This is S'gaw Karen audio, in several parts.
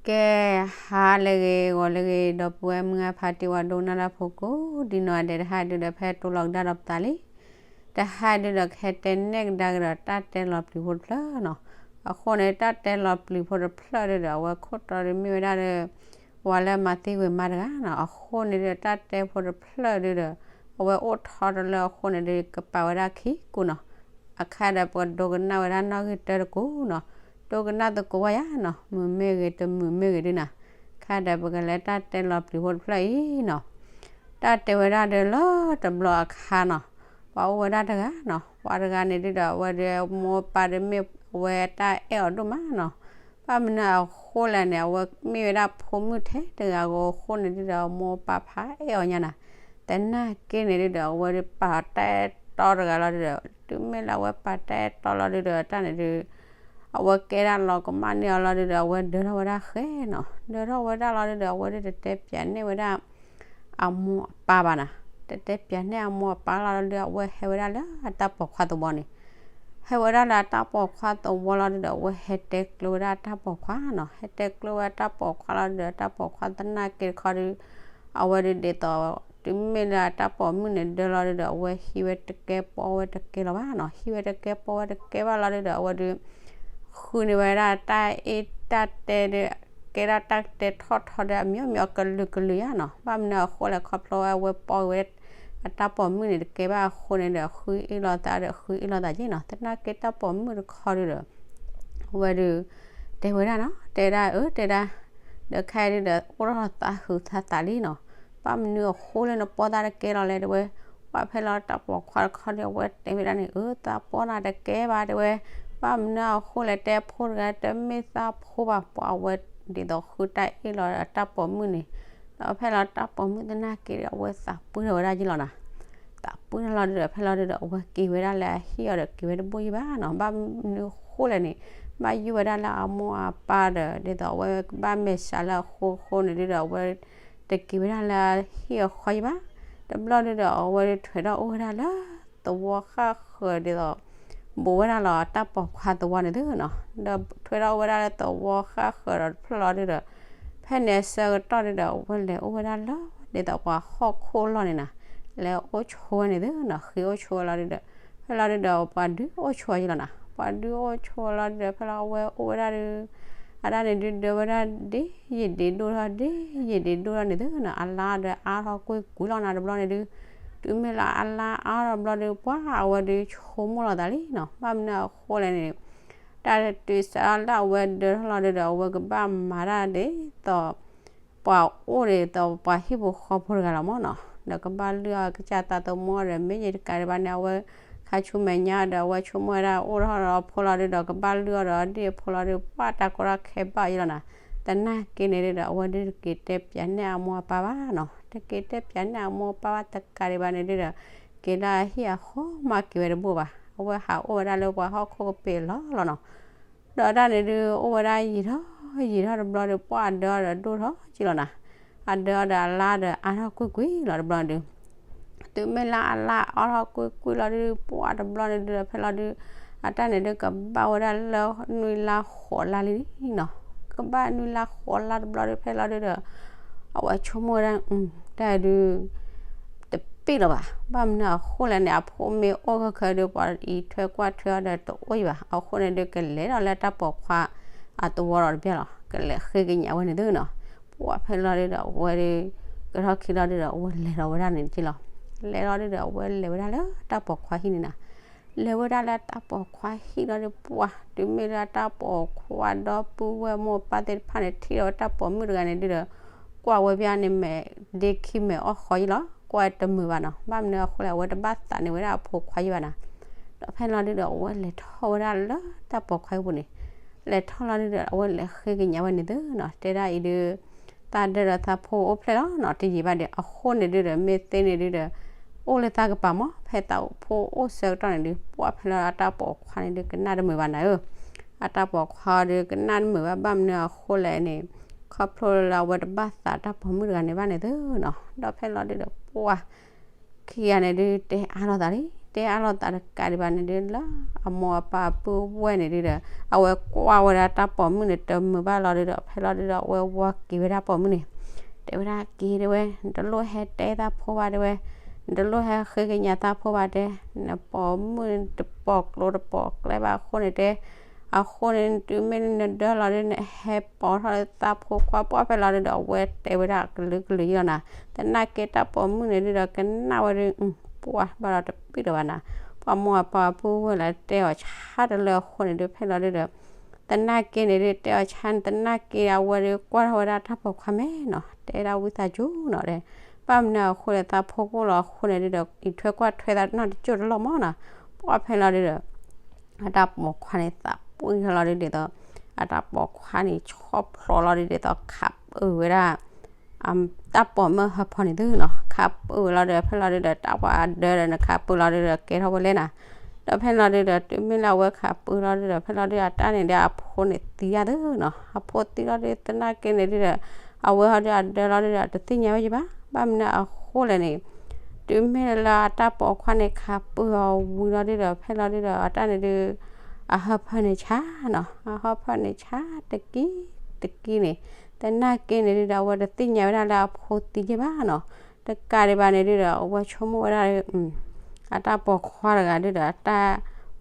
ကဲ, ဟါလၢအဂ့ၤ ဂီၤလၢအဂ့ၤ ဒီပုၢ်ဝဲၢ်မုၢ်ဂၢ်ဖါတံၢ်ဝဲဒိကနၣ်တၢ်ဖိကိးဒ်နီၢ်ဂၤဒဲး တဟါဒုဒီး ဖဲတိၢ်လီၤကဒါဒီးပသးလံ. တဟါဒုဒီး ကဟဲတဲနဲၣ်ကဒါကဒီးတၢ်တဲလီၤပျံၤဖိတဖျၢၣ်နီၤ. အဃိန့ၣ် တၢ်တဲလီၤပျံၤဖိတဖျၢၣ်ဒုဒီး အဝဲခိၣ်တီဒုမ့ၢ်ဝဲဒၣ်လၢ ပှၤလၢအမၤသံကွံာ်မါတဂၤနီၤ. အဃိန့ၣ်ဒုဒီး တၢ်တဲဖိတဖျၢၣ်ဒုဒီး အဝဲအိၣ်ထီတလၢအဃိန့ၣ်ဒု ကပာ်ဝဲဒၣ်ခံကိးနီၤ. အခါဒီး ပကဒိကနၣ်ဝဲဒၣ်နီၣ်ဂံၢ်တၢတကိးနီၤ. ဒိကနၣ်သကိးဝဲယၤနီၤ, မုာ်မ့ၢ်ဂ့ၤတမုာ်မ့ၢ်ဂ့ၤဒုနီၤ. အခါဒီး ပကလဲၤတၢ်တဲလီၤပျံၤဖိတဖျၢၣ်အံၤနီၤ. တၢ်တဲဝဲဒၣ်ဒီးလၢတဘျီအခါနီၤ, ပှၤအိၣ်ဝဲဒၣ်တဂၤနီၤ. ပှၤတဂၤန့ၣ်ဒုဒီး အဝဲဒုးအမိၢ်အပၢ်ဒုးမ့ၢ်အဝဲတၢ်အဲၣ်အီၤဒိၣ်မးနီၤ. ဘၣ်မနုၤအဃိလဲၣ်န့ၣ် အဝဲမ့ၢ်ဝဲဒၣ်ဖိမုၣ်ထဲတဂၤဧိၤအဃိန့ၣ်ဒုဒီး အမိၢ်အပၢ်ဖးအဲၣ်အီၤညါနီၤ. သနာ်က့န့ၣ်ဒုဒီး အဝဲဒုးပာ်တၢ်အဲၣ်တီတဂၤလီၤဒုဒီး တုၤမ့ၢ်လၢအဝဲပာ်တၢ်အဲၣ်တီလီၤဒုဒီး တၢ်န့ၣ်ဒု အဝဲကဲဒၣ်လီၤကမၣ်န့ၢ်အီၤလီၤဒုဒီး အဝဲဒၢထီၣ်ဝဲဒၣ်ဃဲနီၤ. ဒၢထီၣ်ဝဲဒၣ်လီၤဒုဒီး အဝဲဒုးတတဲပၠးန့ၢ်ဝဲဒၣ် အမိၢ်အပၢ်ဘၣ်နီၤ. တတဲပၠးန့ၢ်အမိၢ်အပၢ်လီၤဒုဒီး အဝဲဟဲဝဲဒၣ်လၢအတၢ်ပိာ်ခွါသဝီန့ၣ်. ဟဲဝဲဒၣ်လၢအတၢ်ပိာ်ခွါသဝီလီၤဒုဒီး အဝဲဟဲတဲကျိဝဲဒၣ်အတၢ်ပိာ်ခွါနီၤ. ဟဲတဲကျိဝဲဒၣ်တၢ်ပိာ်ခွါလီၤဒုဒီး တၢ်ပိာ်ခွါသနာ်က့တခီဒု အဝဲဒုးဒ်သိး တုၤမ့ၢ်လၢအတၢ်ပိာ်မုၣ်န့ၣ်ဒၢလီၤဒုဒီး အဝဲဟံးဝဲတကဲပိာ်ဝဲတကဲလီၤဘၣ်နီၤ. ဟံးဝဲတကဲပိာ်ဝဲတကဲဘၣ်လီၤဒုဒီး အဝဲဒုး ဃုန့ၢ်ဝဲဒၣ်တၢ်အ့ၣ်တၢ်တဲဒုး ကဲဒၣ်တၢ်တဲထီၣ်ထီဒုး အမံၤမံၤအကလုာ်ကလုာ်ယါနီၤ. ဘၣ်မနုၤအဃိလဲၣ် ခီဖျိအဝဲပိာ်ဝဲ အတၢ်ပိာ်မုၣ်န့ၣ်တကဲဘၣ်အဃိန့ၣ်ဒီး ဃုအ့ၣ်လိာ်သးဒီးဃုအ့ၣ်လိာ်သးက့နီၤ. သနာ်က့တၢ်ပိာ်မုၣ်တခီဒုဒီး အဝဲဒုး တဲဝဲဒၣ်နီၤ, တဲဒၣ်အၢ တဲဒၣ်, ဒီးခဲအံၤဒုဒီး အိၣ်ထီၣ်သးဟုးသးသးလံနီၤ. ဘၣ်မနုၤအဃိလၢနပိာ်သးတကဲလီၤလဲၣ်တဲဝဲ. ပှၤဖဲလီၤတၢ်ပိာ်ခွါတခီဒု အဝဲတဲဝဲဒၣ်န့ၣ် အၢ သးပိာ်နၤတကဲဘၣ်တဲဝဲ. ဘၣ်မနုၤအဃိလဲၣ် တဲဖိတဂၤတမ့ၢ်သးဖိဘၣ် ပှၤအဝဲဒ်သိးဃုတၢ်အ့ၣ်လီၤအတၢ်ပိာ်မုၣ်န့ၣ်, ဒီးဖဲလီၤတၢ်ပိာ်မုၣ်သနာ်က့ဒီး အဝဲသးပှၢ်ထီၣ်ဝဲဒၣ်ယ့လီၤနီၤ. သးပှၢ်ထီၣ်လီၤဒုဒီး ဖဲလီၤဒုဒီး အဝဲက့ၤဝဲဒၣ်လၢအဟံၣ်အီၤဒီး က့ၤဝဲတဘိယံၤဘၣ်နီၤ. ဘၣ်မနုၤအဃိလဲၣ်န့ၣ် ဘၣ်ယိၣ်ဝဲဒၣ်လၢအမိၢ်အပၢ်ဒီး ဒ်သိးအဝဲကဘၣ်မဲာ်ဆှးလၢအဃိအဃိန့ၣ်ဒုဒီး အဝဲတက့ၤဝဲဒၣ်လၢအဟံၣ်အဃီယံၤဘၣ်. တဘျီဒုဒီး အဝဲဒုးထွဲထီၣ်အိၣ်ဝဲဒၣ်လၢသဝီဃၣ်ဃၢၤဒ်သိး ဘူးဝဲဒၣ်လီၤတၢ်ပိာ်ခွါသဝီန့ၣ်သုနီၤ. ဒီးထွဲထီၣ်အိၣ်ဝဲဒၣ်လၢသဝီဃၣ်ဃၢၤဒီးတဖျၢၣ်လီၤဒုဒီး ဖဲန့ၣ်အဆၢကတီၢ်ဒုဒီး အဝဲလဲၤအိၣ်ဝဲဒၣ်လၢဒ်သိးပှၤဟီၣ်ခိၣ်လီၢ်န့ၣ်နီၤ, လဲၤအိၣ်ဆိဝဲန့ၣ်သုနီၤ, ဃ့အိၣ်ဆိဝဲလီၤဒုဒီး ဖဲလီၤဒုဒီး ပှၤဒုးအိၣ်ဆိဝဲယံၤလီၤနီၤ. ပှၤဒုးအိၣ်ဆိဝဲလီၤဒုဒီး ဖဲလီၤအဝဲအိၣ်ဝဲဒၣ်ဒု အတၢ်န့ၣ်ဒုးဒၢဝဲဒၣ်ဒ်ယံာ်ဒံးဒိၣ်ထီၣ် ဒ်ယံာ်ဒံးဒိၣ်ထီၣ်န့ၣ်သုနီၤ, အလါဒီးအါထီၣ်ကွ့ၢ်ကွ့ၢ်လီၤနီၤတဘျီန့ၣ်ဒု တုၤမ့ၢ်လၢအလါအါထီၣ်တဘျီဒု ပှၤအဝဲဒုးဆိကမိၣ်လီၤသးလံနီၤ. ဘၣ်မနုၤအဃိလဲၣ်န့ၣ် တၢ်တုၤစးထီၣ်လၢအဝဲဒၢထီၣ်လီၤဒုဒီး အဝဲကဘၣ်မၤတၢ်ဒ်သိး ပှၤအိၣ်ဒ်သိးပှၤဟံၣ်ဖိဃီဖိတဂၤလီၤမၢ်နီၤ. ဒီးကဘၣ်လုၢ်အီၣ်ကစၢ်သးသမူအီၤဒီး မ့ၢ်ယတကးဒံးဘၣ်န့ၣ် အဝဲခါဆူမဲာ်ညါဒီး အဝဲဆိကမိၣ်ဝဲဒၣ်အိၣ်ထီၣ်ဒီးအဖိလီၤဒုဒီး ကဘၣ်လုၢ်အီၣ်ဒီးအီၤဒ်အဖိလီၤဒု ပှၤတၢ်ကီတၢ်ခဲဘၣ်ယံၤလီၤနီၤ. သနာ်က့န့ၣ်ဒုဒီး အဝဲဒုတက့ၤတဲပၠးန့ၢ်အမိၢ်အပၢ်ဘၣ်နီၤ. တက့ၤတဲပၠးန့ၢ်အမိၢ်အပၢ်ဘၣ်တကးဒံးဘၣ်န့ၣ်ဒုဒီး က့ၤလၢအဟံၣ်အဃီမးက့ၤဝဲတဘိဘၣ်. အဝဲဟးအိၣ်ဝဲဒၣ်လၢပှၤဟီၣ်ခိၣ်ကပ့ၤလီၤလီၤနီၤ. ဒီးတၢ်န့ၣ်ဒု အိၣ်ဝဲဒၣ်ယံာ်ထီၣ်ယံာ်ထီၣ်တဘျီဒီး ပှၤအဒၢအီၤဒီးဒိၣ်ထီၣ်က့ၤလီၤနီၤ. အဒၢအီၤဒီးအလါဒီးအါထီၣ်ကွ့ၢ်ကွ့ၢ်လီၤတဘျီဒု တုၤမ့ၢ်လၢအလါအါထီၣ်ကွ့ၢ်ကွ့ၢ်လီၤဒု ပှၤတဘျီန့ၣ်ဒုဒီး ဖဲလီၤဒု အတၢ်န့ၣ်ဒု ကဘၣ်ဝဲဒၣ်လၢနွံလါဃိးလါလံနီၤ. ကဘၣ်နွံလါဃိးလါတဘျီဒု ဖဲလီၤဒုဒီး အဝဲဆိကမိၣ်ဝဲဒၣ် တၢ်ဒု တပ့ၢ်လၢၤဘၣ်. ဘၣ်မနုၤအဃိလဲၣ်န့ၣ် အဖိမ့ၢ်အိၣ်ခဲခဲဒု ပှၤအံးထွဲကွၢ်ထွဲအီၤဒီးတအိၣ်ယံၤဘၣ်. အဃိန့ၣ်ဒု ကလဲၤဒီးလၢတၢ်ပိာ်ခွါအသဝီဒီးတဘျီလီၤ. ကလဲၤဃ့ကညးဝဲန့ၣ်သုနီၤ. ပှၤဖဲလီၤဒုဒီး အဝဲဒု ကထီၣ်ခံလီၤဒုဒီး အဝဲလဲၤလီၤဝဲဒၣ်န့ၣ်က့လီၤ. လဲၤလီၤဒုဒီး အဝဲလဲၤဝဲဒၣ်လၢတၢ်ပိာ်ခွါဟံၣ်န့ၣ်နီၤ. လဲၤဝဲဒၣ်လၢတၢ်ပိာ်ခွါဟံၣ်လီၤဒု ပှၤ တုၤမ့ၢ်လၢတၢ်ပိာ်ခွါဒီပုၢ်ဝဲၢ်မိၢ်ပၢ်သ့ၣ်တဖၣ်န့ၣ် ထံၣ်ဒီးဝဲတၢ်ပိာ်မုၣ်တဂၤန့ၣ်ဒုဒီး ကွၢ်ဝဲပျၢ်န့ၣ်မဲာ်ဒ့ခံမဲာ်အီၣ်ဃီယံၤလီၤ. ကွၢ်တမုာ်ဘၣ်နီၤ. ဘၣ်မနုၤအဃိလဲၣ် အဝဲတဘၣ်သးန့ၢ်ဝဲဒၣ်အဖိခွါယံၤဘၣ်နီၤ. ဒီးဖဲလီၤဒုဒီး အဝဲလဲၤထီၣ်ဝဲဒၣ်လၢတၢ်ပိာ်ခွါဟံၣ်ပူၤန့ၣ် လဲၤထီၣ်လီၤဒုဒီး အဝဲလဲၤဃ့ကညးဝဲန့ၣ်သုနီၤ. တဲဒၣ်အံၤဒု သးဒၢဒီးသးဖိအိၣ်ဖျဲၣ်လီၤနီၤ တယံာ်ဘၣ်ဒီး အဃိန့ၣ်ဒုဒီး မ့ၢ်သ့န့ၣ်ဒုဒီး အိၣ်လၢသးကပၤမး ဖဲသးဖိအိၣ်ဆၢကတီၢ်န့ၣ်ဒု ပှၤဖဲလီၤအတၢ်ပိာ်ခွါန့ၣ်ဒု ကနၣ်တမုာ်ဘၣ်နၤဧၢ. အတၢ်ပိာ်ခွါဒု ကနၣ်တမုာ်ဘၣ် ဘၣ်မနုၤအဃိလဲၣ်န့ၣ် ခီဖျိလၢအဝဲတဘၣ်သးတၢ်ပိာ်မုၣ်တဂၤန့ၣ်ဘၣ်န့ၣ်သုနီၤ. ဒီးဖဲလီၤဒုဒီးပှၤ ခံဂၤန့ၣ်ဒု တဲအါလိာ်သးလံ တဲအါလိာ်သးတကးဒံးဘၣ်န့ၣ်ဒုး လၢအမိၢ်အပၢ်အပုၢ်အဝဲၢ်န့ၣ်ဒုးဒီး အဝဲကွၢ်ဝဲဒၣ်တၢ်ပိာ်မုၣ်န့ၣ်တမုာ်ဘၣ်လီၤဒုးဒီး ဖဲလီၤဒုးဒီး အဝဲဝီက့ၤဝဲဒၣ်ပိာ်မုၣ်န့ၣ်, တဲဝဲဒၣ်က့ၤတဲဝဲ, နတလိၣ်ဟဲတဲသးဖိဘၣ်တဲဝဲ, နတလိၣ်ဟဲဃ့ကညးသးဖိဘၣ်တဲ, နပိာ်မုၣ်တပိာ်ကျိတပိာ်ကျဲဘၣ်အဃိန့ၣ်တဲ, အဃိန့ၣ် တုၤမ့ၢ်နဒၢလီၤဒုး နဟဲပိာ်ထီၣ်သးဖိခွါပှၢ်ဖဲလီၤဒုးဒီး အဝဲတဲဝဲဒၣ်ကလုာ်ကလုာ်ယံလီၤနၤ, သနာ်က့တၢ်ပိာ်မုၣ်န့ၣ်ဒုးဒီး ကနၣ်ဝဲဒုး ပှၢ်ဘၣ်ဒီးတပံၣ်ဒီးဘၣ်နၤ, ပှၤမိၢ်အပၢ်အပုၢ်ဝဲၢ်လၢတဲအီၤဆါတလၢအဃိန့ၣ်ဒုး ဖဲလီၤဒုးဒီး သနာ်က့န့ၣ်ဒုး တဲအီၤဆါန့ၣ် သနာ်က့အဝဲဒုးကွၢ်ထီၣ်ဝဲဒၣ်တၢ်ပိာ်ခွါမဲာ်နီၤ, တဲဒၣ်ဝံသးစူၤနီၤတဲ, ဘၣ်မနုၤအဃိလဲၣ် သးဖိကအိၣ်လီၤအဃိန့ၣ်ဒုးဒီး အံးထွဲကွၢ်ထွဲသးနီတကၠိၢ်တလီၢ်မးနီၤ, ပှၢ်ဖဲလီၤဒုးဒီး အတၢ်ပိာ်ခွါန့ၣ် သးပှံၢ်လီၤဒုးဒ်သိး အတၢ်ပိာ်ခွါန့ၣ် ဆီၣ်ဖျိးလီၤဒုးဒ်သိး ခးပၢဝဲဒၣ် တၢ်ပိာ်မုၣ်အဟၢဖၢန့ၣ်သုနီၤ, ခးပၢဝဲလီၤဒုး ဖဲလီၤဒုးဒီး တၢ်ပှၤအဒၢဒီး နခးပၢလီၤဒုးဒီး ကဲထီၣ်ဝဲလဲၣ်နၤ, ဒီးဖဲလီၤဒုးဒီး တုၤမ့ၢ်လၢအဝဲခးပၢလီၤဒုးဒီး ဖဲလီၤဒုး အတၢ်န့ၣ်ဒုး အဖိန့ၣ်သံဒၣ်သုနီၤ, အဖိသံလီၤဒုး သနာ်က့န့ၣ်ဒုးဒီး အဝဲဟီဒုးအဒၢလီၤဒုးဒီး တသ့ၣ်ညါဝဲယဘၣ်, ဘၣ်မနုၤအဃိလဲၣ်န့ၣ် တုၤမ့ၢ်လၢအတၢ်ပိာ်ခွါန့ၣ် ခးပၢအီၤဝံၤလီၤဒုးဒီး ဖဲလီၤဒုးဒီး အတၢ်န့ၣ်ဒုး အဟၢဖၢန့ၣ်ဆါနီၤ, အဟၢဖၢန့ၣ်ဆါတကံတကံန့ၣ်, သနာ်က့န့ၣ်ဒုးဒီး အဝဲတသ့ၣ်ညါဝဲဒၣ်လၢအဖိသံယဲၢ်ဘၣ်နီၤ, တကးဒံးဘၣ်န့ၣ်ဒုးဒီး အဝဲဆိကမိၣ်ဝဲဒၣ် အတၢ်ပိာ်ခွါတဂၤဒုးဒီး အတၢ်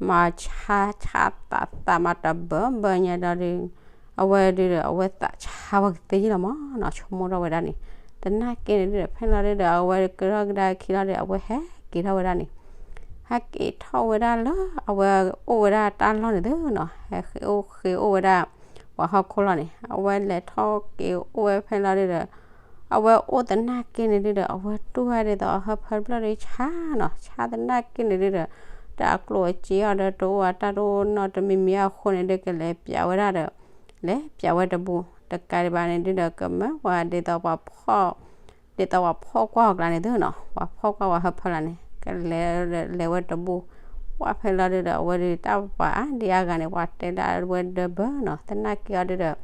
မၤဆါဆါသးသးမၤတဘၢဘၢညါဒီးဒုး အဝဲဒုးဒီး အဝဲသးဆါဝဲကသ့ယံလီၤမးနီၤ, ဆိကမိၣ်ထီၣ်ဝဲဒၣ်န့ၣ်, သနာ်က့န့ၣ်ဒုးဒီး ဖဲလီၤဒုးဒီး အဝဲကရၢကဒါခံလီၤဒုး အဝဲဟဲက့ၤထီၣ်ဝဲဒၣ်န့ၣ် ဟဲက့ၤထီၣ်ဝဲဒၣ်လၢ အဝဲအိၣ်ဝဲဒၣ်တၢ်လီၢ်န့ၣ်သုနီၤ, ဟဲဃ့အိၣ်ဃ့အိၣ်ဝဲဒၣ် ပှၤဟီၣ်ခိၣ်လီၢ်န့ၣ် အဝဲလဲၤထီၣ်က့ၤအိၣ်ဝဲဖဲလီၤဒုးဒီး အဝဲအိၣ်သနာ်က့န့ၣ်ဒုးဒီး အဝဲတူၢ်ဝဲဒ်သိးအဟၢဖၢတဖျၢၣ်ဒုးဆါနီၤ, ဆါသနာ်က့န့ၣ်ဒုးဒီး တၢ်အကျိၣ်အစ့အီၤဒီးတအိၣ် အတၢ်တအိၣ်နီတမံၤမံၤအဃိန့ၣ်ဒုး ကလဲၤပျးဝဲဒၣ်ဒီး လဲၤပျးဝဲတဘိ, တကးဒံးဘၣ်န့ၣ်ဒုးဒီး ကမၢပှၤဒ်သိးပှၤဖီၣ် ဒ်သိးပှၤဖီၣ်ကွၢ်အီၤကျါန့ၣ်သုနီၤ, ပှၤဖီၣ်ကွၢ်ပှၤဟၢဖၢလၢ်န့ၣ် ကလဲၤလဲၤဝဲတဘိ, ပှၢ်ဖဲလီၤဒုးဒီး အဝဲဒုးတၢ်ပှၤအါဒံအါဂၤန့ၣ် ပှၤတဲလၢအဝဲဒၢဘၢနီၤ, သနာ်က့အီၤဒုးဒီး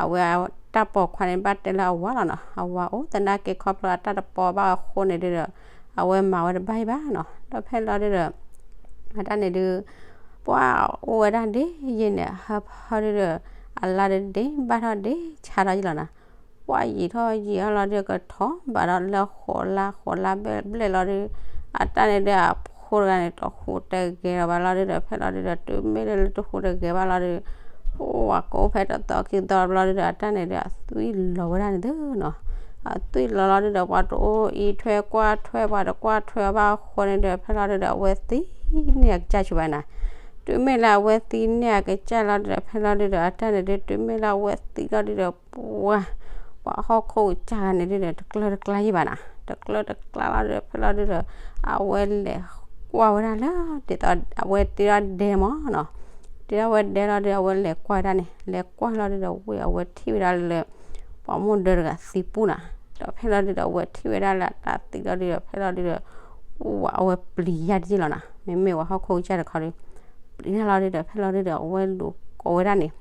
အဝဲတၢ်ပိာ်ခွါန့ၣ် ဘၣ်တဲလၢအဝၤလီၤနီၤ, အဝၤအိၣ်သနာ်က့ခီဖျိအတၢ်တပီၤဘၣ်အဃိန့ၣ်ဒုးဒီး အဝဲမၤဝဲတဘၣ်ယံၤဘၣ်နီၤ, ဒီးဖဲလီၤဒုးဒီး အတၢ်န့ၣ်ဒုး ပှၢ်အိၣ်ဝဲဒၣ်ဒ်ယဲန့ၣ် ဟၢဖၢဒုးဒီး အလါဒုးဒ့ဘၣ်ထီၣ်ဒ့ဆါထီၣ်ယံၤလီၤနီၤ, ပှၢ်ယံာ်ထီၣ်ယံာ်အီၤလီၤဒုး ကထီၣ်ဘၣ်ဒီးလၢဃိးလါ ဃိးလါဘျဲၣ်လီၤဒုး အတၢ်န့ၣ်ဒုး အဖိတဂၤန့ၣ် တဟူးတဂဲၤလီၤဘၣ်လီၤဒုးဒီး ဖဲလီၤဒုးဒီး တုၤမ့ၢ်လၢတဟူးတဂဲၤဘၣ်လီၤဒုး ပှၢ်ကအိၣ်ဖဲတသီခံသီဘျီဒုးဒီး အတၢ်န့ၣ်ဒုး အသွံၣ်လီၤဝဲဒၣ်န့ၣ်သုနီၤ, အသွံၣ်လီၤလီၤဒုးဒီး ပှၤတအိၣ်အံးထွဲကွၢ်ထွဲ ပှၤတကွၢ်ထွဲအီၤဘၣ်အဃိန့ၣ်ဒုး ဖဲလီၤဒုးဒီး အဝဲသံန့ၢ်အကစၢ်ဆိဘၣ်နၤ, တုၤမ့ၢ်လၢအဝဲသံန့ၢ်အကစၢ်လီၤဒုးဒီး ဖဲလီၤဒုးဒီး အတၢ်န့ၣ်ဒုး တုၤမ့ၢ်လၢအဝဲသံလီၤဒုးဒီး ပှၢ် ပှၤဟီၣ်ခိၣ်ကစၢ်ဂၤန့ၣ်ဒုးဒီး တကျၢတကျါယံၤဘၣ်နၤ, တကျၢတကျါလီၤဒုးဒီး ဖဲလီၤဒုးဒီး အဝဲလဲၤကွၢ်ဝဲဒၣ်လၢ ဒ်သိးအဝဲတ့ထီၣ်ဒဲမးနီၤ, တ့ထီၣ်ဝဲဒဲလီၤဒုး အဝဲလဲၤကွၢ်ဝဲဒၣ်န့ၣ် လဲၤကွၢ်လီၤဒုးဒီး ဝ့ၢ်အဝဲထံၣ်ဝဲဒၣ်လၢ ပှၤမိၢ်ဒၢတဂၤသံပူၤနၤ, ဒီးဖဲလီၤဒုးဒီး အဝဲထံၣ်ဝဲဒၣ်လၢအတၢ်သံလီၤဒုးဒီး ဖဲလီၤဒုးဒီး ပှၢ်အဝဲပျံၤယၤတယံာ်လီၤနၤ, မ့မ့ၢ်ပှၤဟီၣ်ခိၣ်ကစၢ်တခီဒုး ပျံၤတၢ်လီၤဒုးဒီး ဖဲလီၤဒုးဒီး အဝဲလူၤကိးဝဲဒၣ်န့ၣ်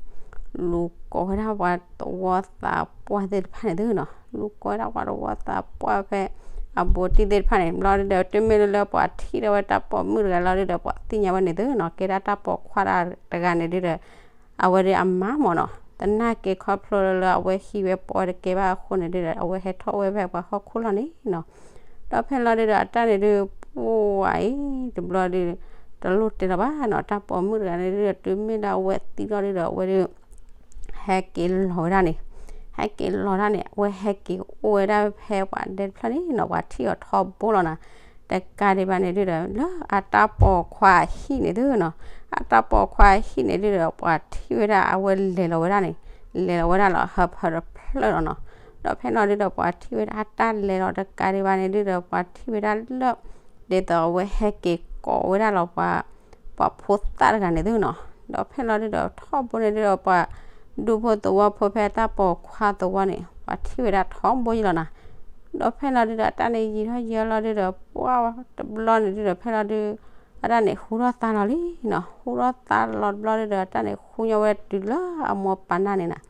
လူၤကိးဝဲဒၣ်ပှၤသဝီသးပှၢ်သ့ၣ်တဖၣ်န့ၣ်သုနီၤ, လူၤကိးဝဲဒၣ်ပှၤသဝီသးပှၢ်ဖဲ အဘူးတံၢ်သ့ၣ်တဖၣ်န့ၣ် ဘျီဒုးဒီး တုၤမ့ၢ်လၢပှၤထံၣ်ထီၣ်ဝဲတၢ်ပိာ်မုၣ်တဂၤလီၤဒုးဒီး ပှၤသ့ၣ်ညါဝဲန့ၣ်သုနီၤ, ကဲဒၣ်တၢ်ပိာ်ခွါတဂၤန့ၣ်ဒုးဒီး အဝဲဒုးအမါမ့ၢ်နီၤ, သနာ်က့ခီဖျိလၢအဝဲဟံးဝဲပိာ်ဝဲတကဲဘၣ်အဃိန့ၣ်ဒုးဒီး အဝဲဟဲထီၣ်ဝဲဖဲပှၤဟီၣ်ခိၣ်လီၢ်န့ၣ်နီၤ, ဒီးဖဲလီၤဒုးဒီး အတၢ်န့ၣ်ဒုး ပှၢ်အံၤ တဘျီဒုး တလိၣ်တဲလီၤဘၣ်နီၤ, တၢ်ပိာ်မုၣ်တဂၤန့ၣ်ဒုးဒီး တုၤမ့ၢ်လၢအဝဲသံလီၤဒုးဒီး အဝဲဒုး ဟဲက့ၤလီၤဝဲဒၣ်န့ၣ်, ဟဲက့ၤလီၤဒၣ်န့ၣ် အဝဲဟဲက့ၤအိၣ်ဝဲဒၣ်ဖဲပှၤဒဲတဖျၢၣ်န့ၣ်နီၤ, ပှၤထံၣ်အီၤထီဘိလီၤနၤ, တကးဒံးဘၣ်န့ၣ်ဒုးဒီး လၢအတၢ်ပိာ်ခွါအဟံၣ်န့ၣ်သုနီၤ, အတၢ်ပိာ်ခွါအဟံၣ်န့ၣ်ဒုးဒီး ပှၤထံၣ်ဝဲဒၣ်အဝဲလဲၤလီၤဝဲဒၣ်န့ၣ်, လဲၤလီၤဝဲဒၣ်လီၤဟၢဖၢတဖျၢၣ်လီၤနီၤ, ဒီးဖဲလီၤဒုးဒီး ပှၤထံၣ်ဝဲဒၣ်အတၢ်လဲၤလီၤတကးဒံးဘၣ်န့ၣ်ဒုးဒီး ပှၤထံၣ်ဝဲဒၣ်လၢ ဒ်သိးအဝဲဟဲက့ၤကိးဝဲဒၣ်လီၤပှၤ ပှၤဖိသၣ်တဂၤန့ၣ်သုနီၤ, ဒီးဖဲလီၤဒုးဒီး ထီဘိန့ၣ်ဒုးဒီး ပှၤဒူဖိသဝီဖိဖဲအတၢ်ပိာ်ခွါသဝီန့ၣ် ပှၤထံၣ်ဝဲဒၣ်ထီဘိယံၤလီၤနၤ, ဒီးဖဲလီၤဒုးဒီး အတၢ်န့ၣ်ယံာ်ထီၣ်ယံာ်လီၤဒုးဒီး ပှၢ်တဘျီန့ၣ်ဒုးဒီး ဖဲလီၤဒုး အတၢ်န့ၣ်ဟူထီၣ်သါလီၤလံနီၤ, ဟူထီၣ်သါလီၤတဘျီဒုးဒီး အတၢ်န့ၣ်ဟူညီဝဲတုၤလၢအမိၢ်အပၢ်နၢ်န့ၣ်နၤ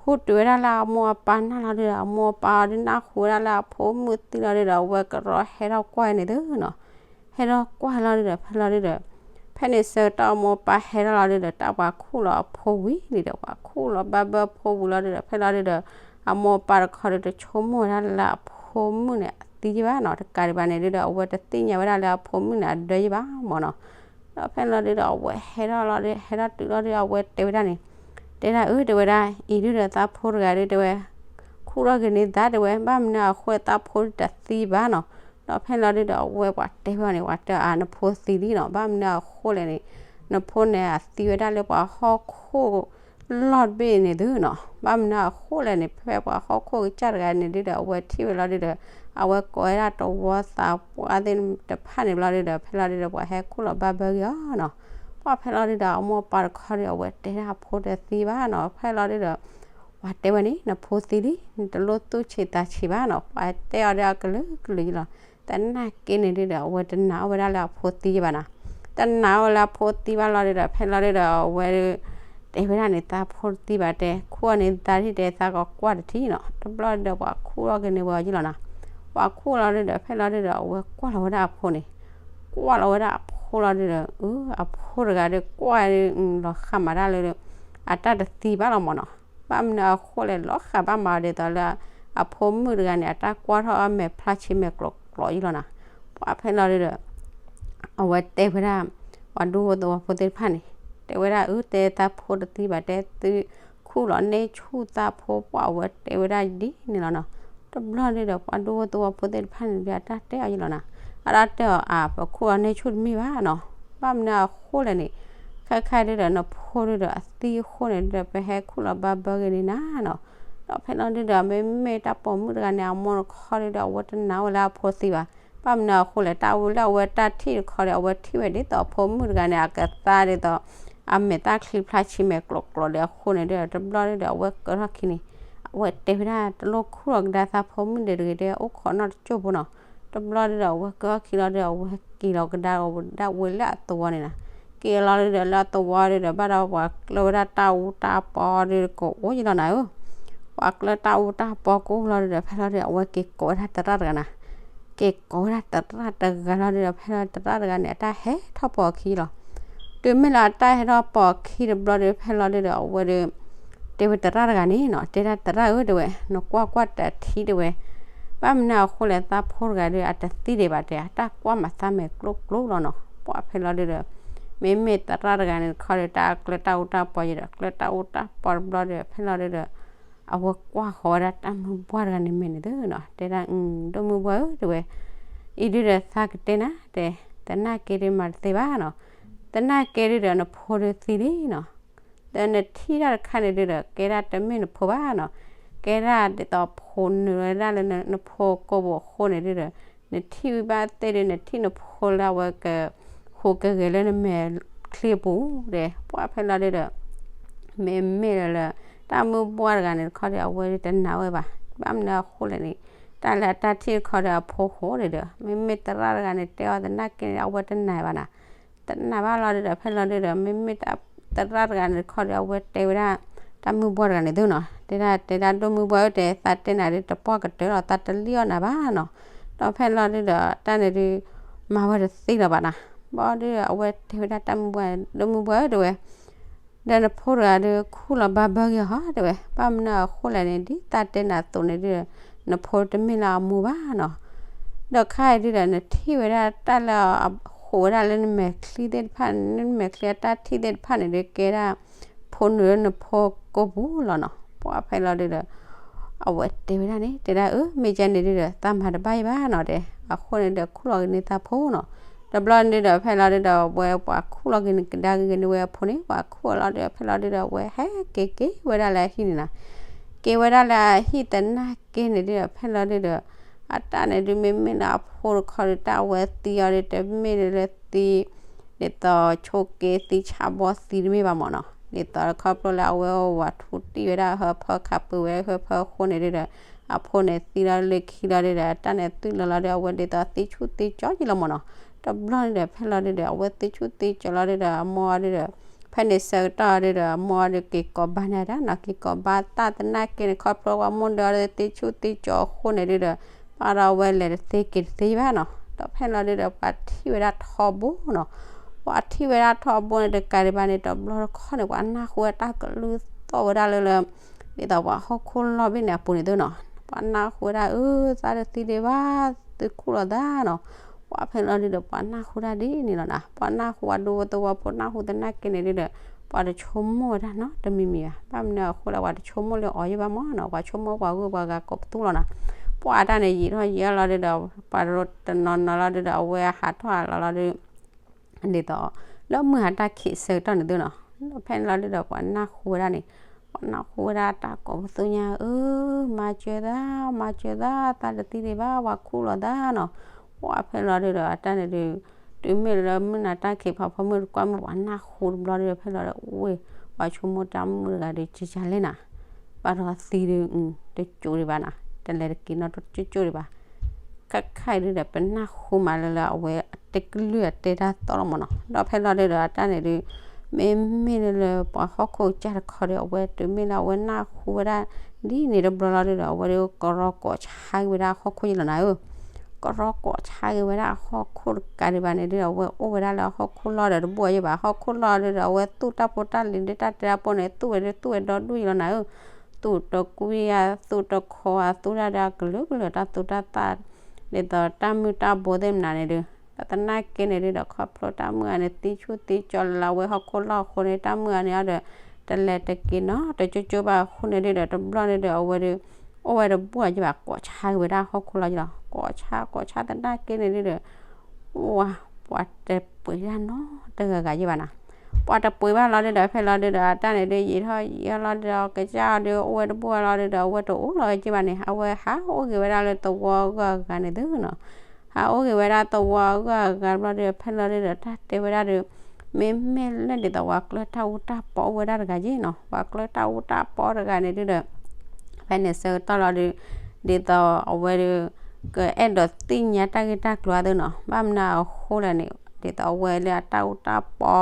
ဟူတုၤဝဲဒၣ်လၢအမိၢ်အပၢ်နၢ်လီၤဒုးဒီး အမိၢ်အပၢ်အီၤဒုးနၢ်ဟူဝဲဒၣ်လၢအဖိမုၣ်သံလီၤဒုးဒီး အဝဲကရီဟဲထီၣ်ကွၢ်န့ၣ်သုနီၤ, ဟဲထီၣ်ကွၢ်လီၤဒုဒီး ဖဲလီၤဒုဒီး ဖဲန့ၣ်ဆၢကတီၢ်အမိၢ်ပၢ်ဟဲထီၣ်လီၤဒုဒီး တၢ်ပှၤခူၣ်လီၤအဖိဝံၤလံဒီး ပှၤခူၣ်လီၤဘၣ်ဘၢဖိဝံၤလီၤဒုဒီး ဖဲလီၤဒုဒီး အမိၢ်ပၢ်တခီဒုဒီး ဆိကမိၣ်ဝဲဒၣ်လၢအဖိမုၣ်န့ၣ် အသံယံၣ်ဘၣ်နီၤ, တကးဒံးဘၣ်န့ၣ်ဒုဒီး အဝဲတသ့ၣ်ညါဝဲဒၣ်လၢအဖိမုၣ်န့ၣ် အဒၢယံၣ်ဘၣ်မၢ်နီၤ. ဒီးဖဲလီၤဒုဒီး အဝဲဟဲထီၣ်လီၤဒု ဟဲထီၣ်တုၤလီၤဒု အဝဲတဲဝဲဒၣ်န့ၣ်, တဲဒၣ်အၢ တဲဝဲဒၣ် အံၤဒုဒီးသးဖိတဂၤဒု တဲဝဲ ခူၣ်ထီၣ်က့ၤန့ၢ်သး တဲဝဲ ဘၣ်မနုၤအဃိသးဖိတသံဘၣ်နီၤ. ဒီးဖဲလီၤဒုဒီး အဝဲပှၤတဲဖဲန့ၣ် ပှၤတဲအါ နဖိသံလံနီၤ, ဘၣ်မနုၤအဃိလဲၣ်န့ၣ် နဖိန့ၣ် အသံဝဲဒၣ်လၢပှၤဟီၣ်ခိၣ် လီၢ်တဘ့ၣ်န့ၣ်သုနီၤ, ဘၣ်မနုၤအဃိလဲၣ်န့ၣ် ဖဲပှၤဟီၣ်ခိၣ်ကစၢ်တဂၤန့ၣ်ဒုဒီး အဝဲထံၣ်ဝဲလီၤဒုဒီး အဝဲကိးဝဲဒၣ်တဝီသးပှၢ်သ့ၣ်တဖၣ်န့ၣ်ဘျီဒုဒီး ဖဲလီၤဒုဒီး ပှၤဟဲခူၣ်လီၤဘၣ်ဘၢက့ၤအီၤနီၤ. ပှၢ်ဖဲလီၤဒုဒီး အမိၢ်ပၢ်တခီဒု အဝဲတဲဒၣ်အဖိတသံဘၣ်နီၤ, ဖဲလီၤဒုဒီး ပှၤတဲဝဲန့ၣ် နဖိသံလံ နတလိၣ်သူၣ်ဆံးသးဆံးဘၣ်နီၤ, ပှၤတဲအီၤဒုအကလုာ်ကလုာ်ယံလီၤ. သနာ်က့န့ၣ်ဒုဒီး အဝဲတနာ်ဝဲဒၣ်လၢအဖိသံယံၣ်ဘၣ်နီၤ, တနာ်ဝဲလၢအဖိသံဘၣ်လီၤဒုဒီး ဖဲလီၤဒုဒီး အဝဲ တဲဝဲဒၣ်န့ၣ် သးဖိတသံဘၣ်တဲ ခူၣ်အီၤန့ၢ်သးထံၣ်တဲ သးကကွၢ်တထံၣ်နီၤ. တဘျီဒုဒီး ပှၤခူၣ်ထီၣ်က့ၤန့ၢ်ဝဲအီၤယံလီၤနီၤ. ပှၤခူၣ်လီၤဒုဒီး ဖဲလီၤဒုဒီး အဝဲကွၢ်လီၤဝဲဒၣ်အဖိန့ၣ်, ကွၢ်လီၤဝဲဒၣ်အဖိလီၤဒုဒီး အဖိတဂၤဒုကွၢ် လီၤဃးမၤတၢ်လၢ အတၢ်တသံဘၣ်လီၤမၢ်နီၤ, ဘၣ်မနုၤအဃိလဲၣ် လီၤဃးဘၣ်မၤအီၤဒ်သိးလၢ အဖိမုၣ်တဂၤန့ၣ် အတၢ်ကွၢ်ထီၣ်အီၤမဲာ်ဖျါဆံးမဲာ်ကျိးကျိးယံလီၤနီၤ. ပှၢ်ဖဲလီၤဒုဒီး အဝဲတဲဝဲဒၣ် ပှၤဒူဖိသဝီဖိသ့ၣ်တဖၣ်န့ၣ် တဲဝဲဒၣ်အၢ တဲသးဖိတသံဘၣ်တဲ သုခူၣ်လီၤန့ၢ်ဆူၣ်သးဖိ ပှၢ်အဝဲတဲဝဲဒၣ်ဒ်န့ၣ်လီၤနီၤ. တဘျီဒုဒီး ပှၤဒူဖိသဝီဖိသ့ၣ်တဖၣ်န့ၣ်ဒု အတၢ်တဲအီၤယံလီၤနီၤ, အတၢ်တဲအီၤအါ ပခူၣ်လီၤန့ၢ်ဆူၣ်တမ့ၢ်ဘၣ်နီၤ, ဘၣ်မနုၤအဃိလဲၣ်န့ၣ် ခဲခါဒုဒီး နဖိဒုဒီးအသံအဃိန့ၣ်ဒုဒီး ပဟဲခူၣ်လီၤဘၣ်ဘၢက့ၤန့ၢ်နၤနီၤ. ဒီးဖဲလီၤဒုဒီး မ့မ့ၢ်တၢ်ပိာ်မုၣ်တဂၤန့ၣ် အမိၢ်တခီဒုဒီး အဝဲတနာ်ဝဲလၢအဖိသံဘၣ်, ဘၣ်မနုၤအဃိလဲၣ် တၢ်ဝဲလၢအဝဲတၢ်ထံၣ်တခီဒီး အဝဲထံၣ်ဝဲဒ်သိးအဖိမုၣ်တဂၤန့ၣ် အကသါဒ်သိး အမဲာ်သၣ်ချံဖျါဆံးမဲာ်ကျိးကျိးဒီးအဃိန့ၣ်ဒုဒီး တဘျီဒုဒီး အဝဲကၢထီၣ်ခံန့ၣ် အဝဲတဲဝဲဒၣ် တလိၣ်ခူၣ်လီၤကဒါသးဖိမုၣ်ဒဲးတဂ့ၤဒီး အိၣ်ခိးနီၢ်တစိၢ်ဖိနီၤ. တဘျီဒုဒီး အဝဲကၢထီၣ်ခံလီၤဒုဒီး အဝဲက့ၤလီၤကဒါဒၣ်ဝဲလၢအသဝီန့ၣ်နီၤ. က့ၤလီၤဒုဒီး လၢအသဝီဒုဒီး ဘၣ်ဒီးပှၤကျၢၢ်ဝဲဒၣ်တၢ်အူတၢ်ပီဒု ကအိၣ်ယံလီၤနၤဧၢ, ပှၤကျၢၢ်တၢ်အူတၢ်ပီကအိၣ်လီၤဒုဒီး ဖဲလီၤဒုဒီး အဝဲက့ၤကိးဝဲဒၣ်သရၣ်တဂၤနီၤ. က့ၤကိးဝဲဒၣ်သရၣ်တဂၤလီၤဒုဒီး ဖဲလီၤသရၣ်တဂၤန့ၣ် အတၢ်ဟဲထီၣ်ပိာ်အခံလီၤ. တုၤမ့ၢ်လၢအတၢ်ဟဲထီၣ်ပိာ်အခံတဘျီဒု ဖဲလီၤဒုဒီး အဝဲဒု တဲဝဲသရၣ်တဂၤန့ၣ်နီၤ, တဲဒၣ်သရၣ်ဧၢ တဲဝဲ နကွၢ်ကွၢ်တထံၣ် တဲဝဲ, ဘၣ်မနုၤအဃိလဲၣ် သးဖိတဂၤဒု အတသံဒံးဘၣ်တဲ အတၢ်ကွၢ်မၤသးမဲာ်ကျိးကျိးလီၤနီၤ. ပှၢ်ဖဲလီၤဒုဒီး မ့မ့ၢ်သရၣ်တဂၤန့ၣ်တခီဒီး တၢ်ကျၢၢ်တၢ်အူတၢ်ပီယံၤဒီး ကျၢၢ်တၢ်အူတၢ်ပီတဘျီဒီး ဖဲလီၤဒုဒီး အဝဲကွၢ်ဃီၤဝဲဒၣ်တၢ်မုၢ်ပှၢ်တဂၤန့ၣ်မဲာ်န့ၣ်သုနီၤ, တဲဒၣ် ဒိၣ်မုၢ်ပှၢ်ဧၢ တဲဝဲ, အံၤဒုဒီးသးကတဲနၤ တဲ, သနာ်က့ဒုမၤတသ့ဘၣ်နီၤ, သနာ်က့ဒုဒီးနဖိဒုသံလံနီၤ. ဒီးနထံၣ်တၢ်တခါန့ၣ်ဒုဒီး ကဲဒၣ်တမ့ၢ်နဖိဘၣ်နီၤ, ကဲဒၣ်ဒ်သိးဖိနုာ်ဝဲဒၣ်လၢနဖိကိာ်ပူၤအဃိန့ၣ်ဒုဒီး နထံၣ်ဝံၤဘၣ်သ့ၣ်ဒု နထံၣ်နဖိလၢအဝဲက ဟူးကဂဲၤလၢနမဲာ်ချံအပူၤဒီး ပှၢ်ဖဲလီၤဒုဒီး မ့မ့ၢ်လၢ တၢ်မုၢ်ပှၢ်တဂၤန့ၣ်တခီဒီး အဝဲတနာ်ဝဲဘၣ်, ဘၣ်မနုၤအဃိလဲၣ်န့ၣ် တၢ်လၢအတၢ်ထံၣ်တခီဒီးအဖိဃိန့ၣ်ဒီး မ့မ့ၢ်သရၣ်တဂၤန့ၣ် တဲအီၤသနာ်က့န့ၣ် အဝဲတနာ်ဘၣ်နီၤ, တနာ်ဘၣ်လီၤဒုဒီး ဖဲလီၤဒုဒီး မ့မ့ၢ်တၢ်သရၣ်တဂၤန့ၣ်တခီဒီး အဝဲတဲဝဲဒၣ် တၢ်မုၢ်ပှၢ်တဂၤန့ၣ်သုနီၤ, တဲဒၣ် တဲဒၣ်ဒိၣ်မုၢ်ပှၢ်ဧၢ တဲ သးတဲနၤဒု တပှၢ်ကတၢၢ်လီၤ သးတလံၣ်အီၣ်နၤဘၣ်နီၤ, ဒီးဖဲလီၤဒုဒီး တၢ်န့ၣ်ဒု မၤဝဲတသ့လၢၤဘၣ်နီၤ, ဘၣ်ဒုဒီး အဝဲတဲဝဲဒၣ်တၢ်မုၢ်ပှၢ် ဒိၣ်မုၢ်ပှၢ်ဧၢ တဲဝဲ ဒီးနဖိတဂၤဒု ခူၣ်လီၤဘၣ်ဘၢက့ၤဟီ တဲဝဲ, ဘၣ်မနုၤအဃိလဲၣ်န့ၣ် ဒ်သးတဲနၤအသိးန့ၣ်ဒု နဖိတမ့ၢ်လၢအမိၢ်ဘၣ်နီၤ, ဒီးခါအံၤဒုဒီး နထံၣ်ဝဲဒၣ်တၢ်လၢအဟူးဝဲဒၣ်လၢနမဲာ်ချံသ့ၣ်တဖၣ် နမဲာ်ချံအတၢ်ထံၣ်သ့ၣ်တဖၣ်န့ၣ်ဒု ကဲဒၣ် ဖိနုာ်လၢနဖိကိာ်ပူၤလီၤနီၤ, ပှၢ်ဖဲလီၤဒုဒီး အဝဲတဲဝဲဒၣ်န့ၣ် တဲဒၣ်အၢ မ့ၢ်ကဲန့ၣ်ဒုဒီး သးမၤတဘၣ်အံၤဘၣ်နီၤ တဲ, အဃိန့ၣ်ဒီး ခူၣ်လီၤက့ၤန့ၢ်သးဖိနီၤ, တဘျီန့ၣ်ဒုဒီး ဖဲလီၤဒုဒီး အဝဲပှၤခူၣ်လီၤက့ၤန့ၢ်ကဒါက့ၤန့ၢ်ဝဲအဖိန့ၣ် ပှၤခူၣ်လီၤဒုဒီး ဖဲလီၤဒုဒီး အဝဲဟဲက့ၤက့ၤဝဲဒၣ်လၢအဟံၣ်န့ၣ်နီၤ, က့ၤဝဲဒၣ်လၢအဟံၣ်သနာ်က့န့ၣ်ဒုဒီး ဖဲလီၤဒုဒီး အတၢ်န့ၣ်ဒု မ့မ့ၢ်လၢအဖိတခီဒီး တၢ်အဝဲသံအီၤဒု တမ့ၢ်ဒုလၢသံ ဒ်သိးဆိက့သံဆါဘီသံတမ့ၢ်ဘၣ်မၢ်နီၤ, ဒ်သိးခီဖျိလၢအဝဲဝၤထူတံၢ်ဝဲဒၣ်ဟၢဖၢ ခးပၢၤဝဲဟၢဖၢအဃိန့ၣ်ဒုဒီး အဖိန့ၣ်သံလီၤလၢခံလီၤဒုဒီး တၢ်န့ၣ်သုးလီၤလီၤဒု အဝဲဒ်သိးသံဆူၣ်သံကၠီယံလီၤမၢ်နီၤ, တဘျီန့ၣ်ဒီး ဖဲလီၤဒုဒီး အဝဲသံဆူၣ်သံကၠီလီၤဒုဒီး အမိၢ်အီၤဒုဒီး ဖဲန့ၣ်ဆၢကတီၢ်ဒုဒီး အမိၢ်အီၤဒုက့ၤကိးဘၣ်န့ၢ်တၢ်နီၤ, က့ၤကိးဘၣ်သးသနာ်က့န့ၣ် ခီဖျိပှၤမိၢ်ဒုအီၤဒုသံဆူၣ်သံကၠီအဃိန့ၣ်ဒုဒီး ဘၣ်ဒီးအဝဲလဲၤတသ့က့ၤတသ့ဘၣ်နီၤ ဒီးဖဲလီၤဒုဒီး ပှၤထံၣ်ဝဲဒၣ်ထီဘိနီၤ. ပှၤထံၣ်ဝဲဒၣ်ထီဘိန့ၣ် တကးဒံးဘၣ်န့ၣ် တဘျီတခီၣ်န့ၣ် ပှၤနၢ်ဟူဝဲတၢ်ကလုၢ်သီၣ်ဝဲဒၣ်လၢလၢ ဒ်သိးပှၤဟီၣ်ခိၣ်လီၢ်ဘ့ၣ်န့ၣ်အပူၤန့ၣ်သုနီၤ. ပှၤနၢ်ဟူဝဲဒၣ် အၢ သးတသံဒံးဘၣ် သုခူၣ်လီၤသးနီၤ. ပှၤဖဲလီၤဒုဒီး ပှၤနၢ်ဟူဒၣ်ဒ်န့ၣ်လီၤနီၤ. ပှၤနၢ်ဟူ ပှၤဒူဖိသဝီဖိ နၢ်ဟူသနာ်က့န့ၣ်ဒုဒီး ပှၤတဆိကမိၣ်ဝဲဒၣ်နီတမံၤမံၤဘၣ်. ဘၣ်မနုၤအဃိလဲၣ် ပှၤတဆိကမိၣ်လၢအီၤယဲၢ်ဘၣ်မးနီၤ. ပှၤဆိကမိၣ်ပှၤဂုၢ်ပှၤဂၤကိးပသူလီၤနီၤ. ပှၤအတၢ်န့ၣ် ယံာ်ထီၣ်ယံာ်ထီၣ်လီၤဒုဒီး ပှၤတနီၤနီၤလီၤဒုဒီး အဝဲဟးထီၣ်ဟးလီၤလီၤဒု ဒ်သိး လၢမုၢ်ဟါတၢ်ခံးဆၢကတီၢ်န့ၣ်သုနီၤ. ဒီးဖဲန့ၣ်လီၤဒုဒီး ပှၤနၢ်ဟူဝဲဒၣ်န့ၣ်, ပှၤနၢ်ဟူဝဲဒၣ်တၢ်ကိးပသူညါ, အၢ မၤစၢၤသး, မၤစၢၤသး, သးတသံဒံးဘၣ်, ပှၤခူၣ်လီၤသးနီၤ. ပှၤဖဲလီၤဒုဒီး အတၢ်န့ၣ်ဒု တုၤမ့ၢ်လၢမုၢ်နၤတၢ်ခံးဖးဖီမုၢ်တကွၢ်မုၢ် ပှၤနၢ်ဟူတဘျီဒုဒီး ဖဲလီၤဒု ဝ့ၢ် ပှၤဆိကမိၣ်တၢ်မုၣ်တဂၤဒု ကကလဲၣ်နၤ, ဘၣ်ဒီးသံဒု တကၠိဒံးဘၣ်နၤ, တလဲၤတက့ၤနီတကၠိကၠိဒံးဘၣ်. ခဲခါအံၤဒုဒီး ပနၢ်ဟူမးလၢလၢအဝဲတကလုၢ်အတဲတၢ်သီၣ်လီၤမးနီၤ. ဒီးဖဲလီၤဒုဒီး အတၢ်န့ၣ်ဒု မ့မ့ၢ်လၢလၢပှၤဟီၣ်ခိၣ်ကစၢ်တခီဒီး အဝဲတုၤမ့ၢ်လၢအဝဲနၢ်ဟူဝဲဒၣ် ဒ်န့ၣ်တဘျီလီၤဒုဒီး အဝဲဒု ကရီကိးဆါက့ၤဝဲဒၣ်အဟီၣ်ခိၣ်ယဲၢ်လီၤနၤဧၢ. ကရီကိးဆါက့ၤဝဲဒၣ်အဟီၣ်ခိၣ်တကးဒံးဘၣ်န့ၣ်ဒု အဝဲအိၣ်ဝဲဒၣ်လၢအဟီၣ်ခိၣ်လီၢ်ဒီးတဘူၣ်အယဲၢ်ဘၣ်. ဟီၣ်ခိၣ်လီၢ်ဒုဒီး အဝဲသူၣ်တၢ်ဖိတၢ်လံၤဒု တၢ်တဲတၢ်ပိၢ်န့ၣ် သူၣ်ဝဲဒု သူၣ်ဝဲဒီဒူၣ်ယဲၢ်လီၤနၤဧၢ. သူၣ်တကွံယါ သူၣ်တခီဧါ, သူၣ်တၢ်ဒီးအကလုာ်ကလုာ် တၢ်သူတၢ်သၣ် ဒ်သိးတၢ်မုၢ်တၢ်ဘိသ့ၣ်မနုၤန့ၣ်ဒု, ဒီးသနာ်က့န့ၣ်ဒုဒီး ခီဖျိတၢ်မုၣ်ဂၤန့ၣ် သံဆူၣ်သံကၠီၤလၢအဝဲဟီၣ်ခိၣ်လီၢ်အဃိန့ၣ် တၢ်မုၣ်ဂၤန့ၣ်အီၤဒီး တလဲၤတက့ၤနီတကၠိကၠိဘၣ်အဃိန့ၣ်ဒုဒီး တဘျီန့ၣ်ဒီး အဝဲဒု အိၣ်ဝဲတဘူၣ်အယဲၢ်ဘၣ် ကိးဆါက့ၤဝဲဒၣ်ဟီၣ်ခိၣ်လီၢ်ယဲၢ်လီၤ. ကိးဆါ ကိးဆါသနာ်က့န့ၣ်ဒုဒီး ဝၤ ပှၤတပှ့ၤဒၣ်နီတဂၤဂၤယဲၢ်ဘၣ်နၤ. ပှၤတပှ့ၤဘၣ်လီၤဒုဒီး ဖဲလီၤဒုဒီး အတၢ်န့ၣ်ဒု ယံာ်ထီၣ်ယံာ်ထီၣ်လီၤဒုဒီး ကစၢ်အီၤဒု အိၣ်ဝဲတဘူၣ်လီၤဒုဒီး အဝဲတအိၣ်လီၤဝဲက့ၢ်ဘၣ်န့ၣ် အဝဲဟးအိၣ်ဂ့ၤဝဲဒၣ်လၢသဝီအဂုၤအဂၤန့ၣ်သုနီၤ. ဟးအိၣ်ဂ့ၤဝဲဒၣ်သဝီအဂုၤအဂၤဘျီဒုဒီး ဖဲလီၤဒုဒီး တၢ်တဲဝဲဒၣ်ဒု မ့မ့ၢ်လၢဒ်သိးပှၤကျၢၤတၢ်အူတၢ်ပီအိၣ်ဝဲဒၣ်တဂၤက့ၢ်နီၤ. ပှၤကျၢၤတၢ်အူတၢ်ပီတဂၤန့ၣ်ဒုဒီး ဖဲန့ၣ်ဆၢကတီၢ်လီၤဒု ဒ်သိးအဝဲဒု ကအဲၣ်ဒိးသ့ၣ်ညါတၢ်ဂ့ၢ်တၢ်ကျိၤအသိးနီၤ. ဘၣ်မနုၤအဃိလဲၣ်န့ၣ် ဒ်သိးအဝဲလၢအတၢ်အူတၢ်ပီ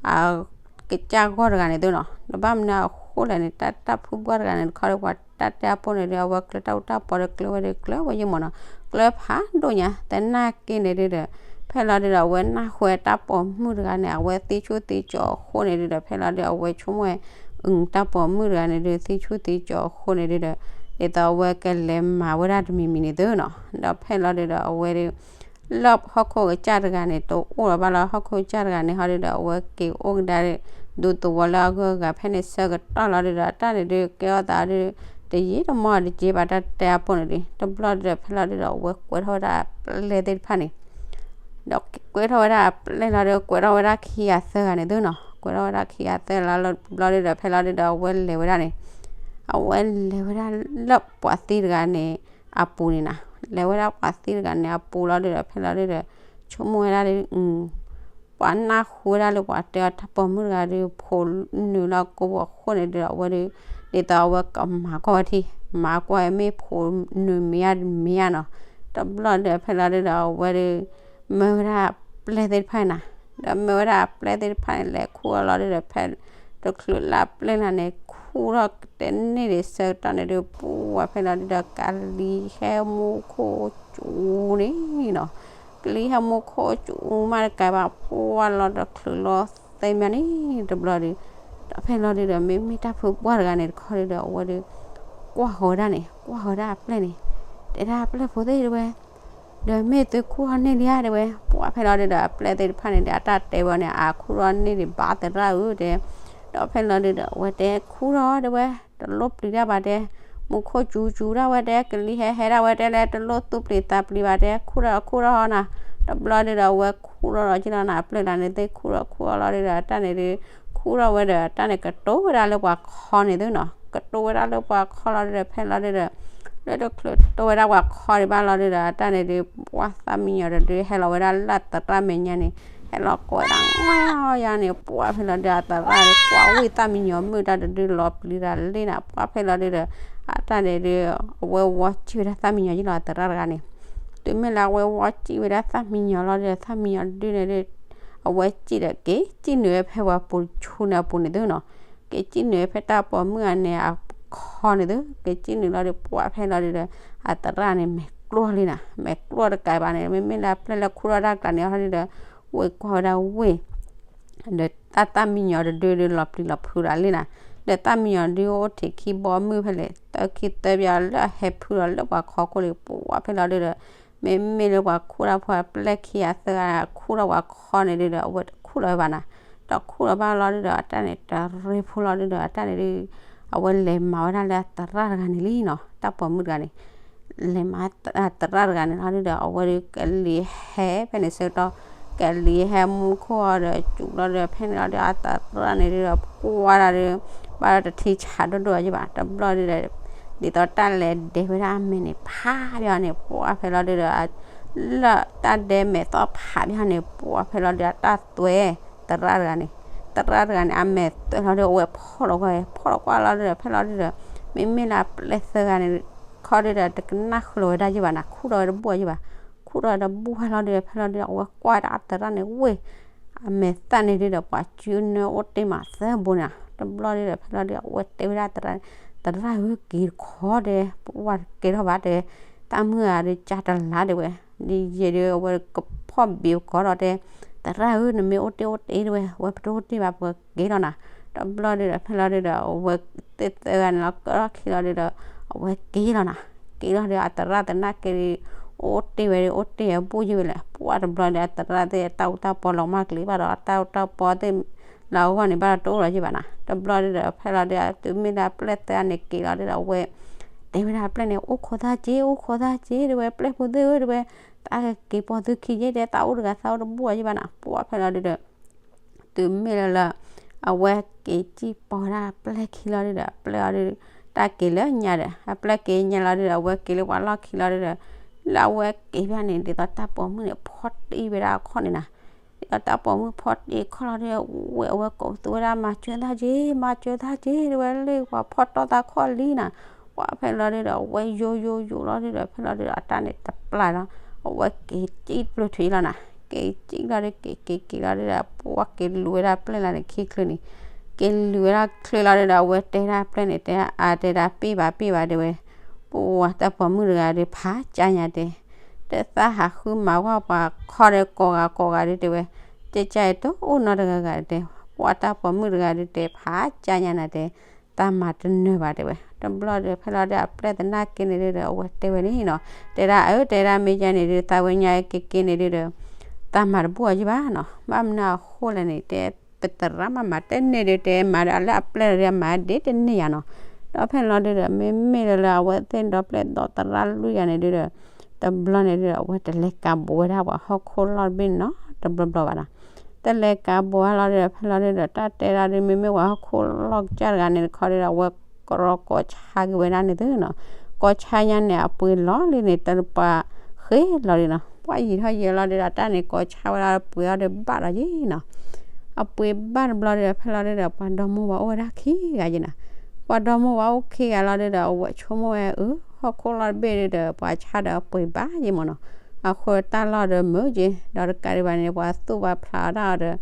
အကစၢ်ဂီၢ်တဂၤန့ၣ်သုနီၤ. ဒီးဘၣ်မနုၤအဃိလဲၣ်န့ၣ် တၢ်တၢ်ဖုဘှၢ်တဂၤန့ၣ်တခီဒီး ပှၤတၢ်တဲအပိၢ်န့ၣ်ဒု အဝဲကျၢၤတၢ်အူတၢ်ပီဒီးကျၢၤဝဲဒု ကျၢၤဝဲယဲၢ်မးနီၤ. ကျၢၤဖးဒိၣ်ညါ သနာ်က့န့ၣ်ဒုဒီး ဖဲလီၤဒုဒီး အဝဲနၢ်ဟူဝဲတၢ်ပိာ်မုၣ်တဂၤန့ၣ် အဝဲသံဆူၣ်သံကၠီၤအဃိန့ၣ်ဒုဒီး ဖဲလီၤဒု အဝဲဆိကမိၣ်ဝဲ အတၢ်ပိာ်မုၣ်တဂၤန့ၣ်ဒု သံဆူၣ်သံကၠီၤအဃိန့ၣ်ဒုဒီး ဒ်သိးအဝဲကလဲၤမၤဝဲဒၣ်တမံၤမံၤန့ၣ်သုနီၤ. ဒီးဖဲလီၤဒုဒီး အဝဲဒု လၢဟီၣ်ခိၣ်ကစၢ်တဂၤန့ၣ် တအိၣ်လၢၤဘၣ်လၢဟီၣ်ခိၣ်ကစၢ်တဂၤန့ၣ် ဟီဒုဒီး အဝဲက့ၤအိၣ်ကဒါဒုးသဝီလၢအဂုၤအဂၤ ဖဲန့ၣ်ဆၢကတီၢ်လီၤဒုဒီး အတၢ်န့ၣ်ဒု ကဲထီၣ်သးဒု တယံာ်တမီၢ်တက့ၢ်ဘၣ် တၢ်တဲအပိၢ်န့ၣ်ဒု တဘျီဒုဒီး ဖဲလီၤဒုဒီး အဝဲကွဲးထီၣ်ဝဲဒၣ်အပျဲၢ်သ့ၣ်တဖၣ်န့ၣ် ဒီးကွဲးထီၣ်ဝဲဒၣ်အပျဲၢ်လီၤဒု ကွဲးထီၣ်ဝဲဒၣ်ခံဂၤသၢဂၤန့ၣ်သုနီၤ. ကွဲးထီၣ်ဝဲဒၣ်ခံဂၤသၢဂၤလီၤ တဘျီဒုဒီး ဖဲလီၤဒုဒီး အဝဲလဲၤဝဲဒၣ်န့ၣ် အဝဲလဲၤဝဲဒၣ်လၢပှၤသံတဂၤန့ၣ် အပူၤန့ၣ်နၤ. လဲၤဝဲဒၣ်ပှၤသံတဂၤန့ၣ်အပူၤလီၤဒုဒီး ဖဲလီၤဒုဒီး ဆိကမိၣ်ဝဲဒၣ်ဒု ပှၤနၢ်ဟူဝဲဒၣ်လၢပှၤတဲအီၤတၢ်ပိာ်မုၣ်တဂၤဒု ဖိနုာ်လၢကိာ်ပူၤအဃိန့ၣ်ဒုဒီး အဝဲဒု ဒ်သိးအဝဲကမၤကွၢ်ဝဲထံ မၤကွၢ်ဝဲမ့ၢ်ဖိနုာ်မ့ၢ်ဧါမ့ၢ်ဧါနီၤ. တဘျီဒုဒီး ဖဲလီၤဒုဒီး အဝဲဒု မၢဝဲဒၣ်အပျဲၢ်သ့ၣ်တဖၣ်န့ၣ်နၤ. ဒီးမၢဝဲဒၣ်အပျဲၢ်သ့ၣ်တဖၣ်န့ၣ် လဲၤခူၣ်အီၤလီၤဒုဒီး ဖဲတချုးလၢအပျဲၢ်လၢ်န့ၣ် ခူၣ်ထီၣ်ကတဲန့ၢ်ဒံးဆၢကတီၢ်န့ၣ်ဒု ပှၤဖဲလီၤဒုဒီး ကလံၤဟဲမူခိၣ်စူၤန့ၣ်နီၤ. ကလံၤဟဲမူခိၣ်စူၤမးတကးဘၣ် ပှၤလီၤတချုးလီၤသဲမးန့ၣ် တဘျီဒု ဒီးဖဲလီၤဒုဒီး မ့မ့ၢ်တၢ်ဖုပှၢ်တဂၤန့ၣ်တခီဒုဒီး အဝဲဒု ကွၢ်ဃီၤဝဲဒၣ်န့ၣ် ကွၢ်ဃီၤဝဲဒၣ်အပျဲၢ်န့ၣ် တဲဒၣ်အပျဲၢ်ဖိသ့ၣ်တဝဲ ဒီးမ့ၢ်သုခူၣ်ထီၣ်န့ၢ်လံဧါတဲဝဲ. ပှၤဖဲလီၤဒုဒီး အပျဲၢ်သ့ၣ်တဖၣ်န့ၣ်ဒီး အတၢ်တဲဝဲန့ၣ် အခူၣ်ထီၣ်န့ၢ်ဒံးဘၣ်သရၣ်ဧၢတဲ. ဒီးဖဲလီၤဒုဒီး အဝဲတဲခူၣ်ထီၣ်တဲဝဲ တလိၣ်ပျံၤတၢ်ဘၣ်တဲ. မူခိၣ်စူၤစူၤဒၣ်ဝဲတဲ ကလံၤဟဲဟဲဒၣ်ဝဲတဲလၢ တလိၣ်သူၣ်ပျံၤသးပျံၤဘၣ်တဲ ခူၣ်ထီၣ်ခူၣ်ထီၣ်ဟီနၤ. တဘျီဒုဒီး အဝဲခူၣ်ထီၣ်လီၤက့ၤလီၤနၤ အပျဲၢ်လၢန့ၣ်သ့ၣ် ခူၣ်ထီၣ်ခူၣ်ထီၣ်လီၤဒုဒီး အတၢ်န့ၣ်ဒု ခူၣ်ထီၣ်ဝဲဒီး အတၢ်န့ၣ်ကတိၤဝဲဒၣ်လၢပှၤခီန့ၣ်သုနီၤ. ကတိၤဝဲဒၣ်လၢပှၤခီလီၤဒုဒီး ဖဲလီၤဒုဒီး လၢတချုးတိၤဝဲဒၣ်ပှၤခီဒံးဘၣ်လီၤဒုဒီး အတၢ်န့ၣ်ဒု ပှၤသၣ်မံယီၤတဒု ဟဲလီၤဝဲဒၣ်လၢသရၣ်မဲာ်ညါန့ၣ် ဟဲလီၤကိးဝဲဒၣ် ငါယၤန့ၣ် ပှၤဖဲလီၤဒုဒီး အသရၣ်န့ၣ် ပှၤဝံၣ်သၣ်မံယီၤမုၣ်တၢ်တဒုလီၤပျံၤတၢ်လံနၤ. ပှၤဖဲလီၤဒုဒီး အတၢ်န့ၣ်ဒု အဝဲဝီစံၣ်ဝဲဒၣ်သၣ်မံယီၤယ့ၢ်လီၤ အသရၣ်တဂၤန့ၣ်. တုၤမ့ၢ်လၢအဝဲဝီစံၣ်ဝဲဒၣ်သၣ်မံယီၤလီၤဒုဒီး သၣ်မံယီၤဒုန့ၣ်ဒု အဝဲစံၣ်ဒီးက့ၤ စံၣ်နုာ်ဝဲဖဲပှၤပိာ်ဆူၣ်န့ၣ်အပူၤန့ၣ်သုနီၤ. က့ၤစံၣ်နုာ်ဝဲဖဲတၢ်ပိာ်မုၣ်ဂၤန့ၣ် အခီန့ၣ်သု က့ၤစံၣ်နုာ်လီၤဒီး ပှၤဖဲလီၤဒုဒီး အသရၣ်န့ၣ်မဲာ် မဲာ်ကျိလံနၤ, မဲာ်ကျိတကးဘၣ်န့ၣ် မ့မ့ၢ်လၢအပျဲၢ်လၢခူၣ်ထီၣ်တၢ်ကျါန့ၣ် ဟီဒုဒီး ဝ့ၢ်ကွၢ်ဝဲဒၣ်ဝ့ၢ် ဒီးတၢ်တၢ်မံညီၤတဒုဒုလီၤပျံၤလီၤဖုးဒီးလံနၤ, ဒီးတၢ်မံညီၤဒုအိၣ်ထံးခံဘီမုၢ်ဖဲလဲၣ် သၢခံသၢပယီၤလၢအဟဲဖုးဒီးလၢပှၤခီခိၣ်လံ ပှၤဖဲလီၤဒုဒီး မ့မ့ၢ်လၢပှၤခူၣ်တၢ်ဖိအပျဲၢ်ခံဂၤသၢဂၤ ခူၣ်ထီၣ်ပှၤခီန့ၣ်ဒုဒီး အဝဲတခူၣ်လီၤဝဲဘၣ်နၤ, တခူၣ်လီၤဘၣ်လီၤဒုဒီး အတၢ်န့ၣ်တရ့ဖိလီၤဒုဒီး အတၢ်န့ၣ်ဒု အဝဲလဲၤမၤဝဲဒၣ်လၢအသရၣ်တဂၤန့ၣ်လံနီၤ, တၢ်ပိာ်မုၣ်တဂၤန့ၣ် လဲၤမၤသရၣ်တဂၤန့ၣ်လီၤဒုဒီး အဝဲဒုကလံၤဟဲဖဲန့ၣ်ဆၢကတီၢ် ကလံၤဟဲမူခိၣ်အီၤဒီး စူးလီၤဒုဒီး ဖဲန့ၣ်လီၤဒု အသရၣ်န့ၣ်ဒုဒီး ကွၢ်ဒၣ်ဒု ဘၣ်ဒီးတထံဆးဒိၣ်ဒိၣ်အီၤယဘၣ် တဘျီဒုဒီး ဒ်သိးတၢ်လဲၤဒဲးဝဲဒၣ်အမဲာ်န့ၣ် ဖးဘၣ်န့ၣ် ပှၤဖဲလီၤဒုဒီး လၢတၢ်ဒဲမဲာ်သီၣ်ဖးဘၣ်န့ၣ် ပှၤဖဲလီၤဒုအတၢ်သွဲ သရၣ်တဂၤန့ၣ် သရၣ်တဂၤန့ၣ် အမဲာ်သွဲလီၤဒု အဝဲဖီၣ်လီၤကွၢ် ဖီၣ်လီၤကွၢ်လီၤဒုဒီး ဖဲလီၤဒုဒီး မ့မ့ၢ်လၢအပျဲၢ်သၢဂၤန့ၣ် ခီဒုဒီး တကနၣ်ဃုာ်လီၤဝဲဒၣ်ယဘၣ်နၤ ခူၣ်ထီၣ်ဝဲတဘူၣ်ယဘၣ် ခူၣ်ထီၣ်ဝဲတဘူၣ်လီၤဒုဒီး ဖဲလီၤဒုဒီး အဝဲကွၢ်ဒၣ်အသရၣ်န့ၣ် ဝ့ၢ် အမဲာ်သၣ်န့ၣ်ဒုဒီး ပှၤစုနၢအိၣ်တ့ၢ်မးသၢဘိန့ၣ် တဘျီဒုဒီး ဖဲလီၤဒု အဝဲတဲဝဲဒၣ်သရၣ်န့ၣ် သရၣ်ဧၢ က့ၤတခီတဲ ပဝဲတကဲထီၣ်ဘၣ်တဲ တၢ်မုၢ်ဂၤဒုကၢ်တလါတဲဝဲ ဒ်ယဲဒု အဝဲကဖီၣ်ဘ့းကီးဒီးတဲ သရၣ်ဧၢ နမ့ၢ်အိၣ်တ့ၢ်အိၣ်တ့ၢ်တဲဝဲ အဝဲပတအိၣ်တ့ၢ်ဘၣ် ပက့ၤလီၤနၤ တဘျီဒုဒီး ဖဲလီၤဒုဒီး အဝဲသ့ၣ်သၢဂၤန့ၣ်လီၤ ကၢထီၣ်ခံလီၤဒုဒီး အဝဲက့ၤလီၤနၤ က့ၤလီၤဒု အသရၣ်သနာ်က့ဒု အိၣ်တ့ၢ်ဝဲဒု အိၣ်တ့ၢ်အဘူၣ်ယံၤဝဲလဲၣ် ပှၤတဘျီဒု အသရၣ်သ့ၣ်အတၢ်အူတၢ်ပီလီၤမၢ်ကျံၤဘၣ်ဒီး အတၢ်အူတၢ်ပီသ့ၣ်လၢအဂီၢ်န့ၣ် ဘၣ်ဒီးတအိၣ်လီၤယံၤဘၣ်နၤ တဘျီဒုဒီး ဖဲလီၤဒု တုၤမ့ၢ်လၢအပျဲၢ်သၢဂၤန့ၣ်က့ၤလီၤဒုဒီး အဝဲ တဲဝဲဒၣ်အပျဲၢ်န့ၣ် အိၣ်ခိးသးက့ၤ အိၣ်ခိးသးက့ၤတဲဝဲ ပျဲၢ်ဖိသ့ၣ်ဧၢတဲဝဲ သးက့ၤပိာ်သုခံက့ၤတဲ သးအိၣ်တဂၤသးအိၣ်တဘူၣ်အီၤယံၤဘၣ်နၤ ပှၤဖဲလီၤဒုဒီး တုၤမ့ၢ်လၢလၢ အဝဲက့ၤစံၣ်ပိာ်ဝဲဒၣ်အပျဲၢ်ခံလီၤဒုဒီး အပျဲၢ်အီၤဒု တၢ်က့ၤလၢညါဒီး အပျဲၢ်က့ၤညါလီၤဒုဒီး အဝဲက့ၤလၢပှၤလီၢ်ခံလီၤဒုဒီး လၢအဝဲက့ၤဘၣ်န့ၣ် ဒ်သိးတၢ်ပိာ်မုၣ်န့ၣ် ဖီၣ်တ့ၢ်ဝဲဒၣ်အခီၣ်န့ၣ်နၤ ဒ်သိးတၢ်ပိာ်မုၣ်ဖီၣ်တ့ၢ်ခီၣ်လီၤဒု ဝဲအဝဲကိးသူဝဲဒၣ် မၤစၢၤသးက့ၤ မၤစၢၤသးက့ၤတဲဝဲ လၢပှၤဖီၣ်တီၢ်သးခီၣ်လံနၤ ပှၤဖဲလီၤဒုဒီး အဝဲယိယိယိလီၤဒုဒီး ဖဲလီၤဒုဒီး အတၢ်န့ၣ်တပျၢ်လီၤ အဝဲက့ၤစံၣ်ပျၢၤထွံလီၤနၤ က့ၤစံၣ်လီၤဒု က့ၤက့ၤက့ၤလီၤဒုဒီး ပှၤက့ၤလူၤဝဲဒၣ်ပျဲၢ်လီၤန့ၣ် ခံချၢန့ၣ် က့ၤလူၤဝဲဒၣ်ချၢလီၤဒုဒီး အဝဲတဲဒၣ်ပျဲၢ်န့ၣ် တဲအါတဲဒၣ် ပ့ၢ်ဘၣ်ပ့ၢ်ဘၣ်တဲဝဲ ပှၤတၢ်ပိာ်မုၣ်တဂၤဒု ဖးကၢ်ညါတဲ တသးဟးဃုမၤဝဲပှၤခီၣ်ဒီးကိးဂၤကိးဂၤဒုတဲဝဲ ကဲကၢ်အံၤတအိၣ်နီတဂၤဂၤတဲ ပှၤတၢ်ပိာ်မုၣ်တဂၤဒုတဲ ဖးကၢ်ညါနၤတဲ သးမၤတနၢၤဘၣ်တဲဝဲ တဘျီဒု ဖဲလီၤဒု အပျဲၢ်သနာ်က့န့ၣ်ဒုဒီး အဝဲတဲဝဲန့ၣ်နီၤ တဲဒၣ်အၢ တဲဒၣ်မ့ၢ်ကဲန့ၣ်ဒု သးဝဲညါက့ၤက့ၤန့ၣ်ဒုဒီး သးမၤတဘူၣ်အီၤယံၤဘၣ်နီၤ ဘၣ်မနုၤအဃိလဲၣ်န့ၣ် တဲ ပသရၣ်မၤမၤတန့ၢ်ဒု တဲမၤဒီးလၢအပျဲၢ်လီၤဒု မၤဒ့တန့ၢ်ယၤနီၤ ဒီးဖဲလီၤဒုဒီး မ့မ့ၢ်လၢလၢအဝဲသ့ၣ်ဒီပျဲၢ်ဒီးသရၣ်လွံၢ်ဂၤန့ၣ်ဒု တဘျီန့ၣ်ဒု အဝဲတလဲၤကးဘိးဝဲဒၣ်ပှၤဟီၣ်ခိၣ်လီၢ်တဘ့ၣ်န့ၣ်နီၤ တဘျီဘျီဘၣ်နီၤ တလဲၤကးဘိးဝဲလီၤဒုဒီး ဖဲလီၤဒုဒီး တၢ်တဲဒၣ်ဒု မ့မ့ၢ်ပှၤဟီၣ်ခိၣ်လီၢ်ကစၢ်တဂၤန့ၣ် တခီဒုဒီး အဝဲကရီကိးဆါက့ၤဝဲဒၣ်န့ၣ်သုနီၤ ကိးဆါညါန့ၣ် အပှ့ၤလီၤလံန့ၣ် တပှၤဃ့လီၤဒုနီၤ ပှၤယံာ်ထီၣ်ယံာ်လီၤဒုဒီး တၢ်န့ၣ်ကိးဆါဝဲဒၣ်ပှ့ၤအီၤဒု ဘၣ်လီၤယံၤနီၤ အပှ့ၤဘၣ်တဘျီဒုဒီး ဖဲလီၤဒုဒီး ပှၤဒီမါဝၤအိၣ်ဝဲဒၣ်ခံဂၤယံၤနီၤ ပှၤဒီမါဝၤအိၣ်ခံဂၤလီၤဒုဒီး အဝဲဆိကမိၣ်ဝဲအၢ ဟီၣ်ခိၣ်လီၢ်တဘ့ၣ်ဒုဒီး ပှၤဆါဒီးအပှ့ၤဘၣ်ယံၤမ့ၢ်နီၤ အဃိတၢ်လီၢ်ဒီးမုာ်က့ၤ ဒီးတကးဒံးဘၣ်န့ၣ် ပှၤသူၣ်ပှၤဖျးဝဲဒၣ်အီၤဒီး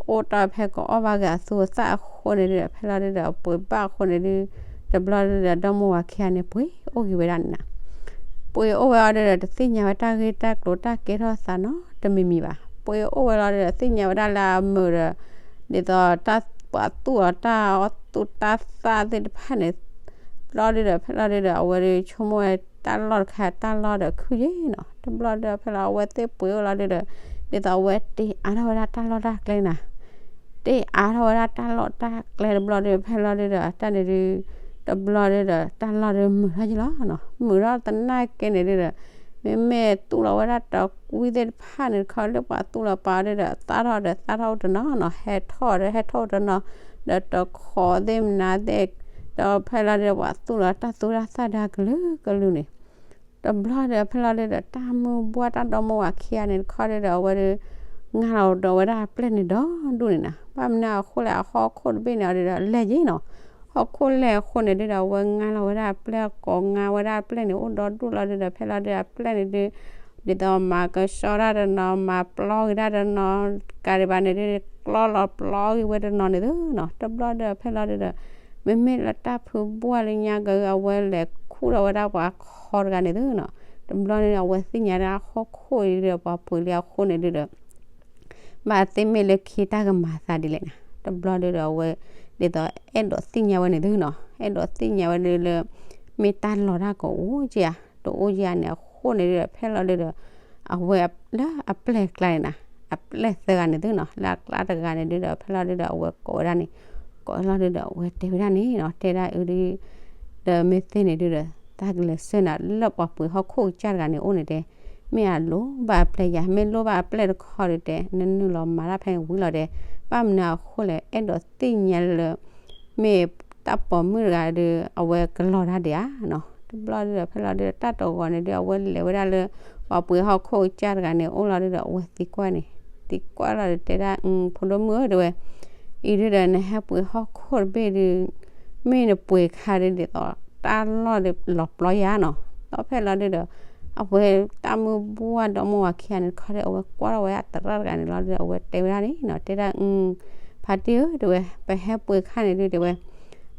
အိၣ်တ့ၢ်ဖဲကအီၣ်ဘၣ်ဂ့ၤအသူအသၣ်အဃိန့ၣ်ဒုဒီး ဖဲလီၤဒုဒီး အပှ့ၤဘၣ်အဃိန့ၣ်ဒု တဘျီဒုဒီး ဒီမါဝၤခံဂၤန့ၣ် ပှ့ၤအိၣ်က့ၤဝဲဒၣ်န့ၣ်နီၤ ပှ့ၤအိၣ်ဝဲအီၤဒုဒီး တသ့ၣ်ညါဝဲတၢ်ဂ့ၢ်တၢ်ကျိၤတၢ်ကဲထီၣ်သးနီတမံၤမံၤဘၣ် ပှ့ၤအိၣ်ဝဲလီၤဒုဒီး သ့ၣ်ညါဝဲဒၣ်လၢအမုာ်ဒီး ဒ်သိးတၢ်ပှၤသူၣ်အီၤတၢ်အီၣ်သူၣ်တၢ်သၣ်သ့ၣ်တဖၣ်န့ၣ် ဘျီဒုဒီး ဖဲလီၤဒုဒီး အဝဲဒု ဆိကမိၣ်ဝဲတၢ်လီၢ်တခါ တၢ်လီၢ်ဒီးခုယ့ၣ်နီၤ တဘျီဒုဒီး ဖဲလီၤအဝဲသ့ၣ်ပှ့ၤအိၣ်လီၤဒုဒီး ဒ်သိးအဝဲတ့အါထီၣ်ဝဲဒၣ်တၢ်လီၢ်တၢ်ကျဲနၤ တ့အါထီၣ်ဝဲဒၣ်တၢ်လီၢ်တၢ်ကျဲတဘျီဒု ဖဲလီၤဒုဒီး တၢ်န့ၣ်ဒု တဘျီဒုဒီး တၢ်လီၢ်ဒုမုာ်ထီၣ်ယံၤလီၤနီၤ မုာ်ထီၣ်သနာ်က့န့ၣ်ဒုဒီး မ့မ့ၢ်သူၣ်လီၤဝဲဒၣ်တကွံသ့ၣ်တဖၣ်န့ၣ်တခီ လၢပှၤသူၣ်လီၤပာ်အီၤဒုဒီး သၣ်ထီၣ်ဒီးသၣ်ထီၣ်အိၣ်တနီၤနီၤ ဟဲထီၣ်ဒီးဟဲထီၣ်အိၣ်တနီၤ ဒီးတခိးသ့ၣ်မနုၤသ့ၣ် ဒီးဖဲလီၤဒုဒီး ပှၤသူၣ်လီၤတၢ်သူတၢ်သၣ်ဒၣ်ကလုာ်ကလုာ်န့ၣ် တဘျီဒီး ဖဲလီၤဒုဒီး တၢ်မုၢ်ဘှၢ်တၢ်ဒီမါဝၤခံဂၤန့ၣ်တခီဒုဒီး အဝဲဒု ငါလီၤဒီးဝဲဒၣ်အပျဲၢ်န့ၣ်ဒီးဒူၣ်န့ၣ်နၤ ဘၣ်မနုၤအဃိလဲၣ် အဟီၣ်ခိၣ်တဘ့ၣ်န့ၣ်အီၤဒုဒီး လဲၢ်ယ့ၣ်နီၤ ဟီၣ်ခိၣ်လဲၢ်အဃိန့ၣ်ဒုဒီး အဝဲငါလီၤဝဲဒၣ်အပျဲၢ် ကိးငါဝဲဒၣ်အပျဲၢ်န့ၣ် အိၣ်ဒီဒူၣ်လီၤဒုဒီး ဖဲလီၤဒုဒီး အပျဲၢ်န့ၣ်ဒု ဒ်သိးမၤကဆှီတၢ်တနီၤ မၤပျီက့ၤတၢ်တနီၤ ကးဒံးဘၣ်န့ၣ်ဒု ကျီလီၤပျီက့ၤဝဲတနီၤန့ၣ်သုနီၤ တဘျီဒီး ဖဲလီၤဒုဒီး မ့မ့ၢ်လၢတၢ်ဖုဘှၢ်လၢညါက အဝဲလဲၤခူၣ်ထီၣ်ဝဲဒၣ်ပှၤခီတဂၤန့ၣ်သုနီၤ တဘျီန့ၣ်အဝဲသ့ၣ်ညါဒၣ်ဟီၣ်ခိၣ်အံၤဒီး ပှၤပှ့ၤလံအဃိန့ၣ်ဒုဒီး ဘၣ်သ့ၣ်မ့ၢ်လၢခံတၢ်ကမၤသးဒ်လဲၣ်န့ၣ် တဘျီဒုဒီးအဝဲ ဒ်သိးအဲၣ်ဒိးသ့ၣ်ညါဝဲန့ၣ်သုနီၤ အဲၣ်ဒိးသ့ၣ်ညါဝဲဒုလၢ မ့ၢ်တၢ်လီၤတၢ်ကအိၣ်က့ဧါ တအိၣ်က့ဧါန့ၣ်အဃိန့ၣ်ဒုဒီး ဖဲလီၤဒုဒီး အဝဲလၢအပျဲၢ်ကျါန့ၣ်နီၤ အပျဲၢ်သၢဂၤန့ၣ်သုနီၤ လၢအကျါတဂၤန့ၣ်ဒုဒီး ဖဲလီၤဒုဒီးအဝဲကိးဝဲဒၣ်န့ၣ် ကိးလီၤဒုဒီးအဝဲတဲဝဲဒၣ်န့ၣ်နီၤ တဲဒၣ်အုဒု ဒီးမ့ၢ်သ့န့ၣ်ဒုဒီး တၢ်ကလဲၤဆှၢနၤလၢပှၤပှ့ၤဟီၣ်ခိၣ်ကစၢ်တဂၤန့ၣ်အိၣ်န့ၣ်တဲ မ့ၢ်အလိၣ်ဘၣ်အပျဲၢ်ယၤ မ့ၢ်လိၣ်ဘၣ်အပျဲၢ်တခီဒုတဲ နနုာ်လီၤမၤတၢ်ဖဲန့ၣ်ဝံၤလီၤတဲ ဘၣ်မနုၤအဃိလဲၣ် အဲၣ်ဒိးသ့ၣ်ညါလၢ မ့ၢ်တၢ်ပိာ်မုၣ်တဂၤဒု အဝဲကလီၤတၢ်ဒံးဧါနီၤ တဘျီဒုဒီးဖဲလီၤဒုဒီးတၢ်တဂီၤန့ၣ်ဒု အဝဲလဲၤဝဲဒၣ်လၢ ပှၤပှ့ၤဟီၣ်ခိၣ်ကစၢ်တဂၤန့ၣ်အိၣ်လီၤဒုဒီးအဝဲသံကွၢ်န့ၣ် သံကွၢ်လီၤဒုတဲဒၣ် ဖိဒိၣ်မုၣ်ဧၢတဲဝဲ အံၤဒုဒီးနဟဲပှ့ၤဟီၣ်ခိၣ်တဘ့ၣ်ဒု မ့ၢ်နပှ့ၤခါဒုဒ်သိး တၢ်လီၢ်ဒုလီၤပျီယၤနီၤ ဒီးဖဲလီၤဒုဒီး အဝဲတၢ်မုၢ်ဘှၢ်ဒီမါဝၤခံဂၤန့ၣ်တခီဒီး အဝဲကွၢ်ထီၣ်ဝဲဒၣ်သရၣ်တဂၤန့ၣ်လီၤဒုဒီး အဝဲတဲဝဲဒၣ်န့ၣ်နီၤ တဲဒၣ် ဖါတံၢ်ဧၢတဲဝဲ ပဟဲပှ့ၤခါန့ၣ်ဒုတဲဝဲ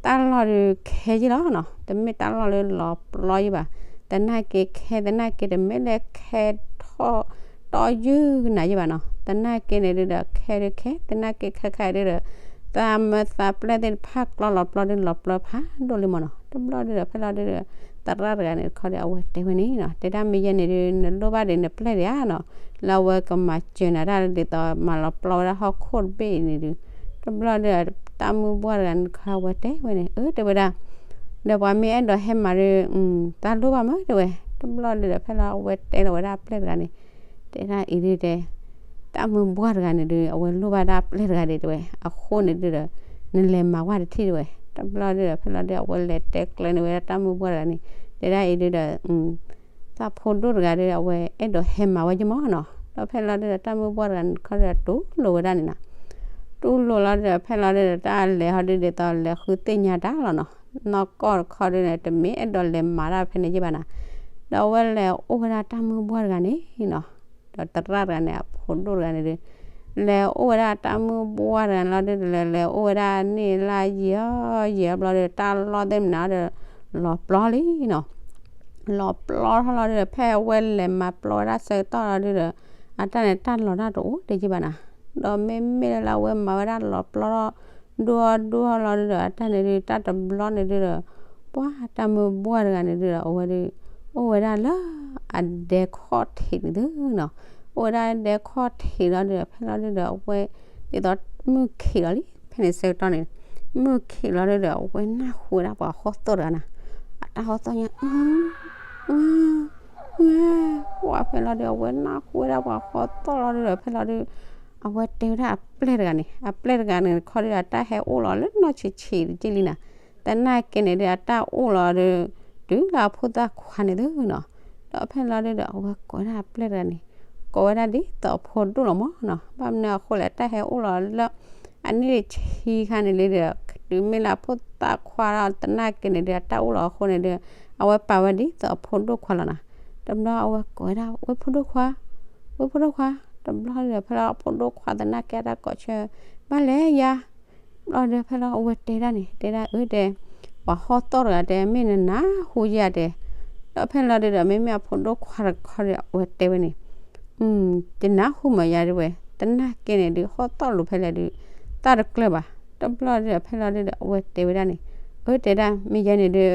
တၢ်လီၢ်ဒုခဲယ့ၢ်လီၤနီၤ တမ့ၢ်တၢ်လီၢ်လၢလီၤပျီယ့ၢ်ဘၣ် သနာ်က့ခဲ သနာ်က့တမ့ၢ်လၢခဲထီၣ် တီယုၢ်ကနၤယ့ၢ်ဘၣ်နီၤ သနာ်က့န့ၣ်ဒုဒီး ခဲဒုခဲ သနာ်က့ခဲခါဒုဒီး သးမၢသးပျဲၢ်သ့ၣ်တဖၣ်ကျီလီၤပျီဒုလီၤပျီဖးဒိၣ်လံမ့ၢ်နီၤ တဘျီဒုဒီးဖဲလီၤဒုဒီး သရၣ်တဂၤန့ၣ်တခီဒီး အဝဲတဲဝဲန့ၣ်နီၤ တဲဒၣ်မ့ၢ်ယဲန့ၣ်ဒု နလိၣ်ဘၣ်ဒံးနပျဲၢ်ဒံးဧါနီၤ လၢအဝဲကမၤစၢၤနၤတၢ်ဒ်သိး မၤလီၤပျီဝဲဒၣ်ဟီၣ်ခိၣ်တဘ့ၣ်အံၤန့ၣ်ဒု တဘျီဒုဒီး တၢ်မုၢ်ဘှၢ်တဂၤန့ၣ်တခီအဝဲတဲဝဲန့ၣ် အၢတဲဝဲဒၣ် ဒီးပှၤမ့ၢ်အဲၣ်ဒိးဟဲမၤဒု တၢ်လိၣ်ဘၣ်မးတဲဝဲ တဘျီဒုဒီးဖဲလီၤအဝဲတဲလီၤဝဲဒၣ်အပျဲၢ်တဂၤန့ၣ် တဲဒၣ်အံၤဒုတဲ တၢ်မုၢ်ဘှၢ်တဂၤန့ၣ်ဒု အဝဲလိၣ်ဘၣ်ဒၣ်အပျဲၢ်တဂၤဒံးတဲဝဲ အဃိန့ၣ်ဒုဒီး နလဲၤမၤဝဲတထံၣ်တဲဝဲ တဘျီဒုဒီးဖဲလီၤဒု အဝဲလဲၤတဲကျဲၤန့ၢ်ဝဲဒၣ်တၢ်မုၢ်ဘှၢ်တဂၤန့ၣ် တဲဒၣ်အံၤဒုဒီး သးဖိဒိၣ်တဂၤဒု အဝဲအဲၣ်ဒိးဟဲမၤဝဲယမီၢ်နီၤ ဒီးဖဲလီၤဒုဒီးတၢ်မုၢ်ဘှၢ်တဂၤန့ၣ်တခီဒီးတူၢ်လိာ်ဝဲဒၣ်န့ၣ်နီၤ တူၢ်လိာ်လီၤဒုဒီးဖဲလီၤဒုဒီး တၢ်လဲၤဟီဒုဒ်သိးလဲၤဃုသ့ၣ်ညါတၢ်လီၤနီၤ နီၢ်ကီၢ်တခီဒုန့ၣ် တမ့ၢ်အဲၣ်ဒိးလဲၤမၤတၢ်ဖဲန့ၣ်ယ့ၢ်ဘၣ်နီၤ ဒီးအဝဲလဲၤအိၣ်ဝဲဒၣ်တၢ်မုၢ်ဘှၢ်တဂၤန့ၣ်နီၤ ဒီးသရၣ်တဂၤန့ၣ် အဖိဒိၣ်တဂၤန့ၣ်ဒု လဲၤအိၣ်ဝဲဒၣ်တၢ်မုၢ်ဘှၢ်တဂၤန့ၣ်လီၤဒုဒီး လဲၤလဲၤအိၣ်ဝဲဒၣ်န့ၣ်လၢယံာ်အီၤယံာ်အီၤဘျီဒု တၢ်လီၢ်သ့ၣ်မနုၤဒီး လီၤပျီလံနီၤ လီၤပျီထီၣ်လီၤဒုဒီး ဖဲအဝဲလဲၤမၤပျီဝဲဒၣ်ဆၢကတီၢ်လီၤဒုဒီး အတၢ်န့ၣ်တၢ်လီၤတၢ်တအိၣ်တယ့ၢ်ဘၣ်နီၤ ဒီးမ့မ့ၢ်လၢအဝဲမၤဝဲဒၣ်လီၤပျီထီၣ် ဒိၣ်ထီၣ်ဒိၣ်ထီၣ်လီၤဒုဒီး အတၢ်န့ၣ်ဒု တၢ်တဘျီန့ၣ်ဒုဒီး ပှၤတၢ်မုၢ်ဘှၢ်တဂၤန့ၣ်ဒုဒီး အဝဲဒု အိၣ်ဝဲဒၣ်လၢအဒဲခီၣ်ထံးန့ၣ်သုနီၤ အိၣ်ဝဲဒၣ်ဒဲခီၣ်ထံးလီၤဒုဒီး ဖဲလီၤဒုဒီး အဝဲ ဒ်သိးမုၢ်ခံးလီၤလံ ဖဲန့ၣ်ဆၢကတီၢ်န့ၣ် မုၢ်ခံးလီၤဒုဒီး အဝဲနၢ်ဟူဝဲဒၣ်ပှၤဟီၣ်သီၣ်တဂၤနီၤ အတၢ်ဟီၣ်သီၣ်ညါ ပှၤဖဲလီၤဒု အဝဲနၢ်ဟူဝဲဒၣ်ပှၤဟီၣ်သီၣ်လီၤဒုဒီး ဖဲလီၤဒု အဝဲတဲဝဲဒၣ်အပျဲၢ်တဂၤန့ၣ် အပျဲၢ်တဂၤန့ၣ်တခီဒုဒီး အတၢ်ဟဲအိၣ်လီၤလၢနီၢ်ဆံးဆံးတက့ၢ်လံနီၤ သနာ်က့န့ၣ်ဒု အတၢ်အိၣ်လီၤဒု တုၤလၢအဖိသၣ်ခွါန့ၣ်သုနီၤ ဒီးဖဲလီၤဒုဒီး အဝဲကိးဝဲဒၣ်အပျဲၢ်တဂၤန့ၣ် ကိးဝဲဒၣ်ဒ်သိးအဖိဒိၣ်လီၤမးနီၤ ဘၣ်မနုၤအဃိလဲၣ် အတၢ်ဟဲအိၣ်လီၤလၢ အနံၣ်တဆံခါန့ၣ်လံဒီး တုၤမ့ၢ်လၢအဖိသၣ်ခွါဒီးသနာ်က့န့ၣ်ဒု အတၢ်အိၣ်လီၤအဃိန့ၣ်ဒု အဝဲပာ်ဝဲဒ်သိးအဖိဒိၣ်ခွါလီၤနီၤ တဘျီအဝဲကိးဝဲဒၣ် ဝဲဖိဒိၣ်ခွါ ဝဲဖိဒိၣ်ခွါ တဘျီဒီးဖဲလီၤအဖိဒိၣ်ခွါသနာ်က့အတၢ်ကိးဆၢ ဘၣ်လဲၣ်ယၤ ဘျီဒီးဖဲလီၤအဝဲတဲဒၣ်န့ၣ် တဲဒၣ်အၢတဲ ပှၤဟီၣ်သီၣ်တဂၤတဲ မ့ၢ်နနၢ်ဟူယၤတဲ ဒီးဖဲလီၤဒုဒီး မ့မ့ၢ်အဖိဒိၣ်ခွါတခီဒီး အဝဲတဲဝဲန့ၣ် တနၢ်ဟူမးယၤတဲဝဲ သနာ်က့န့ၣ်ဒု ဟီၣ်သီၣ်လိၤဖဲလဲၣ်ဒု တၢ်တကျၢၤဘၣ် တဘျီဒီးဖဲလီၤဒုဒီး အဝဲတဲဝဲဒၣ်န့ၣ် အၢတဲဒၣ် မ့ၢ်ယဲန့ၣ်ဒု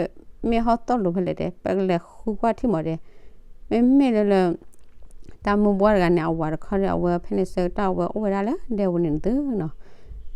မ့ၢ်ဟီၣ်သီၣ်လိၤဖဲလဲၣ်တဲ ပကလဲၤဃုကွၢ်ထံၣ်မးတဲ မ့မ့ၢ်လၢလၢ တၢ်မုၢ်ဘှၢ်တဂၤန့ၣ် အဝၤတခီဒီး အဝဲဖဲန့ၣ်ဆၢကတီၢ် အဝဲအိၣ်ဝဲဒၣ်လၢဒဲဝဲန့ၣ်သုနီၤ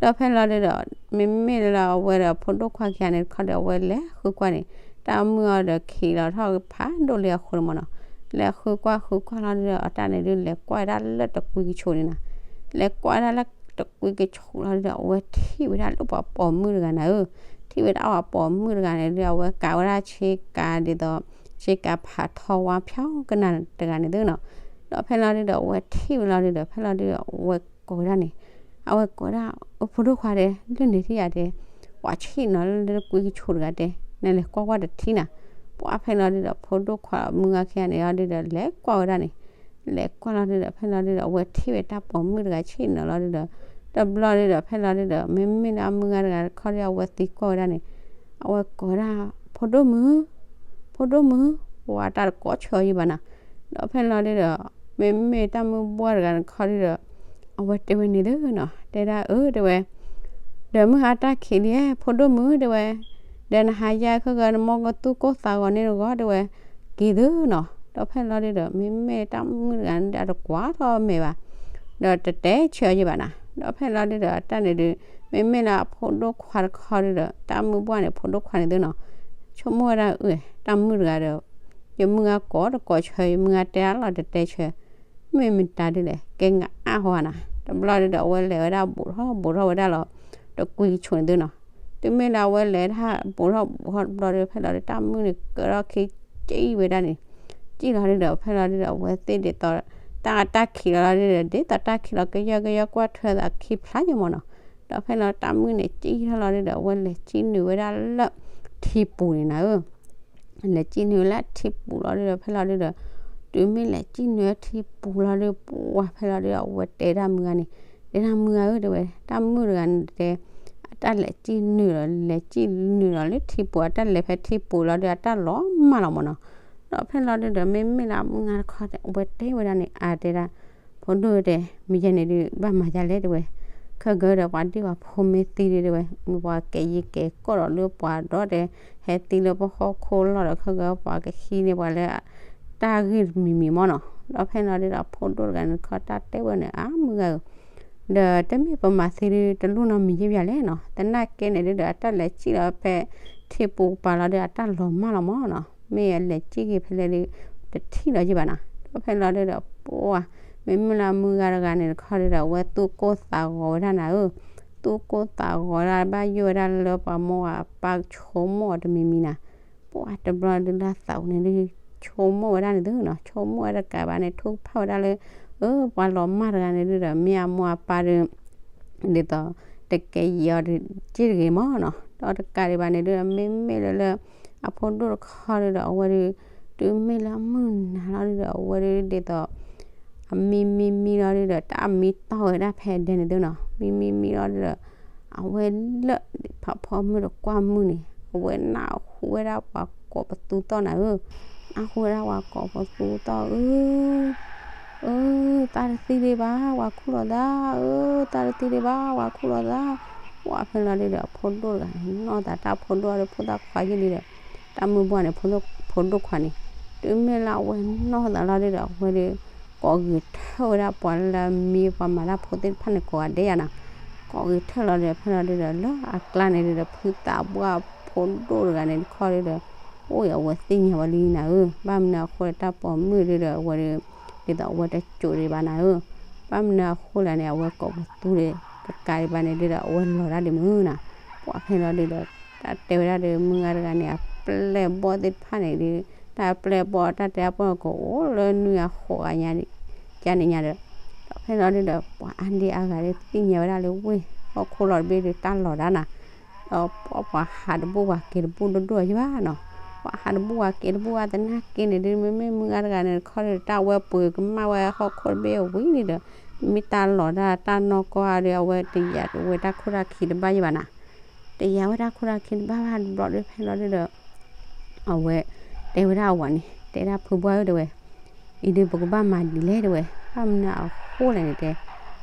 ဒီးဖဲလီၤဒုဒီး မ့မ့ၢ်လၢအဝဲဒီးဖိဒိၣ်ခွါခံဂၤန့ၣ်တခီဒီး အဝဲလဲၤဃုကွၢ်န့ၣ် တၢ်မုၢ်အီၤဒီးခံးလီၤထီၣ်ဖးဒိၣ်လံအဃိန့ၣ်မးနီၤ လဲၤဃုကွၢ်ဃုကွၢ်လီၤဒုဒီး အတၢ်န့ၣ်ဒု လဲၤကွၢ်ဝဲဒၣ်လၢတကွံကဆိးန့ၣ်နီၤ လဲၤကွၢ်ဝဲဒၣ်လၢတကွံကဆိးလီၤဒုဒီး အဝဲထံၣ်ဝဲဒၣ်လၢပှၤပိာ်မုၣ်တဂၤန့ၣ်ဧၢ ထံၣ်ဝဲဒၣ်ပှၤပိာ်မုၣ်တဂၤန့ၣ်ဒု အဝဲကၤဝဲဒၣ်ဆ့ကၤဒ်သိး ဆ့ကၤဖးထီဝါဖျီကနၣ်တဂၤန့ၣ်သုနီၤ ဒီးဖဲလီၤဒုဒီး အဝဲထံၣ်ဝဲလီၤဒုဒီး ဖဲလီၤဒုဒီး အဝဲကိးဝဲဒၣ်န့ၣ် အဝဲကိးဝဲဒၣ် အဖိဒိၣ်ခွါဒီး လၢန့ၣ်ထံၣ်ယၤဒီး ပှၤဆ့ၣ်နီၤလၢတကွံကဆိးတဂၤတဲ နလဲၤကွၢ်ကွၢ်တထံၣ်နၤ ပှၤဖဲလီၤဒုဒီး ဖိဒိၣ်ခွါမုၢ်ဂၤခံဂၤန့ၣ်လီၤဒုဒီး လဲၤကွၢ်ဝဲဒၣ်န့ၣ် လဲၤကွၢ်လီၤဒုဒီး ဖဲလီၤဒုဒီး အဝဲထံၣ်ဝဲတၢ်ပိာ်မုၣ်တဂၤဆ့ၣ်နီၤလီၤဒုဒီး တဘျီဒုဒီး ဖဲလီၤဒုဒီး မ့မ့ၢ်လၢအမုၢ်ဂၤတဂၤတခီဒီး အဝဲသံကွၢ်ဝဲဒၣ်န့ၣ် အဝဲကိးဝဲဒၣ် ဖိဒိၣ်မုၣ် ဖိဒိၣ်မုၣ် ပှၤတၢ်တကိးဆၢအီၤယံၤဘၣ်နၤ, ဒီးဖဲလီၤဒုဒီး မ့မ့ၢ်တၢ်မုၢ်ဘှၢ်တဂၤတခီဒုဒီး အဝဲတဲဝဲန့ၣ်သုနီၤ, တဲဒၣ်အၢ တဲဝဲ ဒီးမုၢ်ဟါတၢ်ခံးလံ ဖိဒိၣ်မုၣ် တဲဝဲ, ဒီးနဟါယါခဲကနမီကသူၣ်ကိၢ်သးဂီၤန့ၣ်တဂီၢ် တဲဝဲ, က့ၤသုနီၤ, ဒီးဖဲလီၤဒုဒီး မ့မ့ၢ်တၢ်မုၣ်တဂၤန့ၣ်ဒီးတကွၢ်ထီၣ်မဲာ်ဘၣ်, ဒီးတတဲဆၢအီၤယံၤဘၣ်နၤ, ဒီးဖဲလီၤဒုဒီးတၢ်န့ၣ်ဒု မ့မ့ၢ်လၢအဖိဒိၣ်ခွါတခီဒုဒီး တၢ်မုၢ်ဘှၢ်န့ၣ် ဖိဒိၣ်ခွါန့ၣ်သုနီၤ, ဆိကမိၣ်ဝဲဒၣ်အၢ တၢ်မုၣ်တဂၤဒီး ယမုၢ်ဂၤကိးတကိးဆၢ ယမုၢ်ဂၤတဲအါလီၤတတဲဆၢ မ့ၢ်မတၤဒုလဲၣ် ကဲနအါဟီဧါနၤ, တဘျီဒုဒီးအဝဲလဲၤဝဲဒၣ်ဘူးထီၣ်ဘူးထီၣ်ဝဲဒၣ်လီၤ တကွံကဆိးန့ၣ်သုနီၤ, တုၤမ့ၢ်လၢအဝဲလဲၤဒၣ်ဘူးထီၣ်ဘူးထီၣ်တဘျီဒု ဖဲလီၤဒုတၢ်မုၣ်န့ၣ် ကၢထီၣ်ခံကံၣ်ဝဲဒၣ်န့ၣ်, ကံၣ်လီၤဒုဒီး ဖဲလီၤဒုဒီး အဝဲသ့ၣ်ဒ်သိး တၢ်တၢ်ခံးလီၤဒုဒီး ဒ်သိးတၢ်ခံးလီၤကယၢကယၢကွၢ်ထွဲသးခံဖျါယမၢ်နီၤ, ဒီးဖဲလီၤတၢ်မုၣ်န့ၣ် ကံၣ်ထီၣ်လီၤဒုဒီး အဝဲလဲၤကံၣ်နုာ်ဝဲဒၣ်လၢ ထံပူၤန့ၣ်နၤဧၢ လဲၤကံၣ်နုာ်လၢထံပူၤလီၤဒုဒီး ဖဲလီၤဒုဒီး တုၤမ့ၢ်လဲၤကံၣ်နုာ်လၢထံပူၤလီၤဒု ပှၤဖဲလီၤဒုဒီး အဝဲတဲဒၣ်မုၢ်ဂၤန့ၣ်, တဲဒၣ်မုၢ်ဂၤဧၢ တဲဝဲ, တၢ်မုၣ်တဂၤန့ၣ်တဲ အတၢ်လဲၤကံၣ်နုာ်လီၤ လဲၤကံၣ်နုာ်လီၤလၢထံပူၤ အတၢ်လဲၤဖဲထံပူၤလီၤဒု အတၢ်လီၤမၢ်လီၤမၢ်နီၤ, ဒီးဖဲလီၤဒုဒီး မ့မ့ၢ်လၢအမုၢ်ဂၤတခီန့ၣ် အဝဲတဲဝဲဒၣ်န့ၣ် အါတဲဒၣ် ဖိဒိၣ်တဲ မ့ၢ်ယဲန့ၣ်ဒု ဘၣ်မၤဒ်လဲၣ်တဲဝဲ, ခဲကဒီးပှၤဒ့ၣ်ပှၤဖိမ့ၢ်သံဒုတဲဝဲ, ပှၤကဲယံၤကဲကီၢ်ဒီးလၢပှၤဒီးတဲ ဟဲသံလၢပဟီၣ်ခိၣ်လီၢ်ဒီး ခဲကဒီးပှၤကဟံးန့ၢ်ပှၤလၢ တၢ်ဂ့ၢ်တမံၤမံၤမၢ်နီၤ, ဒီးဖဲလီၤဒုဒီး ဖိဒိၣ်တဂၤန့ၣ်တခီတၢ်တဲဝဲန့ၣ် အါမုၢ်ဂၤဧၢ ဒီးတမ့ၢ်ပမၤသံဒု တလိၣ်နီတမံၤယဲၢ်ဘၣ်လဲၣ်နီၤ, သနာ်က့န့ၣ်ဒုဒီး အတၢ်လဲၤကံၣ်လီၤဖဲ ထံပူၤကပၤလီၤဒု အတၢ်လီၤမၢ်လီၤမၢ်နီၤ, မ့ၢ်အလဲၤကံၣ်က့ၤဖဲလဲၣ်ဒု တထံၣ်လီၤယံၤဘၣ်နီၤ, ဒီးဖဲလီၤဒုဒီး ပှၤ မ့မ့ၢ်လၢအမုၢ်ဂၤတဂၤန့ၣ်တခီဒုဒီး အဝဲသူၣ်ကိၢ်သးဂီၤဝဲဒၣ်နၤဧၢ, သူၣ်ကိၢ်သးဂီၤဒၣ်ဘၣ်ယိၣ်ဝဲဒၣ်လၢပှၤမိၢ်ပှၤပၢ်ကဆိကမိၣ်အီၤတမံၤမံၤနၤ, ပှၤတဘျီဒုလၢသးပူၤန့ၣ်ဒု ဆိကမိၣ်ဝဲဒၣ်န့ၣ်သုနီၤ, ဆိကမိၣ်ဝဲတကးဘၣ်န့ၣ် ထုကဖၣ်ဝဲဒၣ်လၢ အၢ ပှၤလီၤမၢ်တဂၤန့ၣ်ဒုဒီး မ့ၢ်အမိၢ်အပၢ်ဒု ဒ်သိး တကဲယံၤအီၤတက့ၢ်တဂ့ၤမၢ်နီၤ, ဒီးတကးဒံးဘၣ်န့ၣ်ဒုဒီး မ့မ့ၢ်လၢလၢ အဖိဒိၣ်တခီဒုဒီး အဝဲဒု တုၤမ့ၢ်လၢအမုၢ်နၤလီၤဒုဒီး အဝဲဒု ဒ်သိး အမံမံမံလီၤဒုဒီး တၢ်မံတီၢ်ဝဲဒၣ်ဖဲဒဲန့ၣ်သုနီၤ, မံမံမံလီၤဒုဒီး အဝဲလၢ ဖးဖီမုၢ်တကွၢ်မုၢ်န့ၣ် အဝဲနၢ်ဟူဝဲဒၣ်ပှၤကိးပသူသီၣ်နၤဧၢ, နၢ်ဟူဝဲဒၣ်ပှၤကိးပသူသီၣ်အၢ အၢ တၢ်တသံဒံးဘၣ် ပှၤခူၣ်လီၤသး အၢ တၢ်တသံဒံးဘၣ် ပှၤခူၣ်လီၤသး, ပှၤဖဲလီၤဒုဒီး အဖိဒိၣ်တဂၤန့ၣ် နီၢ်သးတၢ်ဖိဒိၣ်ဒီး ဖိသၣ်ခွါယုၢ်လံဒီး တၢ်မုၢ်ဘှၢ်န့ၣ် ဖိဒိၣ်ခွါန့ၣ် တုၤမ့ၢ်လၢအဝဲနီၢ်သးလီၤဒုဒီး အဝဲဒု ကိးဂဲၤထၢၣ်ဝဲဒၣ်ပှၤလၢမ့ၢ်ပှၤမၤတၢ်ဖိသ့ၣ်တဖၣ်န့ၣ် ကိးဂၤဒဲးယၤနီၤ, ကိးဂဲၤထၢၣ်လီၤဒုဒီး ဖဲလီၤဒုဒီး လၢအကျါန့ၣ်ဒုဒီး ဖုသးပှၢ်ဖိဒိၣ်တဂၤန့ၣ်တခီဒုဒီး အိၣ်အံၤအဝဲသ့ၣ်ညါဝဲလံနၤဧၢ, ဘၣ်မနုၤအဃိဒီး တၢ်ပိာ်မုၣ်ဒုဒီး အဝဲဒု ဒ်သိးအဝဲတစိာ်ဒံးဘၣ်နၤဧၢ, ဘၣ်မနုၤအဃိလဲၣ်န့ၣ် အဝဲကိးပသူဒံး တကးဒံးဘၣ်န့ၣ်ဒုဒီး အဝဲလီၤတၢ်ဒံးမုၢ်နၤ, ပှၤဖဲလီၤဒုဒီး တၢ်တဲဝဲဒၣ်ဒီး မုၢ်ဂၤတဂၤန့ၣ် အပျဲၢ်ဘီၣ်သ့ၣ်တဖၣ်န့ၣ်ဒု တၢ်ပျဲၢ်ဘီၣ်တၢ်တဲအပီၢ်န့ၣ် ကအိၣ်လၢနွံဂၤဃိးဂၤညါ ကန့ၣ်ညါဒီး ဒီးဖဲလီၤဒုဒီး ပှၤအါဒံအါဂၤဒုးသ့ၣ်ညါဝဲဒၣ်လၢဝ့ၢ်ဟီၣ်ခိၣ်လီၤတဘ့ၣ်ဒုးတၢ်လီၤဒၣ်နၤ, ဒီးပှၤဟးတဘူၣ်ပှၤက့ၤတဘူၣ်ဒိၣ်ဒိၣ်ယဘၣ်နီၤ, ပှၤဟးတဘူၣ်ပှၤက့ၤတဘူၣ်အသနာ်က့န့ၣ်ဒုး မ့မ့ၢ်မုၢ်ဂၤတဂၤန့ၣ်တခီဒုး တၢ်ဝဲပှ့ၤကမၣ်ဝဲဟီၣ်ခိၣ်တဘ့ၣ်ဝံၤန့ၣ်ဒီး မ့ၢ်တၢ်လီၤဒၣ်တၢ်နီၢ်ကီၢ်ဧါဒုး အဝဲတယာ်ဝဲတၢ်ခိၣ်တၢ်ခံတဘၣ်ယဘၣ်နၤ တယာ်ဝဲတၢ်ခိၣ်တၢ်ခံတဘၣ်ဘၣ်တဘျီဒုး ဖဲလီၤဒုဒီး အဝဲတဲဝဲဒၣ်အဝၤန့ၣ် တဲဒၣ်ဖုဘှၢ်ဧၢ တဲဝဲ, အံၤဒုးပကဘၣ်မၤဒ်လဲၣ် တဲဝဲ, ဘၣ်မနုၤအဃိလဲၣ်န့ၣ်တဲ,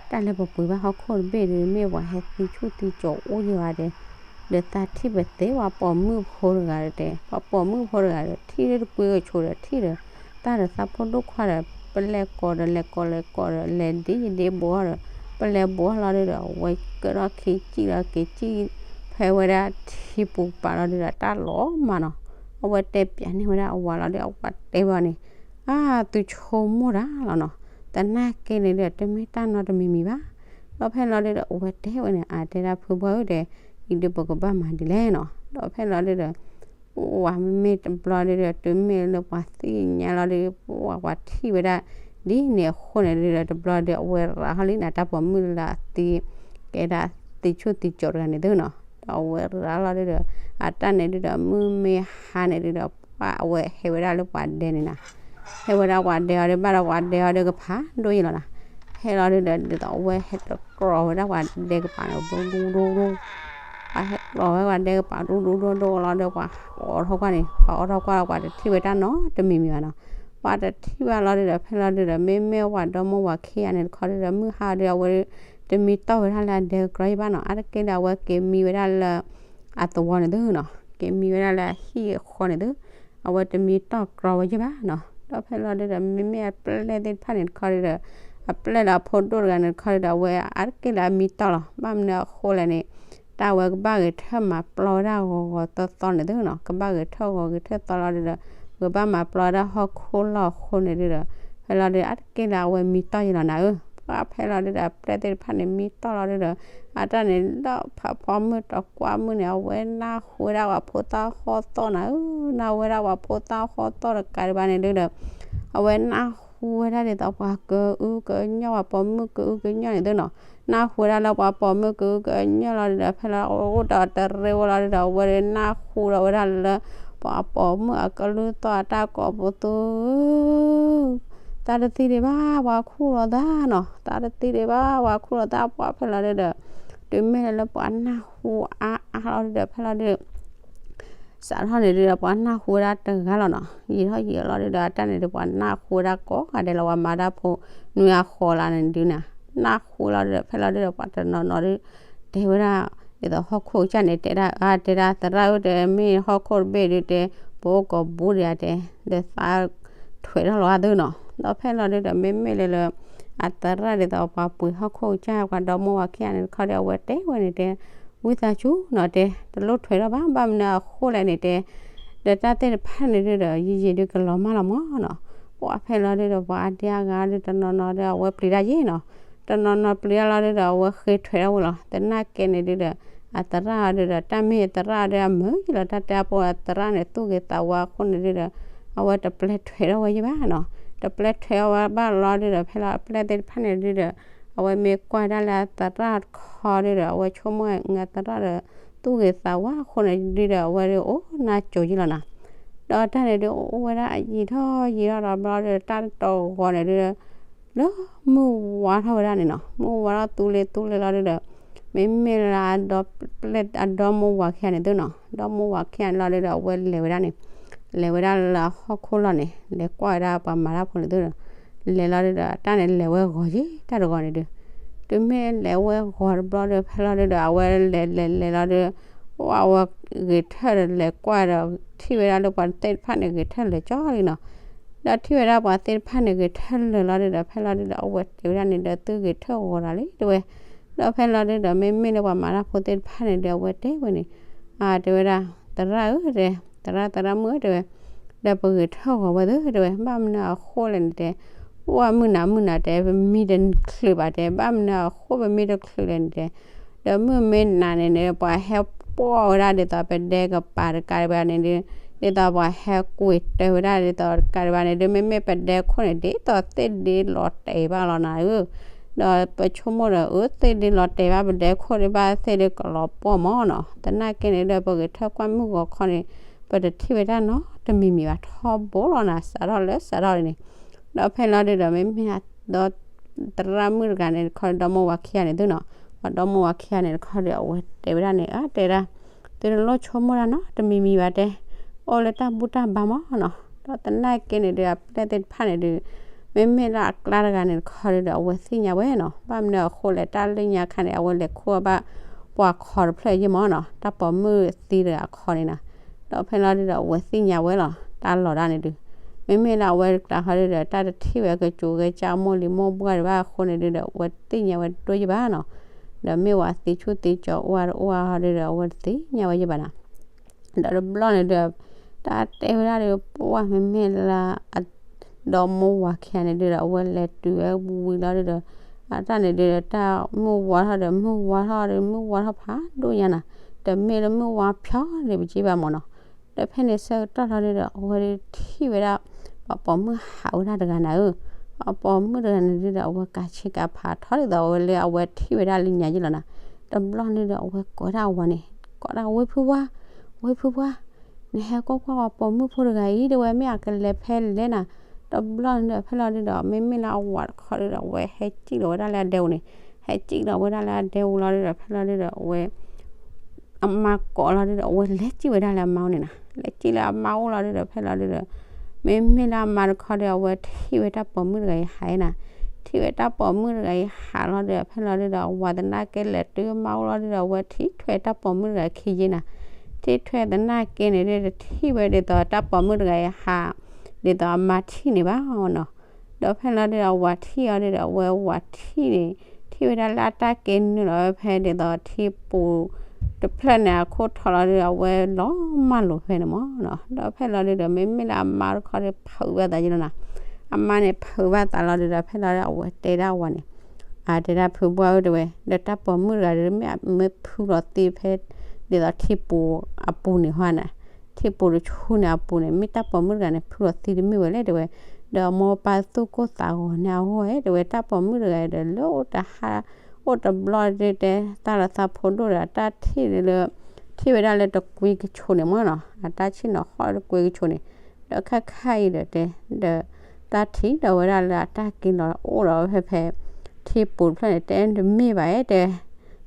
တၢ်လၢပပှ့ၤဘၣ်ဟီၣ်ခိၣ်တဘ့ၣ်ဒုး မ့ၢ်ပှၤဟဲသံဆူၣ်သံကၠီၤအိၣ်ယဲၢ်ဝဲတဲ, ဒီးသးထံၣ်ပသ့ပှၤပိာ်မုၣ်ဖိတဂၤဒီးတဲ, ပှၤပိာ်မုၣ်ဖိတဂၤဒီး ထံၣ်လၢတကွ့ကဆိးဒီးထံၣ်ဒီး တၢ်ဒီးသးဖိဒိၣ်ခွါဒီး ပလဲၤကိးဒီးလဲၤကိးလဲၤကိးဒီး လဲၤဒ်ယဒ့ဘိအီၤဒီး ပလဲၤဘိအီၤလီၤဒုဒီး အဝဲကၢထီၣ်ခံကံၣ်လီၤက့ၤကံၣ် ဖဲဝဲဒၣ်ထံပူၤကပၤလီၤဒုဒီး တၢ်လီၤမၢ်နီၤ, အဝဲတဲပျးန့ၢ်ဝဲဒၣ်အဝၤလီၤဒုး အဝၤတဲဘၣ်န့ၣ်, အါ သုဆိကမိၣ်တၢ်လီၤနီၤ, သနာ်က့န့ၣ်ဒုး တမ့ၢ်တၢ်နီတမံၤမံၤဘၣ်, ဒီးဖဲလီၤဒုဒီး အဝဲတဲဝဲန့ၣ် အါ တဲဒၣ်ဖုဘှၢ်ဧၢ တဲ, အံၤဒုးပကဘၣ်မၤဒ်လဲၣ်နီၤ, ဒီးဖဲလီၤဒုဒီး ပှၤမ့မ့ၢ်တဘျီဒုဒီး တုၤမ့ၢ်လၢပှၤသ့ၣ်ညါလီၤဒုး ပှၤပှၤထံၣ်ဝဲဒၣ် ဒ်န့ၣ်အဃိန့ၣ်ဒုဒီး တဘျီဒုး အဝဲရၤဟီၣ်လံနၤ တၢ်ပိာ်မုၣ်လၢအသံ ကဲဒၣ်သံဆူၣ်သံကၠီၤတဂၤန့ၣ်သုနီၤ, ဒီးအဝဲရၤလီၤဒုဒီး အတၢ်န့ၣ်ဒုဒီး မုၢ်မ့ၢ်ဟါန့ၣ်ဒုဒီး ပှၤအဝဲဟဲဝဲဒၣ်လၢပှၤဒဲန့ၣ်နၤ, ဟဲဝဲဒၣ်ပှၤဒဲအီၤဒုး ဘၣ်ဒီးပှၤဒဲအီၤဒုးကဖးဒိၣ်ယံၤလီၤနၤ, ဟဲလီၤဒုဒီး ဒ်သိးအဝဲဟဲတကြီၤဝဲဒၣ်ပှၤဒဲကပၤန့ၣ် ဘျူဘျူဘျူဘျူ ပှၤဟဲကျီဝဲပှၤဒဲကပၤဒိၣ်ဒိၣ်ဒိၣ်ဒိၣ်လီၤဒီး ပှၤအိးထီၣ်ကွၢ်န့ၣ် ပှၤအိးထီၣ်ကွၢ်လီၤ ပှၤတထံၣ်ဝဲတၢ်နီတမံၤမံၤဘၣ်နီၤ. ပှၤတထံၣ်ဘၣ်လီၤဒုဒီး ဖဲလီၤဒုဒီး မ့မ့ၢ်ပှၤဒီမါဝၤခံဂၤန့ၣ်တခီဒုဒီး မုၢ်ဟါဒု အဝဲတမံတီၢ်ဝဲဒၣ်လၢအဒဲကရီယံၤဘၣ်နီၤ. အါတက့ၢ်ဒီး အဝဲက့ၤမံဝဲဒၣ်လၢ အသဝီန့ၣ်သုနီၤ, က့ၤမံဝဲဒၣ်လၢအဟံၣ်အဃီန့ၣ်သု, အဝဲတမံတီၢ်ကြီဝဲယဲၢ်ဘၣ်နီၤ. ဒီးဖဲလီၤဒုဒီး မ့မ့ၢ်အပျဲၢ်သ့ၣ်တဖၣ်န့ၣ်တခီဒုဒီး အပျဲၢ်ဒီးအဖိဒိၣ်တဂၤန့ၣ်တခီဒုဒီး အဝဲအါတက့ၢ်လၢအမံတီၢ်လီၤ. ဘၣ်မနုၤအဃိလဲၣ်န့ၣ် တၢ်ဝဲကဘၣ်ဂဲၤထၢၣ်မၤပျီဝဲဒၣ်ဂီၤဂီၤသီသီန့ၣ်သုနီၤ, ကဘၣ်ဂဲၤထၢၣ်ဂီၤဂဲၤထၢၣ်သီလီၤဒုဒီး ကဘၣ်မၤပျီဝဲဒၣ်ဟီၣ်ခိၣ်လီၢ်အဃိန့ၣ်ဒုဒီး ဖဲလီၤဒု အါတက့ၢ်လၢအဝဲမံတီၢ်ယဲၢ်လီၤနၤဧၢ. ပှၤဖဲလီၤဒုဒီး အပျဲၢ်သ့ၣ်တဖၣ်န့ၣ် မံတီၢ်လီၤဒုဒီး အတၢ်န့ၣ်ဒီးဖးဖီမုၢ်တီၤကွၢ်မုၢ်န့ၣ် အဝဲနၢ်ဟူဝဲဒၣ်ပှၤဖိသၣ်ဟီၣ်သီၣ်နၤဧၢ, နၢ်ဟူဝဲဒၣ်ပှၤဖိသၣ်ဟီၣ်သီၣ်တကးဒံးဘၣ်န့ၣ်ဒုဒီး အဝဲနၢ်ဟူဝဲဒၣ်ဒ်သိးပှၤကအုကညီၢ် ပှၤပိာ်မုၣ်ကအုကညီၢ်န့ၣ်သုနီၤ, နၢ်ဟူဝဲဒၣ်လၢပှၤပိာ်မုၣ်ကအုကညီၢ်လီၤဒုဒီး ဖဲလီၤအိၣ်ဒီးတရ့ဝဲလီၤဒုဒီး အဝဲနၢ်ဟူဒီးဝဲဒၣ်လၢ ပှၤပိာ်မုၣ်အကလုၢ်သီၣ်အတၢ်ကိးပသူ တၢ်တသ့ဒံးဘၣ် ပှၤခူၣ်လီၤသးနီၤ, တၢ်တသ့ဒံးဘၣ် ပှၤခူၣ်လီၤသး ပှၤဖဲလီၤဒုဒီး တုၤမ့ၢ်လၢလၢပှၤနၢ်ဟူအါအါလီၤဒုဒီး ဖဲလီၤဒု စးထီၣ်န့ၣ်ဒုဒီး ပှၤနၢ်ဟူဝဲဒၣ်တဂၤလီၤနီၤ, ယံာ်ထီၣ်ယံာ်အလီၤဒုဒီး အတၢ်န့ၣ်ဒု ပှၤနၢ်ဟူဝဲဒၣ်ကိးဂၤဒဲးလီၤ, ပှၤမၤတၢ်ဖိနွံအဃီလၢန့ၣ်ဒုန့ၣ် နၢ်ဟူလီၤဒုဒီး ဖဲလီၤဒုဒီး ပှၤတနီၤနီၤဒု တဲဝဲဒၣ် ဒ်သိးဟီၣ်ခိၣ်ကစၢ်န့ၣ် တဲဒၣ်အါ တဲဒၣ်သရၣ်ဧၢ တဲမ့ၢ်ဟီၣ်ခိၣ်တဘ့ၣ်ဒုတဲ ပအိၣ်ကိးဘူးဒံးဧါတဲ ဒီးသးထွဲးထီၣ်လီၤအါသုနီၤ, ဒီးဖဲလီၤဒုဒီး မ့မ့ၢ်လၢလၢ အသရၣ်ဒ်သိးပှၤပှ့ၤဟီၣ်ခိၣ်ကစၢ် ပှၤဒီမါဝၤခံဂၤန့ၣ်တခီဒီး အဝဲတဲဝဲန့ၣ်တဲ ဝံသးစူၤနီၤတဲ တလိၣ်ထွဲးထီၣ်ဘၣ် ဘၣ်မနုၤအဃိလဲၣ်န့ၣ်တဲ ဒီးတၢ်သ့ၣ်တဖၣ်န့ၣ်ဒုဒီး ယံာ်ယံာ်ဒုကလီၤမၢ်လီၤမၢ်နီၤ, ပှၤဖဲလီၤဒုဒီး ပှၤအါဒံအါဂၤဒု တနီၤနီၤဒီး အဝဲပျံၤတၢ်ယဲၢ်နီၤ, တနီၤနီၤပျံၤတၢ်လီၤဒုဒီး အဝဲဃ့ထွဲးထီၣ်ဝဲလီၤ, သနာ်က့န့ၣ်ဒုဒီး အသရၣ်ဒုဒီး တၢ်မ့ၢ်အသရၣ်ဒု အမုာ်ယံာ်လီၤ တၢ်တဲအပူၤ အသရၣ်န့ၣ် သူၣ်ဂ့ၤသးဝါအဃိန့ၣ်ဒုဒီး အဝဲတပျဲထွဲးထီၣ်ဝဲယဲၢ်ဘၣ်နီၤ, တပျဲထွဲးထီၣ်ဝဲဘၣ်လီၤဒုဒီး ဖဲလီၤအပျဲၢ်သ့ၣ်တဖၣ်န့ၣ်ဒုဒီး အဝဲမ့ၢ်ကွၢ်ဒၣ်လၢအသရၣ်တခီဒုဒီး အဝဲဆိကမိၣ်အသရၣ်ဒီး သူၣ်ဂ့ၤသးဝါအဃိန့ၣ်ဒုဒီး အဝဲဒုအိၣ်နါစိၤယဲၢ်လီၤနီၤ, ဒီးတၢ်န့ၣ်ဒုအိၣ်ဝဲဒၣ်အယံာ်ထီၣ်ယံာ်ထီၣ်ဒီးဘျီဒု တၢ်တတီၤဂီၤန့ၣ်ဒုဒီး လၢမုၢ်ဝါထီၣ်ဝဲဒၣ်န့ၣ်နီၤ, မုၢ်ဝါထီၣ်သူလ့သူလ့လီၤဒုဒီး မ့မ့ၢ်လၢအဒီ အဒီမါဝၤခံဂၤန့ၣ်သုနီၤ, ဒီမါဝၤခံဂၤန့ၣ်လီၤဒုဒီး အဝဲလဲၤဝဲဒၣ်န့ၣ် လဲၤဝဲဒၣ်လၢဟီၣ်ခိၣ်လီၢ်န့ၣ် လဲၤကွၢ်ဝဲဒၣ်ပှၤမၤတၢ်ဖိန့ၣ်သုဒီး လဲၤလီၤဒုဒီး တၢ်န့ၣ်လဲၤဝဲဂီၤယဲၢ် တၢ်တဂီၤန့ၣ်ဒု တုၤမ့ၢ်လဲၤဝဲဂီၤတဘျီဒီး ဖဲလီၤဒုဒီး အဝဲလဲၤလဲၤလဲၤလီၤဒု ပှၤဝဲဂဲၤထၢၣ်လဲၤကွၢ်ဒီး ထံၣ်ဝဲဒၣ်လၢပှၤသ့ၣ်တဖၣ်န့ၣ် ဂဲၤထၢၣ်လၢာ်ကၠီလံနီၤ, ဒီးထံၣ်ဝဲဒၣ်ပှၤသ့ၣ်တဖၣ်န့ၣ် ဂဲၤထၢၣ်လၢာ်လီၤဒုဒီး ဖဲလီၤဒုဒီး အဝဲတဲဝဲဒၣ်န့ၣ်ဒီး သုဂဲၤထၢၣ်ဂီၤတၢ်လံ တဲဝဲ, ဒီးဖဲလီၤဒုဒီး မ့မ့ၢ်လၢပှၤမၤတၢ်ဖိသ့ၣ်တဖၣ်န့ၣ်ဒီး အဝဲတဲဝဲန့ၣ် အတဲဝဲဒၣ် သရၣ်ဧၢ တဲ သရၣ်သရၣ်မုၣ်ဧၢ တဲဝဲ, ဒီးပဂဲၤထၢၣ်ဂီၤဝဲသ့ တဲဝဲ, ဘၣ်မနုၤအဃိလဲၣ်န့ၣ်တဲ, အိၣ်ဝဲမုၢ်နၤမုၢ်နၤတဲ ပမံတချုးဘၣ်တဲ, ဘၣ်မနုၤအဃိပမံတချုးလဲၣ်န့ၣ်တဲ, ဒီးမုၢ်မ့ၢ်နၤန့ၣ်န့ၣ် ပှၤဟဲပိာ်ဝဲဒၣ်ဒ်သိးပဒဲကပၤတကးဒံးဘၣ်န့ၣ်ဒု, ဒ်သိးပှၤဟဲကွံာ်တၢ်ဝဲဒၣ်ဒ်သိးတကးဒံးဘၣ်န့ၣ်ဒု, မ့မ့ၢ်ပဒဲခိၣ်န့ၣ် ဒ်သိးသ့ၣ်ဒ့လီၤတဲာ်ဘၣ်လီၤနၤဧၢ, ဒီးပဆိကမိၣ်ဒီး အၢ သ့ၣ်ဒ့လီၤတဲာ်ဘၣ် ပဒဲခိၣ်ဒံးဘၣ် သ့ၣ်ဒ့ကလီၤပှီၢ်မၢ်နီၤ, သနာ်က့န့ၣ်ဒီး ပဂဲၤထၢၣ်ကွၢ်မုၢ်ဂီၤခီန့ၣ် ပတထံၣ်ဝဲတၢ်နီတမံၤမံၤဘၣ် ထီဘိလီၤနၤ စးထီၣ်လၢစးထီၣ်န့ၣ်, ဒီးဖဲလီၤဒုဒီး မ့မ့ၢ်ဒီး သရၣ်မုၣ်တဂၤန့ၣ်တခီဒီး ဒီမါဝၤခံဂၤန့ၣ်သုနီၤ, ပှၤဒီမါဝၤခံဂၤန့ၣ်တခီဒီး အဝဲတဲဝဲဒၣ်န့ၣ် အါ တဲဒၣ်, သုတလိၣ်ဆိကမိၣ်တၢ်နီတမံၤမံၤဘၣ်တဲ, အိၣ်လၢတၢ်ဘူၣ်တၢ်ဘါမၢ်နီၤ, ဒီးသနာ်က့န့ၣ်ဒုး အပျဲၢ်သ့ၣ်တဖၣ်န့ၣ်ဒုး မ့မ့ၢ်လၢအကျါတဂၤန့ၣ်တခီဒုဒီး အဝဲသ့ၣ်ညါဝဲနီၤ, ဘၣ်မနုၤအဃိလဲၣ် တၢ်လၢညါခါန့ၣ် အဝဲလဲၤခူၣ်ဘၣ်ပှၤခီတဖျၢၣ်ယ့ၢ်မၢ်နီၤ, တၢ်ပိာ်မုၣ်သံတဂၤခီန့ၣ်နီၤ, ဒီးဖဲလီၤဒုဒီး အဝဲသ့ၣ်ညါဝဲလီၤ တၢ်လီၤဒၣ်န့ၣ်ဒုး, မ့မ့ၢ်လၢအဝဲတကျါဃီဒုဒီး တၢ်တထံၣ်ဝဲကစူၤကစၢ်မိၢ်လံၤမိၢ်ပှၢ်ဒံးဘၣ်အဃိန့ၣ်ဒုဒီး အဝဲသ့ၣ်ညါဝဲဒိၣ်ယ့ၢ်ဘၣ်နီၤ, ဒီးမ့ၢ်ဝဲသံဆူၣ်သံကၠီအိၣ်ဝဲတအိၣ်ဝဲဃီဒုဒီး အဝဲတသ့ၣ်ညါဝဲယ့ၢ်ဘၣ်နီၤ ဒီးတဘျီန့ၣ်ဒီး တၢ်တဲဝဲဒၣ်ဒီး ပှၢ်မ့မ့ၢ်လၢ ဒီမါဝၤခံဂၤန့ၣ်ဒုဒီး အဝဲလဲၤတုၤဝဲဝံၤလီၤဒုဒီး အတၢ်န့ၣ်ဒုဒီး တၢ်မုၢ်ဝါထီၣ်ဒီး မုၢ်ဝါထီၣ်ဒီး မုၢ်ဝါထီၣ်ဖးဒိၣ်ညါနီၤ, တမ့ၢ်လၢမုၢ်ဝါဖျီန့ၣ် ပက့ဘၣ်မၢ်နီၤ, ဒီးဖဲန့ၣ်ဆၢကတီၢ်လီၤဒုဒီး အဝဲဒုးထံၣ်ဝဲဒၣ် ပှၤပိာ်မုၣ်ဟးဝဲဒၣ်တဂၤနၤဧၢ, ပှၤပိာ်မုၣ်တဂၤန့ၣ်ဒုဒီး အဝဲကၤဆ့ကၤဖးထီၣ်ဒ်သိးအဝဲလၢအဝဲထံၣ်ဝဲဒၣ်လၢညါယ့ၢ်လီၤနီၤ, တဘျီန့ၣ်ဒီး အဝဲကိးဒၣ်အဝၤန့ၣ် ကိးဒၣ်ဝ့ၢ်ဖုဝါ, ဝ့ၢ်ဖုဝါ နဟဲကွၢ်ကွၢ်ပှၤပိာ်မုၣ်ဖိတဂၤအံၤ တဲဝဲမ့ၢ်အကလဲၤဖဲလဲၣ်နၤ, တဘျီန့ၣ်ဒီး ဖဲလီၤဒုဒီး မ့မ့ၢ်လၢအဝၤတခီဒုဒီး အဝဲဟဲစံၣ်လီၤဝဲဒၣ်လၢအဒဲပူၤန့ၣ်, ဟဲစံၣ်လီၤဝဲဒၣ်လၢအဒဲပူၤလီၤဒုဒီး ဖဲလီၤဒုဒီး အဝဲ အမါကိးလီၤဒုဒီး အဝဲလဲၤစံၣ်ဝဲဒၣ်လၢအမါအိၣ်န့ၣ်နီၤ, လဲၤစံၣ်လၢအမါအိၣ်လီၤဒုဒီး ဖဲလီၤဒုဒီး မ့မ့ၢ်လၢအမါတခီဒီး အဝဲထံၣ်ဝဲတၢ်ပိာ်မုၣ်တဂၤအံၤဟးနီၤ, ထံၣ်ဝဲတၢ်ပိာ်မုၣ်တဂၤအံၤဟးလီၤဒုဒီး ဖဲလီၤဒုဒီး အဝၤသနာ်က့လဲၤတုၤအမါအိၣ်လီၤဒုဒီး အဝဲထံၣ်ထွဲတၢ်ပိာ်မုၣ်တဂၤခံယ့နီၤ, ထံၣ်ထွဲသနာ်က့န့ၣ်ဒုဒီး ထံၣ်ဝဲဒ်သိးတၢ်ပိာ်မုၣ်တဂၤအံၤဟး ဒ်သိးအမါထံၣ်န့ၣ်ဘၣ်နီၤ, ဒီးဖဲလီၤဒုဒီး အဝၤထံၣ်အီၤဒုဒီး အဝဲဝၤထံၣ်န့ၣ် ထံၣ်ဝဲဒၣ်လၢအတၢ်က့နုာ်လီၤဝဲဖဲဒ်သိးထံပူၤတဖျၢၣ်န့ၣ် အခိၣ်ထီၣ်လီၤဒုဒီး အဝဲလီၤမၢ်လိာ်ဖဲန့ၣ်မၢ်နီၤ, ဒီးဖဲလီၤဒုဒီး မ့မ့ၢ်လၢအမါတခီဒီး ဖုးဘၣ်သးယ့လီၤနီၤ, အမါန့ၣ်ဖုးဘၣ်သးလီၤဒုဒီး ဖဲလီၤဒု အဝဲတဲဒၣ်အဝၤန့ၣ် အတဲဒၣ်ဖုဘှၣ်ဧၢတဲဝဲ ဒီးတၢ်ပိာ်မုၣ်တဂၤဒီး မ့ၢ်မ့ၢ်ဖုလီၤသံဖဲ ဒ်သိးထံပူၤအပူၤန့ၣ်ဟီနီၤ, ထံပူၤတဆူန့ၣ်အပူၤန့ၣ် မ့ၢ်တၢ်ပိာ်မုၣ်တဂၤန့ၣ် ဖုလီၤသံတမ့ၢ်ဝဲလဲၣ်တဲဝဲ, ဒီးအမိၢ်ပၢ်သူၣ်ကိၢ်သးဂီၤန့ၣ်အဂီၢ်ဧါတဲဝဲ တၢ်ပိာ်မုၣ်တဂၤဒီး လၢအိၣ်တဟါ အိၣ်တဘျီဒုတဲ တၢ်လီၤသးဖိဒိၣ်ဒီးအတၢ်ထံၣ်လၢ ထံၣ်ဝဲဒၣ်လၢတကွံကဆိးန့ၣ်မၢ်နီၤ, အတၢ်ဆ့ၣ်နီၤဟီၣ်တကွံကဆိးန့ၣ်, ဒီးခါခါအံၤဒီးတဲ ဒီး တၢ်ထံၣ်ဒီးဝဲဒၣ်လၢအတၢ်က့ၤလီၤအိၣ်ဒီးဖဲဖဲ ထံပူၤတဖျၢၣ်န့ၣ် တဲတမ့ၢ်ဘၣ်ဧါတဲ,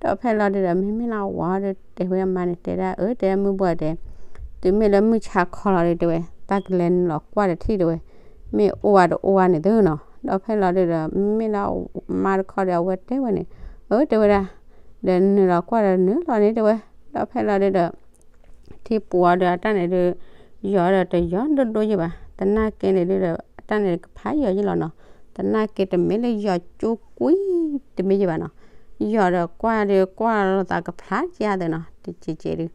ဒီးဖဲလီၤဒုဒီး မ့မ့ၢ်လၢအဝၤဒီးတဲဝဲအမါန့ၣ် တဲဒၣ်အၢ တဲဒၣ်မုၢ်ဘှီၣ်တဲ တုၤမ့ၢ်လၢမုၢ်ဆါခီလီၤဒုတဲဝဲ တၢ်ကလဲၤနုာ်လီၤကွၢ်တထံၣ်တဲဝဲ, မ့ၢ်အိၣ်ဝဲတအိၣ်ဝဲန့ၣ်သုနီၤ, ဒီးဖဲလီၤဒုဒီး မ့မ့ၢ်လၢအမါတခီဒီး အဝဲတဲဝဲန့ၣ် အၢ တဲဝဲဒၣ် ဒီးနုာ်လီၤကွၢ်ဒီးနုာ်လီၤန့ၣ်တဲဝဲ, ဒီးဖဲလီၤဒုဒီး ထံပူၤအီၤဒီးအတၢ်န့ၣ်ဒု ယီၤဒီးတယီၤဒိၣ်ဒိၣ်ယ့ၢ်ဘၣ်, သနာ်က့န့ၣ်ဒုဒီး အတၢ်န့ၣ်ကဖးယီၤယ့ၢ်လီၤနီၤ, သနာ်က့တမ့ၢ်လၢယီၤကၠိကွံတမ့ၢ်ယ့ၢ်ဘၣ်နီၤ, ယီၤဒီးကွၢ်ဒုကွၢ်လိာ်သးကဖျါယါသ့နီၤ တက့ၤက့ၤဒု,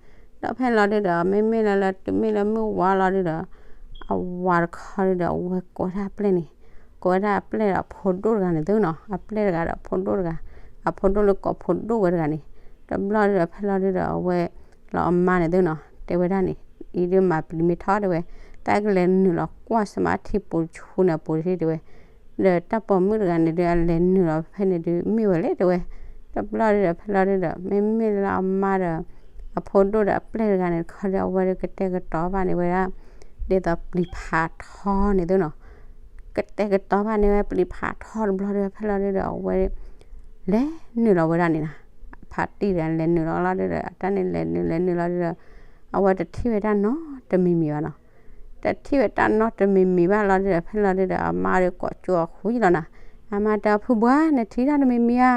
ဒီးဖဲလီၤဒုဒီး မ့မ့ၢ်လၢလၢတုၤမ့ၢ်လၢမုၢ်ဝါလီၤဒုဒီး အဝၤတခီဒုဒီး အဝဲကိးဝဲဒၣ်အပျဲၢ်န့ၣ်, ကိးဝဲဒၣ်အပျဲၢ်ဒီးအဖိဒိၣ်တဂၤန့ၣ်သုနီၤ, အပျဲၢ်တဂၤဒီးအဖိဒိၣ်တဂၤ, အဖိဒိၣ်လၢကိးဖိဒိၣ်ဝဲတဂၤန့ၣ်, တဘျီဒုဒီးဖဲလီၤဒုဒီး အဝဲ လီၤအမါန့ၣ်သုနီၤ တဲဝဲဒၣ်န့ၣ်, အံၤဒုမၤပျံၤမ့ၢ်ထီၣ်တဲဝဲ, တၢ်ကလဲၤနုာ်လီၤကွၢ်စမးထံပူၤဆူန့ၣ်အပူၤတထံၣ်တဲဝဲ, ဒီးတၢ်ပိာ်မုၣ်တဂၤန့ၣ်ဒု အလဲၤနုာ်လီၤဖဲန့ၣ်ဒု မ့ၢ်ဝဲလဲၣ်တဲဝဲ, တဘျီဒုဒီးဖဲလီၤဒုဒီး မ့မ့ၢ်လၢအမါဒီး အဖိဒိၣ်ဒီးအပျဲၢ်တဂၤန့ၣ်တခီဒီး အဝဲဒုကတဲာ်ကတီၤဘၣ်န့ၣ်ဝဲဒၣ် ဒ်သိးပျံၤဖးထီန့ၣ်သုနီၤ, ကတဲာ်ကတီၤဘၣ်န့ၣ်ဝဲပျံၤဖးထီတဘျီဒု ဖဲလီၤဒုဒီး အဝဲ လဲၤနုာ်လီၤဝဲဒၣ်န့ၣ်နီၤ, ဖးတံၢ်တဂၤလဲၤနုာ်လီၤလီၤဒုဒီး အတၢ်န့ၣ်လဲၤနုာ်လဲၤနုာ်လီၤဒုဒီး အဝဲတထံၣ်ဝဲတၢ်နီတမံၤမံၤဘၣ်နီၤ, တထံၣ်ဝဲတၢ်နီတမံၤမံၤဘၣ်လီၤဒုဒီး ဖဲလီၤဒုဒီး အမါဒီးကိးကၠိအဃုလီၤနီၤ, အမါတဲအီၤဖုဘှါ နထံၣ်တၢ်တမံၤမံၤဧါ,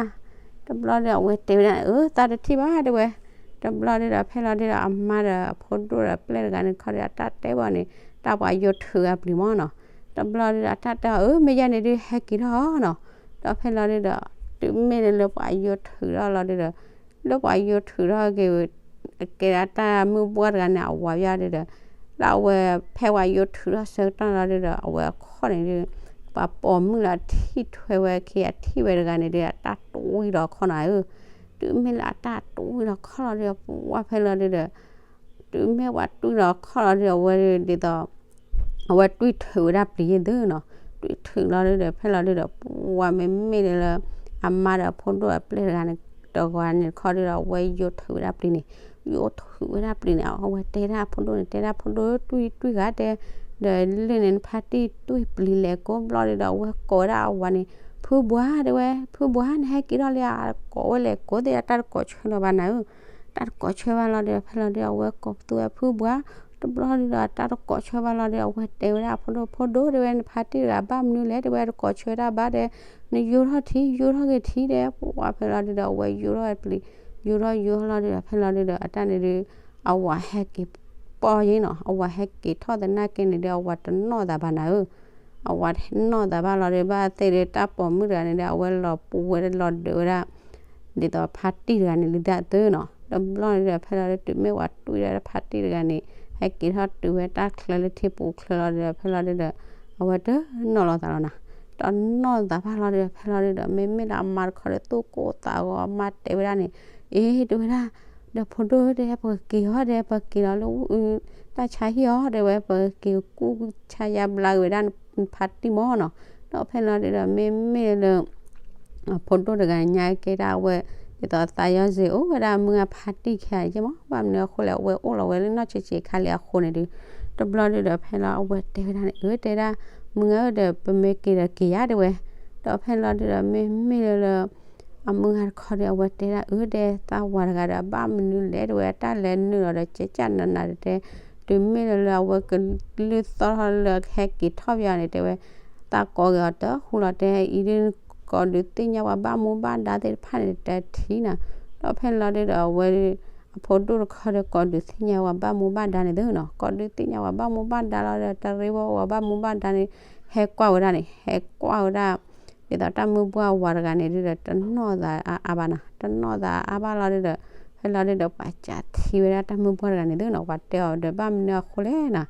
တဘျီဒုဒီး အဝဲတဲဝဲဒၣ် အၢ သးတထံၣ်ဘၣ်တဲဝဲ, တဘျီဒုဒီး ဖဲလီၤဒုဒီး အမါဒီးအဖိဒိၣ်ဒီးပျဲၢ်တဂၤန့ၣ်တခီဒီး အတၢ်တဲဘၣ်န့ၣ် တၢ်ပှၤယိးထုးအပျံၤမၢ်နီၤ, တဘျီဒုဒီး အတၢ်တဲအီၤ အၢ မ့ၢ်ယဲန့ၣ်ဒု ဟဲက့ၤထီၣ်နီၤ, ဒီးဖဲလီၤဒုဒီး တုၤမ့ၢ်လၢပှၤယိးထုးထီၣ်လီၤဒုဒီး လၢပှၤယိးထုးထီၣ်က့ၤ ကဲဒၣ်တၢ်မုၢ်ဘှီၣ်တဂၤန့ၣ် အဝၤယါဒုဒီး လၢအဝဲဖဲပှၤယိးထုးထီၣ်ဆၢကတီၢ်လီၤဒုဒီး အဝဲအခီၣ်န့ၣ်ဒု ပှၤပိာ်မုၣ်လၢအထံၣ်ထွဲဝဲခံ အထံၣ်ဝဲတဂၤန့ၣ်ဒု အတၢ်တွံၢ်လီၤခီၣ်နီၤဧၢ, တုၤမ့ၢ်လၢအတၢ်တွံၢ်လီၤခီၣ်လီၤဒု ပှၤဖဲလီၤဒုဒီး တုၤမ့ၢ်ပှၤတွံၢ်လီၤခီၣ်လီၤဒု အဝဲဒုးဒ်သိး အဝဲတွံၢ်ထုးဝဲဒၣ်ပျံၤယ့ၢ်သုနီၤ, တွံၢ်ထုးလီၤဒုဒီး ဖဲလီၤဒုဒီး ပှၤမ့မ့ၢ်လၢ အမါဒီးအဖိဒိၣ်အပျဲၢ်တဂၤန့ၣ် တဂၤန့ၣ်တခီဒုဒီး အဝဲယိးထုးဝဲဒၣ်ပျံၤန့ၣ်, ယိးထုးဝဲဒၣ်ပျံၤန့ၣ် အဝဲတဲဒၣ်အဖိဒိၣ်န့ၣ် တဲဒၣ်ဖိဒိၣ်တွံၢ်တွံၢ်ဂၤတဲ, ဒီးလၢန့ၣ်နဖါတံၢ်တွံၢ်ပျံၤလဲၤကိးဘျီဒုဒီး အဝဲကိးဝဲဒၣ်အဝၤန့ၣ် ဖုဘှါတဲဝဲ ဖုဘှါ နဟဲက့ၤထီၣ်လံဧါ, ကိးဝဲလဲၤကိးသ့ၣ် တၢ်တကိးဆၢလၢၤဘၣ်နၤဧၢ, တၢ်တကိးဆၢဘၣ်လီၤဒုဒီး ဖဲလီၤဒုဒီး အဝဲကိးပသူဝဲဖုဘှါ, တဘျီဒုဒီး တၢ်တကိးဆၢဘၣ်လီၤဒုဒီး အဝဲတဲဝဲဒၣ်အဖိဒိၣ် ဖိဒိၣ်တဲဝဲ နဖါတံၢ်တဂၤဘၣ်မနုၤလဲၣ် တဲဝဲ တကိးဆၢတၢ်ဘၣ်တဲ, နယိးထီၣ်ထံ ယိးထီၣ်က့ၤထံတဲ, ပှၤဖဲလီၤဒုဒီး အဝဲယိးထီၣ်ပျံၤ, ယိးထီၣ်ယိးထီၣ်လီၤဒုဒီး ဖဲလီၤဒုဒီး အတၢ်န့ၣ်ဒု အဝၤဟဲက့ၤပီၢ်ယ့ၢ်နီၤ, အဝၤဟဲက့ၤထီၣ်သနာ်က့န့ၣ်ဒု အဝၤတနီၣ်သးဘၣ်နၤဧၢ, အဝၤတနီၣ်သးဘၣ်လီၤဒု ဘၣ်သ့ၣ်ဒု တၢ်ပိာ်မုၣ်တဂၤန့ၣ်ဒု အဝဲလီၤပူၤဝဲလီၤဒုးဝဲဒၣ် ဒ်သိးဖါတံၢ်တဂၤန့ၣ် လံတၢ်သုနီၤ, တဘျီန့ၣ်ဒီး ဖဲလီၤဒု တုၤမ့ၢ်ဝၤတွံၢ်ဒီးဖါတံၢ်တဂၤန့ၣ် ဟဲက့ၤထီၣ်တုၤဝဲတၢ်ချၢလၢထံပူၤချၢလီၤဒုဒီး ဖဲလီၤဒုဒီး အဝဲတနီၣ်လီၤသးလီၤနီၤ, တနီၣ်သးဘၣ်လီၤဒုဒီး ဖဲလီၤဒုဒီး မ့မ့ၢ်လၢအမါတခီဒီး သူၣ်ကိၢ်သးဂီၤ အမါတဲဝဲဒၣ်န့ၣ်, အ့ တဲဝဲဒၣ် ဒီးဖိဒိၣ်တဲ ပက့ၤအီၤဒီး ပက့ၤလီၤလၢ တၢ်ဆါဟံၣ်အီၤ တဲဝဲ ပက့ၤကူၣ်ဆါယါဘျါက့ၤဝဲဒၣ်နဖါတံၢ်မၢ်နီၤ, ဒီးဖဲလီၤဒုဒီး မ့မ့ၢ်လၢ အဖိဒိၣ်တဂၤညါကဲဒၣ်ဝဲ ဒ်သိးသးယီၤစ့ၢ်အိၣ်ဝဲဒၣ်မုၢ်အဖါတံၢ်ခဲအံၤမၢ်, ဘၣ်မနုၤအဃိလဲၣ် အဝဲအိၣ်လီၤဝဲလၢနီၢ်ဆံးဆံးခါလံအဃိန့ၣ်ဒု, တဘျီဒုဒီး ဖဲလီၤအဝဲတဲဝဲဒၣ်န့ၣ် အၢ တဲဒၣ် မုၢ်ဧၢဒီး ပမ့ၢ်က့ၤဒီးက့ၤယါတဲဝဲ, ဒီးဖဲလီၤဒုဒီး မ့မ့ၢ်လၢလၢ အမုၢ်ဂၤတခီဒီး အဝဲတဲဒၣ်အၢ တဲသးဝၤတဂၤဒီး အဘၣ်မနုၤလဲၣ် တဲဝဲ အတၢ်လဲၤနုာ်လီၤဒီး ကဲကၢ်နးနးဒီးတဲ, တုၤမ့ၢ်လၢလၢအဝဲကလုၢ်သီၣ်ထီၣ်လၢဟဲက့ၤထီၣ်ပယီၤန့ၣ် တဲဝဲ, သးကိးက့ၤအီၤတဃူလီၤ တဲအံၤဒုး ကိးဒုးသ့ၣ်ညါပှၤဘၣ်မူဘၣ်ဒါသ့ၣ်တဖၣ်န့ၣ် တထံၣ်နၤ, ဒီးဖဲလီၤဒုးဒီး အဝဲ အဖိဒိၣ်တခီဒီး ကိးဒုးသ့ၣ်ညါပှၤဘၣ်မူဘၣ်ဒါန့ၣ်သုနီၤ, ကိးဒုးသ့ၣ်ညါပှၤဘၣ်မူဘၣ်ဒါလီၤဒီး တရ့ဖိပှၤဘၣ်မူဘၣ်ဒါန့ၣ် ဟဲကွၢ်ဝဲဒၣ်န့ၣ် ဟဲကွၢ်ဝဲဒၣ် ဒ်သိးတၢ်မုၢ်ပှၢ်ဝၤတဂၤန့ၣ်ဒုးဒီး တနီၢ်သးအါအါဘၣ်နၤ, တနီၢ်သးအါဘၣ်လီၤဒုးဒီး ဖဲလီၤဒုးဒီး ပှၤကးထံၣ်ဝဲဒၣ်တၢ်မုၢ်ပှၢ်တဂၤန့ၣ်သုနီၤ, ပှၤတဲအီၤဒီး ဘၣ်မနုၤအဃိလဲၣ်နၤ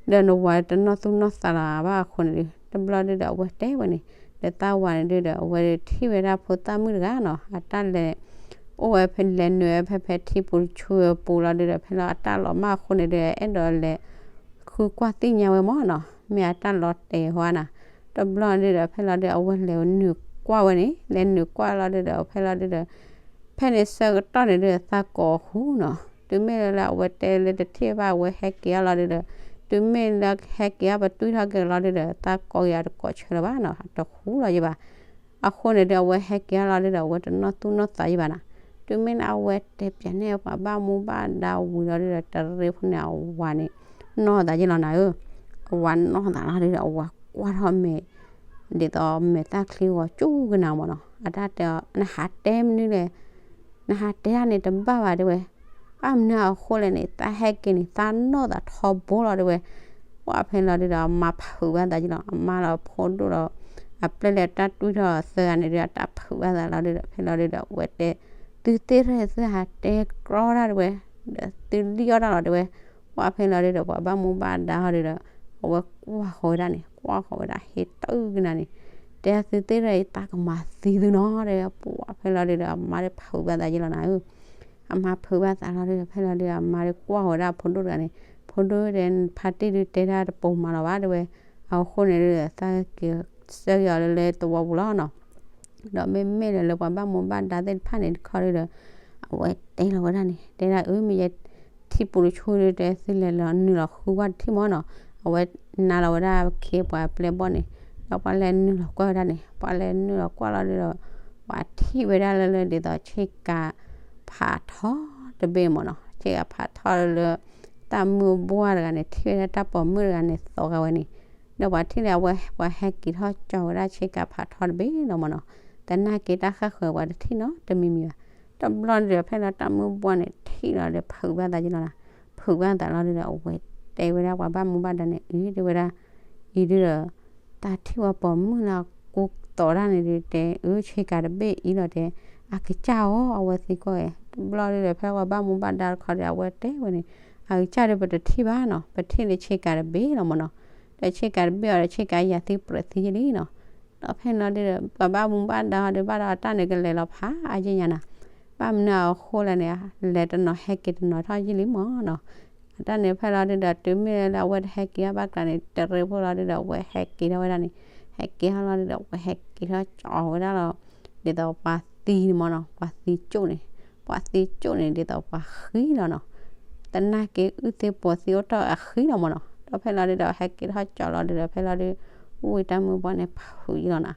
ဒီးနဝၤတနီၢ်သူၣ်နီၢ်သးလီၤဘၣ်အဃိန့ၣ်ဒုး တဘျီဒုးဒီး အဝဲတဲဝဲန့ၣ် ဒီးသးဝၤန့ၣ်ဒုးဒီး အဝဲထံၣ်ဝဲဒၣ်ဖိသၣ်မုၣ်တဂၤနီၤ, အတၢ်လဲၤ အိၣ်ဝဲဖဲလဲၤနုာ်ဝဲဖဲ ဖဲထံပူၤတဆူပူၤလီၤဒုးဒီး ဖဲလီၤအတၢ်လီၤမၢ်အဃိန့ၣ်ဒုး အဲၣ်ဒိးလဲၤ ဃုကွၢ်သ့ၣ်ညါဝဲမၢ်နီၤ, မ့ၢ်အတၢ်လီၤတဲာ်ဟီနၤ, တဘျီဒုးဒီး ဖဲလီၤဒုး အဝဲလဲၤနုာ်ကွၢ်ဝဲန့ၣ် လဲၤနုာ်ကွၢ်လီၤဒုးဒီး ဖဲလီၤဒုးဒီး ဖဲန့ၣ်ဆၢကတီၢ်န့ၣ်ဒုး သးကိးဃူနီၤ, တုၤမ့ၢ်လၢလၢအဝဲတဲလၢတထံၣ်ဘၣ် အဝဲဟဲက့ၤအီၤလီၤဒုးဒီး တုၤမ့ၢ်လၢဟဲက့ၤအီၤပတုာ်ထီၣ်က့ၤလီၤဒုးဒီး သးကိးက့ၤအီၤတကိးဆၢလၢၤဘၣ်နီၤ, တဃူလီၤယဘၣ်, အဃိန့ၣ်ဒုး အဝဲဟဲက့ၤအီၤလီၤဒုးဒီး အဝဲတနီၢ်သူၣ်နီၢ်သးယဘၣ်နၤ, တုၤမ့ၢ်လၢအဝဲတဲပၠးန့ၢ်ပှၤဘၣ်မူဘၣ်ဒါဝံၤလီၤဒုးဒီး တရ့ဖိန့ၣ် အဝၤန့ၣ် နီၢ်သးယလီၤနၤဧၢ, အဝၤနီၢ်သးလီၤဒုးဒီး အဝၤကွၢ်ထီၣ်မဲာ် ဒ်သိးမဲာ်သၣ်ချံဂီၤကၠူကနၤမၢ်နီၤ, အတၢ်တဲအီၤ နဟးတဲမနုၤလဲၣ်, နဟးတဲဒၣ်န့ၣ်တဘၣ်ဘၣ်တဲဝဲ, ဘၣ်မနုၤအဃိလဲၣ်န့ၣ် သးဟဲက့ၤန့ၣ် သးနီၢ်သးထီဘိလီၤတဲဝဲ, ပှၢ်ဖဲလီၤဒုးဒီး အမါဖုးဘၣ်သးက့လီၤ, အမါလီၤဖိဒိၣ်လီၤ, အပျဲၢ်လဲၤတၢ်တွံၢ်ထီၣ်သၢဂၤန့ၣ်ဒုး အတၢ်ဖုးဘၣ်သးလီၤဒုးဒီး ဖဲလီၤဒုးဒီး အဝဲတဲ, သုသ့ၣ်ရဲၣ်သုဟးတဲကြီဒၣ်တဲဝဲ, ဒီးသုလံၣ်အီၣ်တၢ်လီၤတဲဝဲ, ပှၢ်ဖဲလီၤဒုးဒီး ပှၤဘၣ်မူဘၣ်ဒါဟီဒုးဒီး အဝဲကွၢ်ဃီၤဝဲဒၣ်န့ၣ် ကွၢ်ဃီၤဝဲဒၣ်ဟ့ၣ်တၢ်အုၣ်ကနၤန့ၣ်, တဲသုသ့ၣ်ရဲၣ် ယတၢ်ကမၤသံသုနီၤတဲဝဲ, ပှၢ်ဖဲလီၤဒုးဒီး အမါဒီးဖုးဘၣ်သးယလီၤနၤဧၢ အမါဖုးဘၣ်သးလီၤဒုးဒီး ဖဲလီၤဒုးဒီး အမါဒီးကွၢ်ဃီၤဝဲဒၣ်အဖိဒိၣ်တဂၤန့ၣ်, ဖိဒိၣ်ဒီး ဖါတံၢ်ဒုးတဲဒၣ်တပိၤမးလီၤဘၣ်တဲဝဲ, အဃိန့ၣ်ဒုးဒီး သးက့ၤဆၢက့ၤအီၤလၢလၢသဝီပူၤလီၤနီၤ, ဒီးမ့မ့ၢ်လၢလၢပှၤဘၣ်မူဘၣ်ဒါသ့ၣ်တဖၣ်န့ၣ်တခီဒုးဒီး အဝဲတဲလီၤဝဲဒၣ်န့ၣ် တဲဒၣ်အၢ မ့ၢ်ယဲထံပူၤတဆူဒုး တဲသုလဲၤလီၤနုာ်လီၤဃုကွၢ်တထံၣ်မၢ်နီၤ, အဝဲနၤလီၤဝဲဒၣ်ခ့ပှၤပျဲၢ်ဘီၣ်န့ၣ်, ဒီးပှၤလဲၤနုာ်လီၤကွၢ်ဝဲဒၣ်န့ၣ် ပှၤလဲၤနုာ်လီၤကွၢ်လီၤဒုးဒီး ပှၤထံၣ်ဝဲဒၣ်လၢလၢဒ်သိးဆ့ကၤဖးထီတဘ့ၣ်မၢ်နီၤ, ဆ့ကၤဖးထီလၢ တၢ်မုၢ်ဘှၢ်တဂၤန့ၣ် ထံၣ်ဝဲဒၣ်တၢ်ပိာ်မုၣ်တဂၤန့ၣ် သီဂၤဝဲန့ၣ်, ဒီးပှၤထံၣ်လၢအဝဲ ပှၤဟဲက့ၤထီၣ်ကၠီဝဲဒၣ်ဆ့ကၤဖးထီတဘ့ၣ်လီၤမၢ်နီၤ, သနာ်က့တၢ်ဃၣ်ဃၢၤပှၤတထံၣ်နီတမံၤမံၤဘၣ်, တဘျီဒုးဒီး ဖဲလီၤတၢ်မုၢ်ဘှၢ်န့ၣ် ထံၣ်လီၤဒီးဖုးဘၣ်သးယလီၤနၤ, ဖုးဘၣ်သးလီၤဒုးဒီး အဝဲတဲဝဲဒၣ်ပှၤဘၣ်မူဘၣ်ဒါန့ၣ် အံၤတဲဝဲဒၣ် အံၤဒုးဒီး တၢ်ထံၣ်ဝဲပိာ်မုၣ်လၢအကိးသီဒၣ်န့ၣ်ဒုး တဲအၢ ဆ့ကၤတဘ့ၣ်အံၤလီၤတဲ, အကစၢ်ဧိၤ အဝဲသံကွၢ်ဝဲ, တဘျီဒုးဒီး ဖဲပှၤဘၣ်မူဘၣ်ဒါတခီဒီး အဝဲတဲဝဲန့ၣ်, အကစၢ်ဒုးပတထံၣ်ဘၣ်နီၤ, ပထံၣ်န့ၣ်ဆ့ကၤတဘ့ၣ်လီၤမၢ်နီၤ, ဒီးဆ့ကၤတဘ့ၣ်အီၤဒီး ဆ့ကၤယၤသံပြဲးသံယလံနီၤ, ဒီးဖဲလီၤဒုးဒီး ပှၤဘၣ်မူဘၣ်ဒါဟီဒုး ဘၣ်ဒီးအတၢ်န့ၣ်ကလဲၤလီၤဖးအါယဲၢ်ညါနၤ, ဘၣ်မနုၤအဃိလဲၣ်န့ၣ် လဲၤတနီၤဟဲက့ၤတနီၤထီၣ်ယံာ်လံမၢ်နီၤ, အတၢ်န့ၣ်ဖဲလီၤဒုးဒီး တုၤမ့ၢ်လၢအဝဲတဟဲက့ၤအီၤဘၣ်ကျါန့ၣ် တရ့ဖိလီၤဒုးဒီး အဝဲဟဲက့ၤထီၣ်ဝဲဒၣ်န့ၣ်, ဟဲက့ၤထီၣ်လီၤဒုးဒီး အဝဲဟဲက့ၤထီၣ်ကၠီဝဲဒၣ်လီၤ, ဒ်သိးပှၤသံန့ၣ်မၢ်နီၤ, ပှၤသံကၠိၣ်န့ၣ်, ပှၤသံကၠိၣ်န့ၣ် ဒ်သိးပှၤဃံလီၤနီၤ, သနာ်က့အုၣ်သ့ပိာ်သံအိၣ်ထီၣ်အဃံလီၤမၢ်နီၤ, ဒီးဖဲလီၤဒုးဒီး ဟဲက့ၤထီၣ်ကၠီလီၤဒုးဒီး ဖဲလီၤဒုး ဝံၢ်တၢ်မုၢ်ဘှၢ်န့ၣ်ဖုးယလီၤနၤ,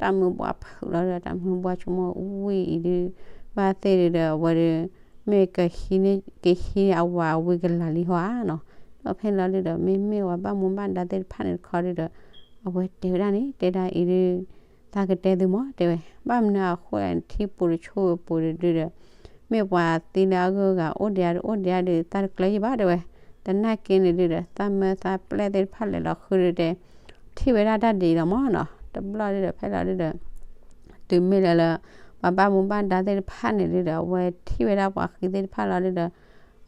တၢ်မုၢ်ဘှၢ်ဖုးလီၤဒုးဒီး တၢ်မုၢ်ဘှၢ်ဆိကမိၣ်ဝံၢ်အံၤဒုး ဘၣ်သ့ၣ်ဒုးဒီး အဝဲဒုး မ့ၢ်ကဟံးန့ၢ် ကဟံးန့ၢ်အဝၤဝံၤကလၤလံဟီဧါနီၤ, ဒီးဖဲလီၤဒုးဒီး မ့မ့ၢ်ဝဲဘၣ်မူဘၣ်ဒါသ့ၣ်တဖၣ်န့ၣ်တခီဒုးဒီး အဝဲတဲဝဲဒၣ်န့ၣ် တဲဒၣ်အံၤဒုး သးကတဲသုမၢ် တဲဝဲ, ဘၣ်မနုၤအဃိလဲၣ် ထံပူၤတဆူပူၤဒုးဒီး မ့ၢ်ပှၤသံလၢအဂုၤအဂၤအိၣ်ဒံးဒုး အိၣ်ဒံးဒုး သးတကျၢၤယံာ်ဘၣ်တဲဝဲ, သနာ်က့န့ၣ်ဒုးဒီး သးမၢသးပျဲၢ်သ့ၣ်တဖၣ်လဲၤလီၤဃုဒုးတဲ ထံၣ်ဝဲဒၣ်တၢ်ဒ်အံၤလီၤမၢ်နီၤ, တဘျီဒုးဒီး ဖဲလီၤဒုးဒီး တုၤမ့ၢ်လၢလၢ ပှၤဘၣ်မူဘၣ်ဒါသ့ၣ်တဖၣ်န့ၣ်ဒုးဒီး အဝဲထံၣ်ဝဲဒၣ်ပှၤဃံသ့ၣ်တဖၣ်လီၤဒုးဒီး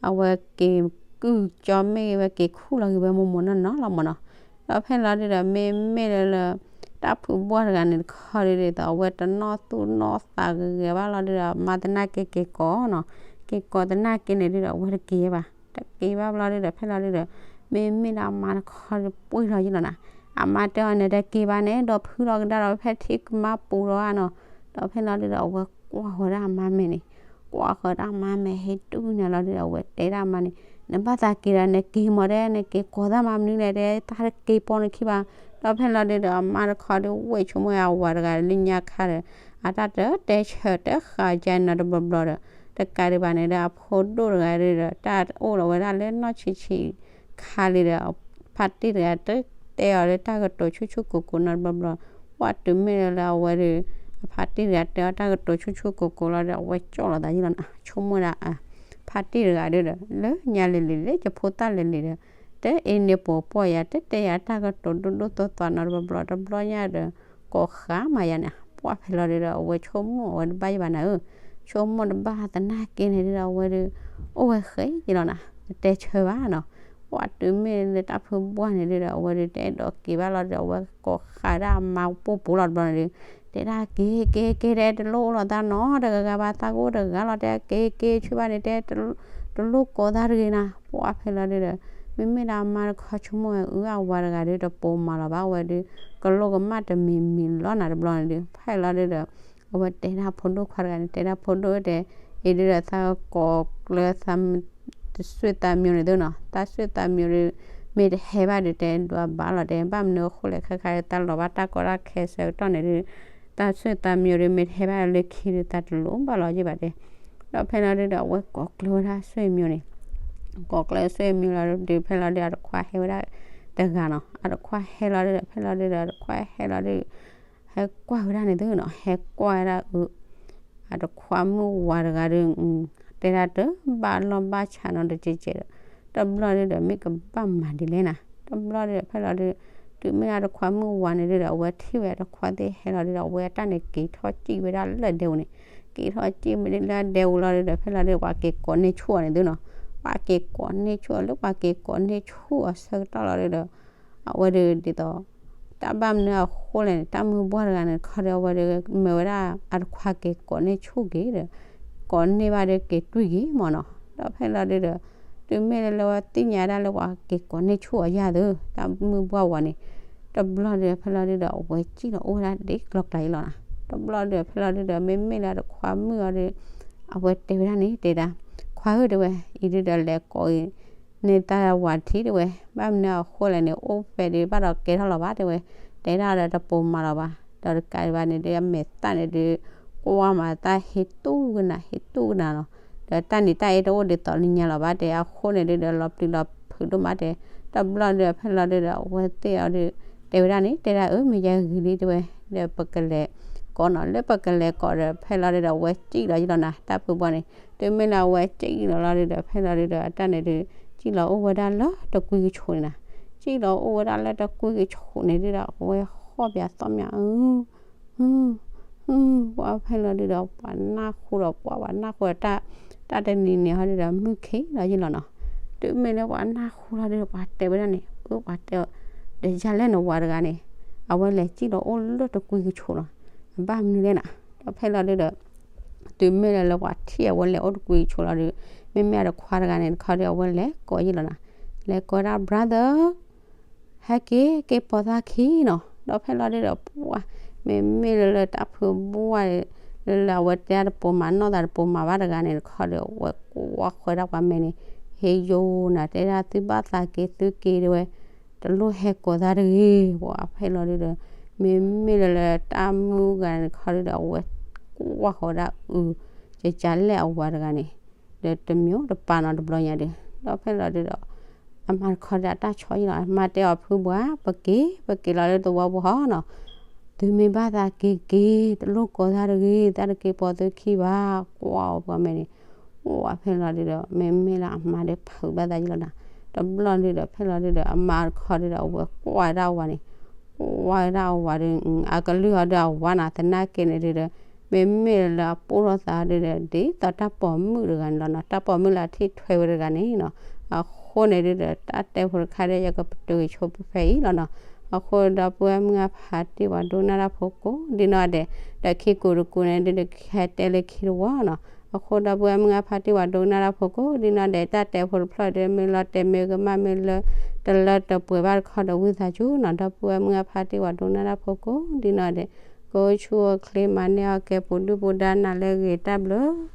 အဝဲက့ၤကုၢ်ကၠီမ့ၢ်ဂ့ၤ ဝဲက့ၤခူၣ်လီၤဂ့ၤဝဲမိၢ်မိၢ်နီၢ်နီၢ်လီၤမၢ်နီၤ, ဒီးဖဲလီၤဒုးဒီး မ့မ့ၢ်လၢလၢ တၢ်ဖုးဘှၢ်တဂၤန့ၣ်တခီဒုးဒီး အဝဲတနီၢ်သူၣ်နီၢ်သးဂ့ၤဂ့ၤဘၣ်လီၤဒုးဒီး အမါသနာ်က့က့ၤကိးနီၤ, က့ၤကိးသနာ်က့န့ၣ်ဒုးဒီး အဝဲတက့ၤဘၣ်, တက့ၤဘၣ်ဘျီဒုးဒီး ဖဲလီၤဒုးဒီး မ့မ့ၢ်လၢအမါတခီဒုးပှ့ၢ်ထီၣ်ယံာ်လီၤနၤ, အမါတဲအီၤန့ၣ် တက့ၤဘၣ်န့ၣ် ဒီးဖုလီၤကဒါဒီးဖဲထံကမါပူၤလီၤဧါနီၤ, ဒီးဖဲလီၤဒုးဒီး အဝဲကွၢ်ဃီၤဒၣ်အမါမဲာ်န့ၣ်, ကွၢ်ဃီၤဒၣ်အမါမဲာ်ဟဲတူၢ်နၤလီၤဒုးဒီး အဝဲတဲဒၣ်အမါန့ၣ်, နဘၣ်သးက့ၤဒီးနက့ၤမၢ်တဲ နက့ၤကိးသးမါမနုၤလဲၣ်တဲ တၢ်တက့ၤပိာ်နခံဘၣ်, ဒီးဖဲလီၤဒုးဒီး အမါတခီဒုးဝဲၢ်ဆိကမိၣ်အဝၤတဂၤလၢညါခါဒီး အတၢ်တတဲဆၢတဲဃးကဲနီၤတဘျီဘျီဒီး တကးဒံးဘၣ်န့ၣ်ဒီး အဖိဒိၣ်တဂၤဒုဒီး တၢ်အိၣ်လီၤဝဲဒၣ်လၢနီၢ်ဆံးဆံးခါလံဒီး ဖါတံၢ်တဂၤတတဲအီၤလၢတၢ်ကတိၤဆူၣ်ဆူၣ်ကိၤကိၤနီၤတဘျီဘျီ, ပှၤတုၤမ့ၢ်လၢအဝဲဒီး အဖါတံၢ်တဂၤတဲအီၤတၢ်ကတိၤဆူၣ်ဆူၣ်ကိၤကိၤလီၤဒီး အဝဲကၠီၣ်လီၤသးယံလီၤနီၤ, ဆိကမိၣ်ဒၣ် ဖါတံၢ်တဂၤဒုဒီး လၢညါလံၤလံၤလၢယဖိသၣ်လံၤလံၤဒီး တအ့န့ၢ်ပိာ်ပှီၢ်ယၤ တတဲယၤတၢ်ကတိၤဒိၣ်ဒိၣ်သွါသွါနီၤတဘျီဘျီ တဘျီညါဒီး ကိးဃာ်မးယၤန့ၣ် ပှၢ်ဖဲလီၤဒုဒီး အဝဲဆိကမိၣ်အဝဲတဘၣ်ယဘၣ်နၤဧၢ, ဆိကမိၣ်တဘၣ်သနာ်က့န့ၣ်ဒုဒီး အဝဲဒု အိၣ်ဝဲဃဲယံလီၤနီၤ, တတဲဆၢဘၣ်နီၤ, ပှၤတုၤမ့ၢ်လၢတၢ်ဖုဘှၢ်န့ၣ်ဒုဒီး အဝဲဒုတအဲၣ်ဒိးက့ၤဘၣ်လီၤဒီး အဝဲကိးဃာ်ဒၣ်အမါပူၤပူၤလီၤတဘျီန့ၣ်ဒု တဲဒၣ်က့ၤက့ၤက့ၤ တဲတလိၣ်အိၣ်လီၤသးနီတဂၤဂၤဘၣ် သးကအိၣ်တဂၤလီၤ တဲက့ၤက့ၤဆူဘၣ်န့ၣ် တဲ တလိၣ်ကိးသးတဂ့ၤနၤ, ပှၢ်ဖဲလီၤဒုဒီး မ့မ့ၢ်ဒၣ်အမါတခီဆိကမိၣ်ဝဲ အုအဝၤတဂၤဒု တပိာ်မၤလီၤဘၣ် အဝဲဒု ကလိကမၣ်တမံၤမံၤလီၤနၤတဘျီန့ၣ်ဒု ဖဲလီၤဒုဒီး အဝဲတဲဒၣ်ဖိဒိၣ်ခွါတဂၤန့ၣ် တဲဒၣ်ဖိဒိၣ်တဲ အံၤဒုဒီး သးကိးကျၢၤသး တၢ်ဆွေသးမျိုးန့ၣ်သုနီၤ, တၢ်ဆွေသးမျိုးဒု မ့ၢ်တဟဲဘၣ်ဒု တဲဒွးဘၣ်လီၤ တဲဘၣ်မနုၤအဃိလဲၣ် ခဲခါဒု တၢ်လီၤဘၣ်တၢ်ကီတၢ်ခဲဆၢကတီၢ်န့ၣ်ဒု တၢ်ဆွေသးမျိုးဒု မ့ၢ်တဟဲဘၣ်လၢခံဒု သးတလိၣ်ဘၣ်လီၤယံဘၣ်တဲ, ဒီးဖဲလီၤဒုဒီး အဝဲကိးကျၢၤဝဲဒၣ်ဆွေမျိုးန့ၣ် ကိးကျၢၤဆွေမျိုးလီၤဒု ဖဲလီၤဒု အတခွါဟဲဝဲဒၣ်တဂၤနီၤ, အတခွါဟဲလီၤဒုဒီး ဖဲလီၤဒုဒီး အတခွါဟဲလီၤဒု ဟဲကွၢ်ဝဲဒၣ်န့ၣ်သုနီၤ, ဟဲကွၢ်ဝဲဒၣ်အု အတခွါမုၣ်ဝၤတဂၤဒီး တဲဒၣ်တဘၣ်လီၢ်ဘၣ်ဆးနီတကဲးကဲးဒီး တဘျီဒုဒီး မ့ၢ်ကဘၣ်မၤဒ်လဲၣ်နၤ, တဘျီဒုဒီး ဖဲလီၤဒု တုၤမ့ၢ်လၢတခွါမုၣ်ဝၤန့ၣ်ဒုဒီး အဝဲထံၣ်ဝဲတခွါသ့ၣ်ဟဲလီၤဒုဒီး အဝဲအတၢ်န့ၣ်က့ၤထီၣ်စံၣ်ဝဲဒၣ်လၢဒဲပူၤန့ၣ်, က့ၤထီၣ်စံၣ်ဝဲဒၣ်လၢဒဲပူၤလီၤဒုဒီး ဖဲလီၤဒု ပှၤက့ၤကိးန့ၢ်ဆူၣ်အီၤန့ၣ်သုနီၤ, ပှၤက့ၤကိးန့ၢ်ဆူၣ်အီၤ လၢပှၤက့ၤကိးန့ၢ်ဆူၣ်အီၤဆၢကတီၢ်လီၤဒုဒီး အဝဲဒုဒ်သိး တၢ်ဘၣ်မနုၤအဃိလဲၣ်န့ၣ် တၢ်မုၢ်ဘှၢ်တဂၤန့ၣ် တခီဒီး အဝဲဒုမၢဝဲဒၣ်အတခွါက့ၤကိးန့ၢ်ဆူၣ်က့ၤဒီး ကိးန့ၢ်ဘၣ်ဒုက့ၤတွံၢ်က့ၤမ့ၢ်နီၤ, ဒီးဖဲလီၤဒုဒီး တုၤမ့ၢ်လၢလၢဝဲသ့ၣ်ညါဒၣ်လၢပှၤက့ၤကိးန့ၢ်ဆူၣ်အီၤယၤသု တၢ်မုၢ်ဘှၢ်ဝၤန့ၣ် တဘျီဒုဖဲလီၤဒုဒီး အဝဲစံၣ်လီၤအိၣ်ဝဲဒၣ်ဒ်ကျီကျါအံၤလီၤနီၤ, တဘျီဒုဖဲလီၤဒုဒီး မ့မ့ၢ်လၢတခွါမုၣ်အီၤဒု အဝဲတဲဝဲဒၣ်န့ၣ် တဲဒၣ် ခွါဧၢ တဲဝဲ အံၤဒုဒီးလဲၤကိးအံၤ န့ၢ်တၢ်ဝၤထံ တဲဝဲ, ဘၣ်မနုၤအဃိလဲၣ်န့ၣ် အိၣ်ဖဲဒုးဘၣ်ဒီးကဲထီၣ်လီၤဘၣ် တဲဝဲ, တဲဒၣ်ဒီးတပိာ်မၤလီၤဘၣ်, ဒီးတကးဒံးဘၣ်န့ၣ်ဒုး အမဲာ်သၣ်န့ၣ်ဒုး ကွၢ်မးတၢ်ဟ့ၣ်တူၢ်ကနၤ ဟ့ၣ်တူၢ်ကနၤလီၤ, ဒီးတၢ်နံၤတၢ်အ့တအိၣ်ဒ်သိးလၢညါလီၤဘၣ် တဲအဃိန့ၣ်ဒုးဒီး လီၤပျံၤလီၤဖုးဒိၣ်မးတဲ, တဘျီဒုးဖဲလီၤဒုးဒီး အဝဲသ့ၣ်အီၤဒုး တဲဝဲဒၣ်န့ၣ် တဲဒၣ်အၢ မ့ၢ်ယဲဂ့ၤလံ တဲဝဲ, ဒီးပကလဲၤကိးနီၤ လၢပကလဲၤကိးဒီး ဖဲလီၤဒုးဒီး အဝဲစံၣ်လီၤယံလီၤနၤ တၢ်ဖုဘှၢ်န့ၣ်, တုၤမ့ၢ်လၢအဝဲစံၣ်လီၤလီၤဒုးဒီး ဖဲလီၤဒုးဒီး အတၢ်န့ၣ်ဒုး စံၣ်လီၤအိၣ်ဝဲဒၣ်လၢတကွံကဆိးန့ၣ်နၤ, စံၣ်လီၤအိၣ်ဝဲဒၣ်လၢတကွံကဆိးန့ၣ်ဒုးဒီး အဝဲဟီၣ်ပၠးသီၣ်မး အ ပှၤဖဲလီၤဒုးဒီး ပှၤနၢ်ဟူဒီး ပှၤပှၤနၢ်ဟူဒီး တၢ်တနံၤန့ၣ်ဟီဒုးဒီး မုၢ်ခံးလီၤယံလီၤနီၤ, တုၤမ့ၢ်လၢပှၤနၢ်ဟူလီၤဒုးဒီး ပှၤတဲဝဲဒၣ်န့ၣ် အၢ ပှၤတဲ ဒီးယၤလဲၣ်နဝၤတဂၤန့ၣ် အဝဲလဲၤစံၣ်လီၤအိၣ်လၢတကွံကဆိးလီၤ, ဘၣ်မနုၤလဲၣ်နၤ, ဒီးဖဲလီၤဒုးဒီး တုၤမ့ၢ်လၢလၢပှၤထံၣ်အဝဲလဲၤအိၣ်တကွံကဆိးလီၤဒုး, မ့မ့ၢ်အတခွါတဂၤန့ၣ်တခီဒီး အဝဲလဲၤကိးယံလီၤနၤ, လဲၤကိးဒၣ် brother ဟဲက့ၤ က့ၤပိာ်သးခံနီၤ, ဒီးဖဲလီၤဒုးဒီး ပှၤ မ့မ့ၢ်လၢလၢတၢ်ဖုဘှၢ် လၢလၢအဝဲတဲတပိာ်မၤနီၢ်သးတပိာ်မၤဘၣ်တဂၤန့ၣ်တခီဒီး အဝဲကွၢ်ဃီဒၣ်ပှၤမဲာ်န့ၣ် ဟ့ယိနၤ တဲဒၣ်သုဘၣ်သးက့ၤသုက့ၤတဲဝဲ တလိၣ်ဟဲကိးသးတဂ့ၤ, ပှၤဖဲလီၤဒုးဒီး မ့မ့ၢ်လၢလၢတၢ်မုၢ်ဂၤန့ၣ်တခီဒုးဒီး အဝဲကွၢ်ဃီဒၣ်အု ကကလဲၣ်အဝၤတဂၤန့ၣ် ဒီးတမံၤတပာ်နီၤတဘျီညါဒုး, ဒီးဖဲလီၤဒုးဒီး အမါတခီဒၣ်တၢ်ဆီယံလီၤ, အမါတဲအီၤဖုဘှၢ် ပက့ၤ ပက့ၤလီၤလၢသဝီပူၤဟီနီၤ, သုမ့ၢ်ဘၣ်သးက့ၤက့ၤ တလိၣ်ကိးသးတဂ့ၤ သးတက့ၤပိာ်သုခံဘၣ်, ကွၢ်အီၤပှၤမဲာ်န့ၣ်, အိၣ်ဝဲဖဲလီၤဒုးဒီး မ့မ့ၢ်လၢအမါဒုးဖုးဘၣ်သးယံလီၤနၤ, တဘျီဒုးဒီး ဖဲလီၤဒုးဒီး အမါတခီဒုးဒီး အဝဲကွၢ်ဝဲဒၣ်အဝၤန့ၣ်, ကွၢ်ဝဲဒၣ်အဝၤဒုး အကလုၢ်အီၤဒီးအဝၤနီၤ သနာ်က့န့ၣ်ဒုးဒီး မ့မ့ၢ်လၢအပိၢ်ထီၣ်သးဒုးဒီး ဒ်သိးတၢ်ပိာ်မုၣ်တဂၤန့ၣ်လီၤနီၤ, တၢ်ပိာ်မုၣ်လၢအထံၣ်ထွဲဝဲတဂၤန့ၣ်နီၤ, အဃိန့ၣ်ဒုးဒီး တၢ်တဲဖိတခါဒီး ယကပတုာ်က့ၤဆိဖဲအံၤလီၤနီၤ, အဃိဒီပုၢ်ဝဲၢ်မုၢ်အဖါတံၢ်ဝဲဒိကနၣ်တၢ်ဖိကိးဒ်နီၢ်ဒဲး, ဒီးခံကူတကူန့ၣ်ဒုးဒီး ကဟဲတဲလၢခံတဝီနီၤ, အဃိဒီပုၢ်ဝဲၢ်မုၢ်အဖါတံၢ်ဝဲဒိကနၣ်တၢ်ဖိကိးဒ်နီၢ်ဒဲး တၢ်တဲဖိတဖျၢၣ်ဒုး မ့ၢ်လီၤတဲာ်မ့ၢ်ကမၣ်မ့ၢ်လၢ တလၢတပှဲၤဘၣ်တခီဒီးဝံသးစူၤနီၤ, ဒီပုၢ်ဝဲၢ်မုၢ်အဖါတံၢ်ဝဲဒိကနၣ်တၢ်ဖိကိးဒ်နီၢ်ဒဲး, ကအိၣ်ဆူၣ်အိၣ်ချ့မၤန့ၢ်အီၣ်ကဲပူၤဒုၣ်ပူၤဒါနၤလၢအဂ့ၤတၢ်ဘျုး